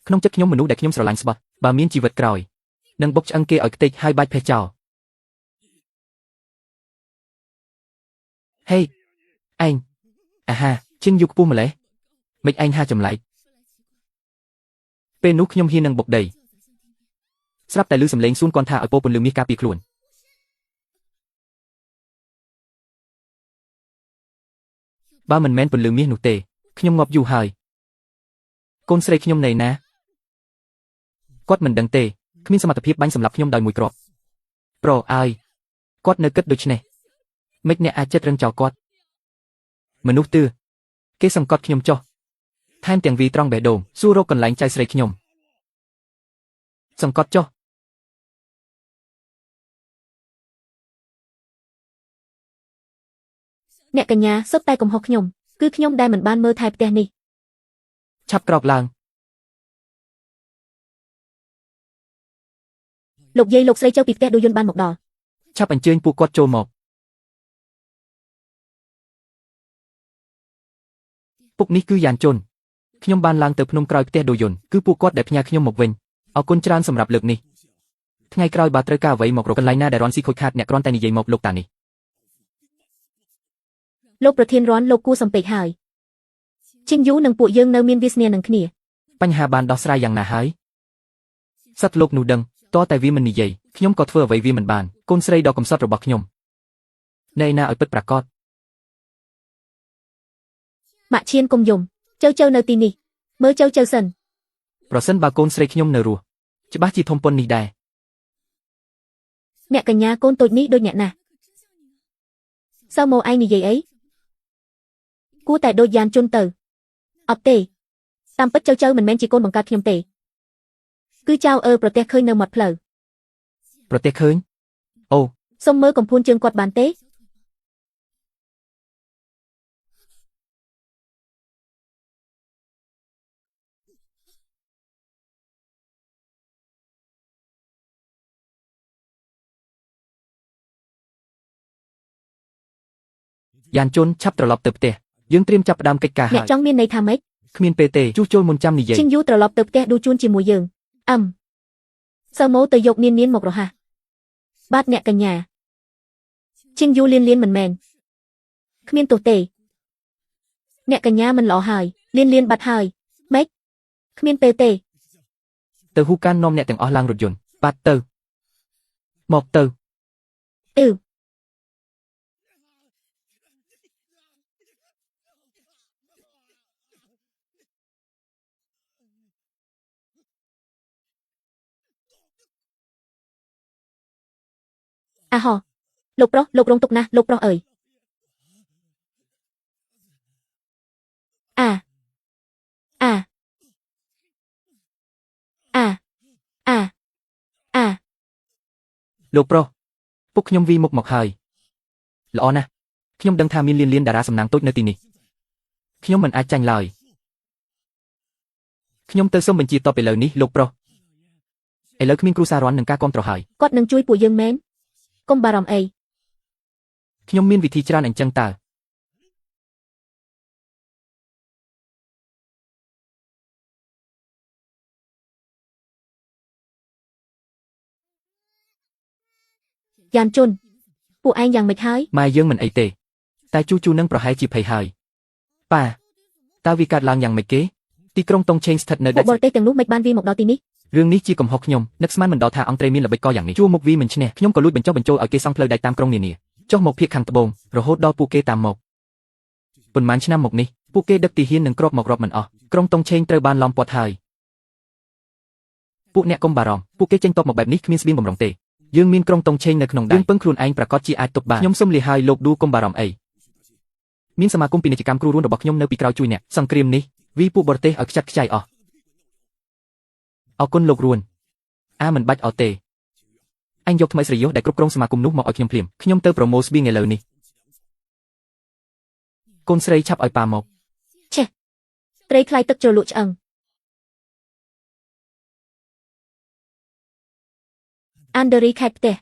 [SPEAKER 1] ក្នុងចិត្តខ្ញុំមនុស្សដែលខ្ញុំស្រឡាញ់ស្បោះបើមានជីវិតក្រោយនឹងបុកឆ្អឹងគេឲ្យខ្ទេចហើយបាច់ផេះចោលហេឯង អាហាជាងយូខ្ពស់ម្លេះមិនឯងហាចម្លែកពេលនោះខ្ញុំហ៊ាននឹងបុកដីស្រាប់តែឮសំឡេងសួនគាត់ថាឲ្យពោពន្លឺមាសការពារខ្លួនបើមិនមែនពន្លឺមាសនោះទេខ្ញុំងាប់យូរហើយកូនស្រីខ្ញុំនៅណាគាត់មិនដឹងទេគ្មានសមត្ថភាពបាញ់សម្លាប់ខ្ញុំដោយមួយគ្រាប់ប្រអើយគាត់នៅគិតដូច្នេះមិនអ្នកអាចចិត្តរឹងចោលគាត់មនុស្សទឿគេសង្កត់ខ្ញុំចុះថែមទាំងវីត្រង់បេះដូងសួររកកន្លែងចៅស្រីខ្ញុំសង្កត់ចុះ
[SPEAKER 2] អ្នកកញ្ញាសុទ្ធតែកំហុសខ្ញុំគឺខ្ញុំដែលមិនបានមើលថែផ្ទះនេះ
[SPEAKER 1] ឆាប់ក្រោកឡើង
[SPEAKER 2] លោកយាយលោកស្រីចៅពីផ្ទះឌូយុនបានមកដល់
[SPEAKER 1] ឆាប់អញ្ជើញពួកគាត់ចូលមកពុកនេះគឺយ៉ានជុនខ្ញុំបានឡើងទៅភ្នំក្រោយផ្ទះដូយុនគឺពួកគាត់ដែលផ្ញើខ្ញុំមកវិញអរគុណច្រើនសម្រាប់លើកនេះថ្ងៃក្រោយបើត្រូវការអ្វីមករកកន្លែងណាដែលរន់ស៊ីខូចខាតអ្នកគ្រាន់តែនិយាយមកលោកតានេះ
[SPEAKER 2] លោកប្រធានរន់លោកគួរសំពេកហើយឈិងយូនិងពួកយើងនៅមានវាសនានឹងគ្នា
[SPEAKER 1] បញ្ហាបានដោះស្រាយយ៉ាងណាហើយសត្វលោកនោះដឹងតតែវាមិននិយាយខ្ញុំក៏ធ្វើអ្វីវាមិនបានកូនស្រីដ៏កំសត់របស់ខ្ញុំនៅឯណាឲ្យពិតប្រាកដ
[SPEAKER 2] ម៉ាក់ឈៀនកុំយំចៅចៅនៅទីនេះមើលចៅចៅសិន
[SPEAKER 1] ប្រសិនបើកូនស្រីខ្ញុំនៅរស់ច្បាស់ជាធំប៉ុននេះដែរ
[SPEAKER 2] អ្នកកញ្ញាកូនតូចនេះដូចអ្នកណាស់សើមកឯងនិយាយអីគួរតែដូចយ៉ានជុនទៅអត់ទេតាមពិតចៅចៅមិនមែនជាកូនបង្កើតខ្ញុំទេគឺចៅអើប្រទះឃើញនៅមាត់ផ្លូវ
[SPEAKER 1] ប្រទះឃើញអូ
[SPEAKER 2] សុំមើលកំភួនជើងគាត់បានទេ
[SPEAKER 1] យ៉ានជុនឆាប់ត្រឡប់ទៅផ្ទះយើងត្រៀមចាប់ផ្ដើមកិច្ចការ
[SPEAKER 2] អ្នក
[SPEAKER 1] ហើយ
[SPEAKER 2] ចង់មានន័យថាម៉េច
[SPEAKER 1] គ្មានពេលទេជួសជុលមុនចាំនិយាយ
[SPEAKER 2] ឈិងយូត្រឡប់ទៅផ្ទះឌូជួនជាមួយយើងអឹមសើម៉ូទៅយកនាននានមករហ័សបាទអ្នកកញ្ញាឈិងយូលៀនលៀនមិនមែនគ្មានទោសទេអ្នកកញ្ញាមិនល្អហើយលៀនលៀនបាត់ហើយម៉េចគ្មានពេលទេ
[SPEAKER 1] ទៅហ៊ូកាននាំអ្នកទាំងអស់ឡើងរថយន្តបាត់ទៅមកទៅ
[SPEAKER 2] អឺអាហោលោកប្រុសលោករងទុកណាស់លោកប្រុសអើយអាអាអាអាអា
[SPEAKER 1] លោកប្រុសពុកខ្ញុំវីមុខមកហើយល្អណាស់ខ្ញុំដឹងថាមានលៀនលៀនតារាសំណាងតូចនៅទីនេះខ្ញុំមិនអាចចាញ់ឡើយខ្ញុំទៅសុំបញ្ជាតបឥឡូវនេះលោកប្រុសឥឡូវគ្មានគ្រូសាររន់នឹងការគាំទ្រហើយ
[SPEAKER 2] គាត់នឹងជួយពួកយើងមែនកុំបារម្ភអី
[SPEAKER 1] ខ្ញុំមានវិធីច្រើនអញ្ចឹងតើ
[SPEAKER 2] យ៉ានជុនពួកឯងយ៉ាងម៉េចហើយ
[SPEAKER 1] ម៉ែយើងមិនអីទេតែជូជូនឹងប្រហែលជាភ័យហើយប៉ាតើវាកើតឡើងយ៉ាងម៉េចគេទីក្រុងតុងឆេងស្ថិតនៅ
[SPEAKER 2] ពួក
[SPEAKER 1] ដាច់
[SPEAKER 2] បរទេសទាំងនោះមិនបានវាមកដល់ទីនេះ
[SPEAKER 1] រឿងនេះជាកំហុសខ្ញុំនឹកស្មានមិនដល់ថាអង្គត្រីមានល្បិចកលយ៉ាងនេះជួមុខវីមិនឈ្នះខ្ញុំក៏លួចបញ្ចុះបញ្ចូលឲ្យគេសង់ផ្លូវដែកតាមក្រុងនានាចុះមកភាគខាងត្បូងរហូតដល់ពួកគេតាមមកប៉ុន្មានឆ្នាំមកនេះពួកគេដឹកទាហាននិងគ្រាប់មករាប់មិនអស់ក្រុងតុងឆេងត្រូវបានឡោមព័ទ្ធហើយពួកអ្នកកុំបារម្ភពួកគេចេញតបមកបែបនេះគ្មានស្បៀងបំរុងទេយើងមានក្រុងតុងឆេងនៅក្នុងដៃយើងពឹងខ្លួនឯងប្រកាសជាអាចទប់បានខ្ញុំសុំលាហើយលោកឌូកុំបារម្ភអីមានសមាគមពាណិជ្ជកម្មគ្រូរួនរបស់ខ្ញុំនៅពីក្រោយជួយអ្នកសង្គ្រាមនេះវីពួកបរទេសឲ្យខ្ចាត់ខ្ចាយអស់អរគុណលោករួនអាមិនបាច់អត់ទេអញយកថ្មីស្រីយុសដែលគ្រប់គ្រងសមាគមនោះមកឲ្យខ្ញុំភ្លាមខ្ញុំទៅប្រមូលស្បៀងឥឡូវនេះកូនស្រីឆាប់ឲ្យប៉ាមក
[SPEAKER 2] ត្រីថ្លៃទឹកជ្រលក់ឆ្អឹងអានដេរីខេត្តផ្ទះ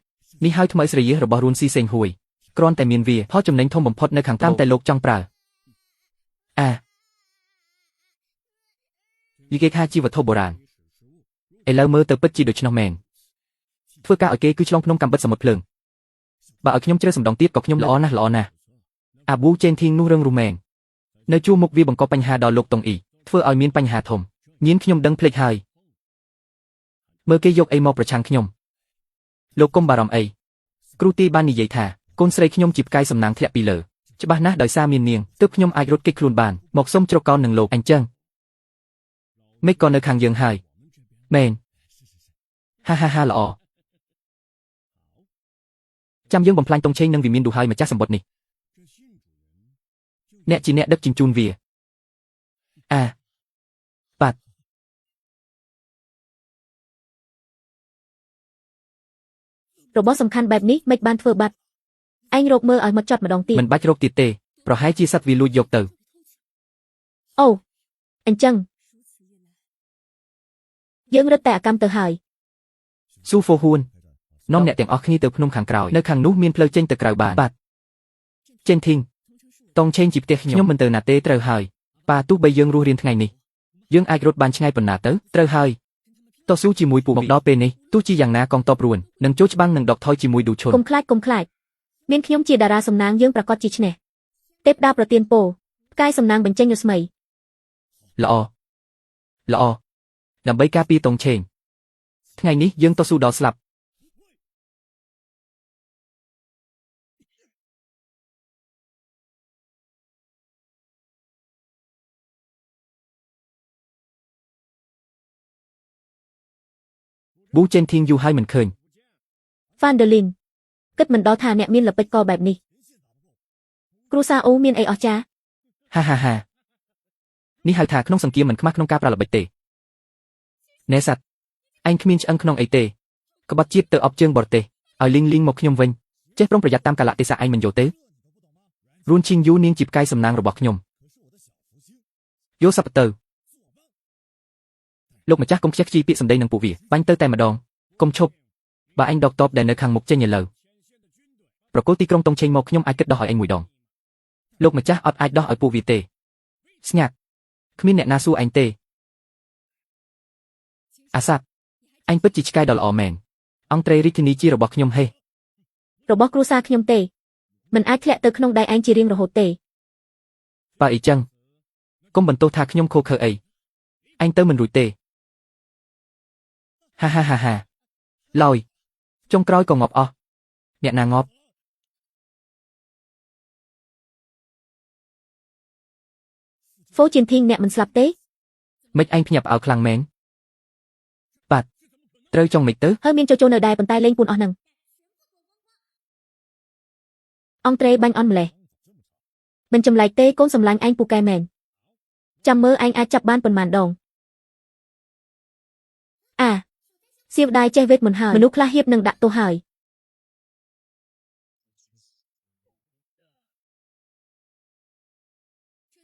[SPEAKER 1] នេះហើយថ្មីស្រីយុសរបស់រួនស៊ីសេងហួយគ្រាន់តែមានវាផលចំណេញធំបំផុតនៅខាងតាមតែលោកចង់ប្រើអាយីគេថាជាវត្ថុបុរាណឥឡូវមើលទៅពិតជាដូច្នោះមែនធ្វើការឲ្យគេគឺឆ្លងភ្នំកំបិតសមុទ្រភ្លើងបើឲ្យខ្ញុំជ្រើសសម្ដងទៀតក៏ខ្ញុំល្អណាស់ល្អណាស់អាប៊ូចេនធីងនោះរឿងរមែង នៅជួរមុខវាបង្កបញ្ហាដល់លោកតុងអ៊ីធ្វើឲ្យមានបញ្ហាធំញៀនខ្ញុំដឹងភ្លេចហើយមើលគេយកអីមកប្រឆាំងខ្ញុំលោកកុំបារម្ភអីគ្រូទីបាននិយាយថាកូនស្រីខ្ញុំជាផ្កាយសំណាងធ្លាក់ពីលើច្បាស់ណាស់ដោយសារមាននាងទើបខ្ញុំអាចរត់គេចខ្លួនបានមកសុំជ្រកកោននឹងលោកអញ្ចឹងមេក៏នៅខាងយើងហើយមែនហាហាហាល្អចាំយើងបំផ្លាញតុងឆេងនិងវិមានឌូហើយម្ចាស់សម្បត្តិនេះអ្នកជាអ្នកដឹកជញ្ជូនវាអាបាត់
[SPEAKER 2] របស់សំខាន់បែបនេះមិនបានធ្វើបាត់ឯងរកមើលឲ្យមកចត់ម្ដងទៀត
[SPEAKER 1] មិនបាច់រកទៀតទេប្រហែលជាសត្វវាលួចយកទៅ
[SPEAKER 2] អូអញ្ចឹងយើងរឹតតែអាកម្មទៅហើយ
[SPEAKER 1] ស៊ូហ្វូហ៊ួននាំអ្នកទាំងអស់គ្នាទៅភ្នំខាងក្រោយនៅខាងនោះមានផ្លូវចេញទៅក្រៅបានបាទចេនធីងតុងឆេងជាផ្ទះខ្ញុំមិនទៅណាទេត្រូវហើយប៉ាទោះបីយើងរស់រៀនថ្ងៃនេះយើងអាចរត់បានឆ្ងាយប៉ុណ្ណាទៅត្រូវហើយតស៊ូជាមួយពួកមកដល់ពេលនេះទោះជាយ៉ាងណាកងទ័ពរួននឹងចូលច្បាំងនឹងដកថយជាមួយឌូឈុន
[SPEAKER 2] កុំខ្លាចកុំខ្លាចមានខ្ញុំជាតារាសំណាងយើងប្រកាសជាឈ្នះទេពតាប្រទានពោផ្កាយសំណាងបញ្ចេញរស្មី
[SPEAKER 1] ល្អល្អដើម្បីការពារតុងឆេងថ្ងៃនេះយើងតស៊ូដល់ស្លាប់ប៊ូចេនធីងយូរហើយមិនឃើញ
[SPEAKER 2] ហ្វានដឺលីនគិតមិនដល់ថាអ្នកមានល្បិចកលបែបនេះគ្រួសារអូមានអីអស្ចារ្យ
[SPEAKER 1] ហាហាហានេះហៅថាក្នុងសង្គ្រាមមិនខ្មាស់ក្នុងការប្រើល្បិចទេណែសត្វឯងគ្មានឆ្អឹងក្នុងអីទេក្បត់ជាតិទៅអបជើងបរទេសឲ្យលីងលីងមកខ្ញុំវិញចេះប្រុងប្រយ័ត្នតាមកាលៈទេសៈឯងមិនយល់ទេរួនឈីងយូនាងជាផ្កាយសំណាងរបស់ខ្ញុំយកសັບទៅលោកម្ចាស់កុំខ្ជិះខ្ជីពាក្យសម្ដីនឹងពួកវាបាញ់ទៅតែម្ដងកុំឈប់បើឯងដកតបដែលនៅខាងមុខចេញឥឡូវប្រគល់ទីក្រុងតុងឆេងមកខ្ញុំអាចគិតដោះឲ្យឯងមួយដងលោកម្ចាស់អត់អាចដោះឲ្យពួកវាទេស្ងាត់គ្មានអ្នកណាសួរឯងទេអាសាត់ឯងពិតជាឆ្កែដ៏ល្អមែនអង្គត្រីរាជធានីជារបស់ខ្ញុំហេ
[SPEAKER 2] របស់គ្រួសារខ្ញុំទេមិនអាចធ្លាក់ទៅក្នុងដៃឯងជារៀងរហូតទេ
[SPEAKER 1] បើអីចឹងកុំបន្ទោសថាខ្ញុំខូខើអីឯងទៅមិនរួចទេហាហាហាហាឡយចុងក្រោយក៏ងាប់អស់អ្នកណាងាប់
[SPEAKER 2] ហ្វូជៀនធីងអ្នកមិនស្លាប់ទេ
[SPEAKER 1] មិនឯងភ្ញាក់ផ្អើលខ្លាំងមែនបាទត្រូវចង់មិនទៅ
[SPEAKER 2] ហើយមានចូលចូលនៅដែរប៉ុន្តែលេងពួនអស់នឹងអង្ត្រេបាញ់អន់ម្លេះមិនចម្លែកទេកូនសម្លាញ់ឯងពូកែមែនចាំមើលឯងអាចចាប់បានប៉ុន្មានដងអាសៀវដៃចេះវេទមន្តហើយមនុស្សខ្លះហៀបនឹងដាក់ទោសហើយ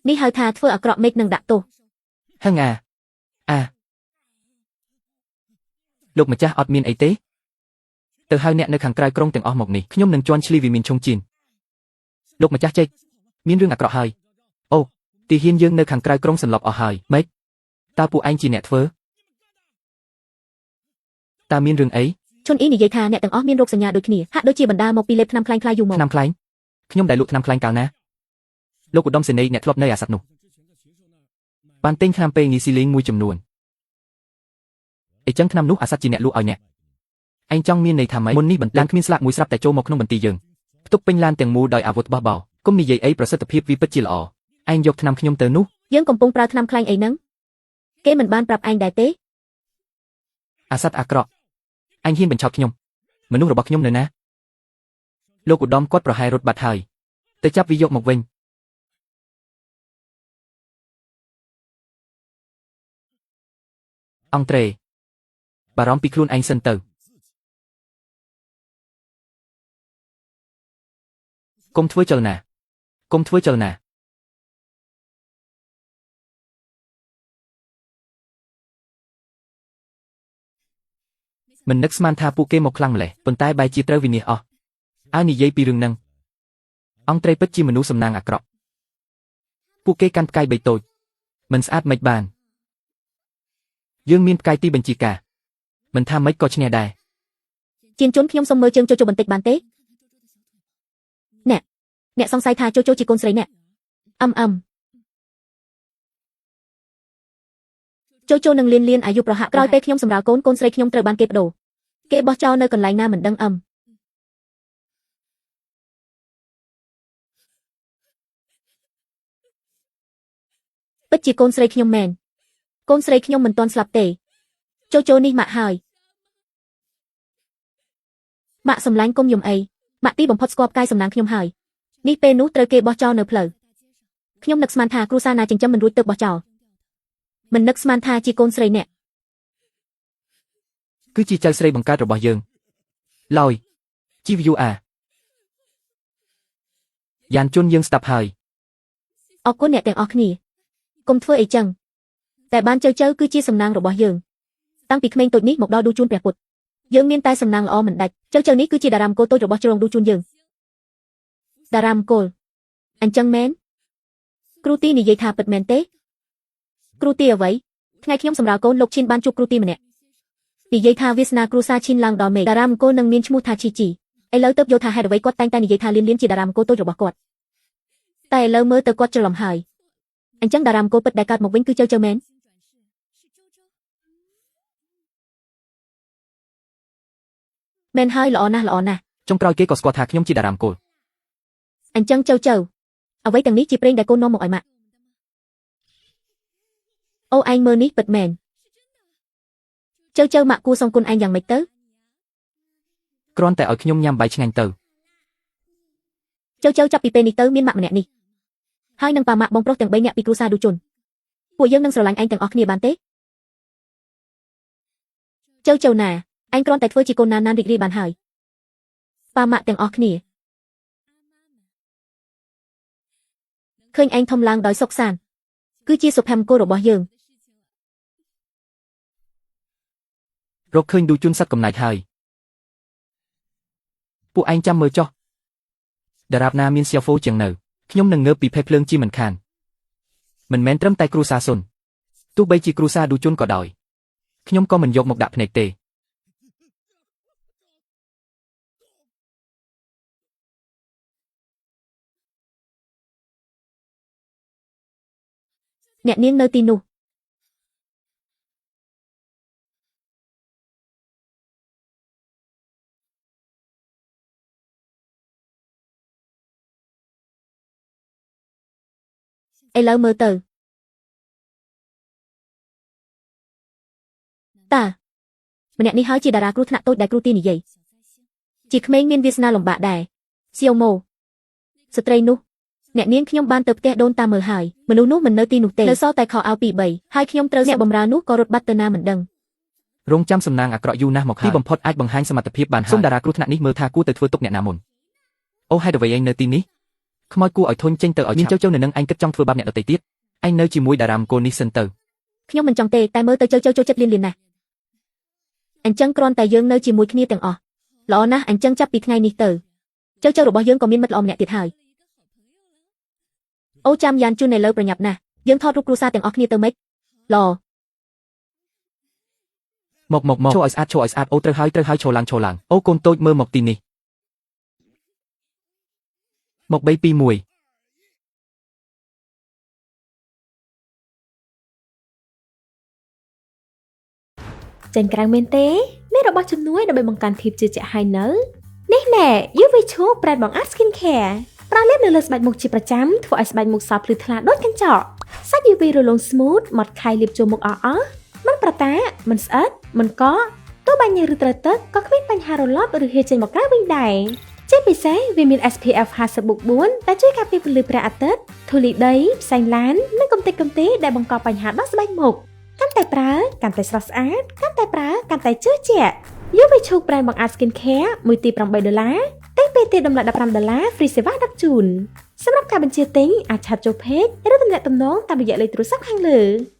[SPEAKER 2] នេះហៅថាធ្វើអាក្រក់មេឃនឹងដាក់ទោស
[SPEAKER 1] ហឹងអាអាលោកម្ចាស់អត់មានអីទេទៅហៅអ្នកនៅខាងក្រៅក្រុងទាំងអស់មកនេះខ្ញុំនឹងជន់ឈ្លីវិមានឈុងជីនលោកម្ចាស់ចេកមានរឿងអាក្រក់ហើយអូទីហ៊ានយើងនៅខាងក្រៅក្រុងសន្លប់អស់ហើយម៉េចតើពួកឯងជាអ្នកធ្វើតើមានរឿងអី
[SPEAKER 2] ឈុនអ៊ីនិយាយថាអ្នកទាំងអស់មានរោគសញ្ញាដូចគ្នាហាក់ដូចជាបណ្ដាលមកពីលេបថ្នាំខ្លែងខ្លាយយូរមក
[SPEAKER 1] ថ្នាំខ្លែងខ្ញុំដែលលក់ថ្នាំខ្លែងកាលណាលោកឧត្តមសេនីយ៍អ្នកធ្លាប់នៅអាសត្វនោះបានទិញថ្នាំពេងនីស៊ីលីងមួយចំនួនអីចឹងថ្នាំនោះអាសត្វជាអ្នកលក់ឲ្យអ្នកឯងចង់មានន័យថាម៉េចមុននេះបន្លានគ្មានស្លាកមួយស្រាប់តែចូលមកក្នុងបន្ទាយយើងផ្ទុកពេញឡានទាំងមូលដោយអាវុធបោះបោគុំនិយាយអីប្រសិទ្ធភាពវាពិតជាល្អឯងយកថ្នាំខ្ញុំទៅនោះ
[SPEAKER 2] យើងកំពុងប្រើថ្នាំខ្លែងអីហ្នឹងគេមិនបានប្រាប់ឯងដែរទេ
[SPEAKER 1] អាសត្វអាក្រក់ឯងហ៊ានបញ្ឆោតខ្ញុំមនុស្សរបស់ខ្ញុំនៅណាលោកឧត្តមគាត់ប្រហែលរត់បាត់ហើយទៅចាប់វាយកមកវិញអង្ត្រេបារម្ភពីខ្លួនឯងសិនទៅកុំធ្វើចលនាកុំធ្វើចលនាមិននឹកស្មានថាពួកគេមកខ្លាំងម្ល៉េះប៉ុន្តែបែរជាត្រូវវិនាសអស់ឲ្យនិយាយពីរឿងហ្នឹងអង្គត្រីពិតជាមនុស្សសំណាងអាក្រក់ពួកគេកាន់ផ្កាយបីតូចមិនស្អាតមិនបានយើងមានផ្កាយទីបញ្ជាការមិនថាម៉េចក៏ឈ្នះដែរ
[SPEAKER 2] ជាងជន់ខ្ញុំសុំមើលជើងជូជូបន្តិចបានទេអ្នកអ្នកសង្ស័យថាជូជូជាកូនស្រីអ្នកអឹមអឹម ចូលចូលនឹងលៀនលៀនអាយុប្រហាក់ក្រោយពេលខ្ញុំសម្រាលកូនកូនស្រីខ្ញុំត្រូវបានគេបដូរគេបោះចោលនៅកន្លែងណាមិនដឹងអឹមពិតជាកូនស្រីខ្ញុំមែនកូនស្រីខ្ញុំមិនទាន់ស្លាប់ទេចូលចូលនេះម៉ាក់ហើយម៉ាក់សម្លាញ់គុំយំអីម៉ាក់ទីបំផុតស្គាល់ផ្កាយសំណាងខ្ញុំហើយនេះពេលនោះត្រូវគេបោះចោលនៅផ្លូវខ្ញុំនឹកស្មានថាគ្រួសារណាចិញ្ចឹមមិនរួចទើបបោះចោលមិននឹកស្មានថាជាកូនស្រីអ្នក
[SPEAKER 1] គឺជាចៅស្រីបង្កើតរបស់យើងឡើយ GVUA យ៉ានជុនយើងស្ដាប់ហើយ
[SPEAKER 2] អរគុណអ្នកទាំងអស់គ្នាកុំធ្វើអីចឹងតែបានចៅចៅគឺជាសំណាងរបស់យើងតាំងពីក្មេងតូចនេះមកដល់ឌូជូនព្រះពុទ្ធយើងមានតែសំណាងល្អមិនដាច់ចៅចៅនេះគឺជាតារាមគោលតូចរបស់ជ្រងឌូជូនយើងតារាមគោលអញ្ចឹងមែនគ្រូទីនិយាយថាពិតមែនទេគ្រូទីអ្វីថ្ងៃខ្ញុំសម្រាលកូនលោកឈិនបានជួបគ្រូទីម្នាក់និយាយថាវាសនាគ្រូសាឈិនឡើងដល់មេឃតារាមគោលនឹងមានឈ្មោះថាឈីជីឥឡូវទៅយល់ថាហេតុអ្វីគាត់តែងតែនិយាយថាលៀនលៀនជាតារាមគោលតូចរបស់គាត់តែឥឡូវមើលទៅគាត់ច្រឡំហើយអញ្ចឹងតារាមគោលពិតដែលកើតមកវិញគឺចៅចៅមែនមែនហើយល្អណាស់ល្អណាស់
[SPEAKER 1] ចុងក្រោយគេក៏ស្គាល់ថាខ្ញុំជាតារាមគោល
[SPEAKER 2] អញ្ចឹងចៅចៅអ្វីទាំងនេះជាប្រេងដែលកូននាំមកឲ្យម៉ាក់អូឯងមើលនេះពិតមែនចៅចៅម៉ាក់គួរសងគុណឯងយ៉ាងម៉េចទៅ
[SPEAKER 1] គ្រាន់តែឲ្យខ្ញុំញ៉ាំបាយឆ្ងាញ់ទៅ
[SPEAKER 2] ចៅចៅចាប់ពីពេលនេះទៅមានម៉ាក់ម្នាក់នេះហើយនឹងប៉ាម៉ាក់បងប្រុសទាំង3នាក់ពីគ្រួសារឌូជុនពួកយើងនឹងស្រឡាញ់ឯងទាំងអស់គ្នាបានទេចៅចៅណាឯងគ្រាន់តែធ្វើជាកូនណានណានរីករាយបានហើយប៉ាម៉ាក់ទាំងអស់គ្នាឃើញឯងធំឡើងដោយសុខសាន្តគឺជាសុភមង្គលរបស់យើង
[SPEAKER 1] រកឃើញឌូជុនសត្វកំណាចហើយពួកឯងចាំមើលចុះតារាបណាមានសៀហ្វូជាងនៅខ្ញុំនឹងងើបពីផេះភ្លើងជាមិនខានមិនមែនត្រឹមតែគ្រួសារសុនទោះបីជាគ្រួសារឌូជុនក៏ដោយខ្ញុំក៏មិនយកមកដាក់ភ្នែកទេ
[SPEAKER 2] អ្នកនាងនៅទីនោះឥឡូវមើលទៅតាម្នាក់នេះហើយជាតារាគ្រោះថ្នាក់តូចដែលគ្រូទីនិយាយជាក្មេងមានវាសនាលំបាកដែរសៀវម៉ូស្ត្រីនោះអ្នកនាងខ្ញុំបានទៅផ្ទះដូនតាមើលហើយមនុស្សនោះមិននៅទីនោះទេនៅសល់តែខោអាវពីរបីហើយខ្ញុំត្រូវអ្នកបម្រើនោះក៏រត់បាត់ទៅណាមិនដឹង
[SPEAKER 1] រងចាំសំណាងអាក្រក់យូរណាស់មកហើយទីបំផុតអាចបង្ហាញសមត្ថភាពបានហើយសូមតារាគ្រោះថ្នាក់នេះមើលថាគួរទៅធ្វើទុកអ្នកណាមុនអូហេតុអ្វីឯងនៅទីនេះខ្មោចគួរឲ្យធុញចេញទៅឲ្យមានចៅចៅនៅនឹងឯងគិតចង់ធ្វើបាបអ្នកដទៃទៀតឯងនៅជាមួយតារាមកូននេះសិនទៅ
[SPEAKER 2] ខ្ញុំមិនចង់ទេតែមើលទៅចៅចៅចូលចិត្តលៀនលៀនណាស់អញ្ចឹងគ្រាន់តែយើងនៅជាមួយគ្នាទាំងអស់ល្អណាស់អញ្ចឹងចាប់ពីថ្ងៃនេះទៅចៅចៅរបស់យើងក៏មានមិត្តល្អម្នាក់ទៀតហើយអូចាំយ៉ានជូននៅលើប្រញាប់ណាស់យើងថតរូបគ្រួសារទាំងអស់គ្នាទៅម៉េចល្អ
[SPEAKER 1] មកមកមកឈរឲ្យស្អាតឈរឲ្យស្អាតអូត្រូវហើយត្រូវហើយឈរឡើងឈរឡើងអូកូនតូចមើលមកទីនេះមក3 2 1
[SPEAKER 3] ចេញក្រៅមែនទេមានរបស់ជំនួយដើម្បីបង្កើនភាពជឿជាក់ហើយនៅនេះណែ UV ឈូប្រេនបង្អាត់ Skin Care ប្រើលាបនៅលើស្បែកមុខជាប្រចាំធ្វើឲ្យស្បែកមុខសភ្លឺថ្លាដូចកញ្ចក់សាច់ UV រលោង smooth ម៉ត់ខៃលាបចូលមុខអស់អស់មិនប្រតាមិនស្អិតមិនកកទោះបីញើសឬត្រូវទឹកក៏គ្មានបញ្ហារលាប់ឬហៀរចេញមកក្រៅវិញដែរជាពិសេសវាមាន SPF 50+4ដែលជួយការពារពន្លឺព្រះអាទិត្យធូលីដីផ្សែងឡាននិងកំទេចកំទីដែលបង្កបញ្ហាដល់ស្បែកមុខកាន់តែប្រើកាន់តែស្រស់ស្អាតកាន់តែប្រើកាន់តែជឿជាក់យកទៅឈូកប្រែនបង្អាត Skin Care មួយទី8ដុល្លារតែពេលទេតម្លៃ15ដុល្លារ free សេវាដឹកជូនសម្រាប់ការបញ្ជាទិញអាចឆាតចូល page ឬទំនាក់ទំនងតាមរយៈលេខទូរស័ព្ទខាងលើ។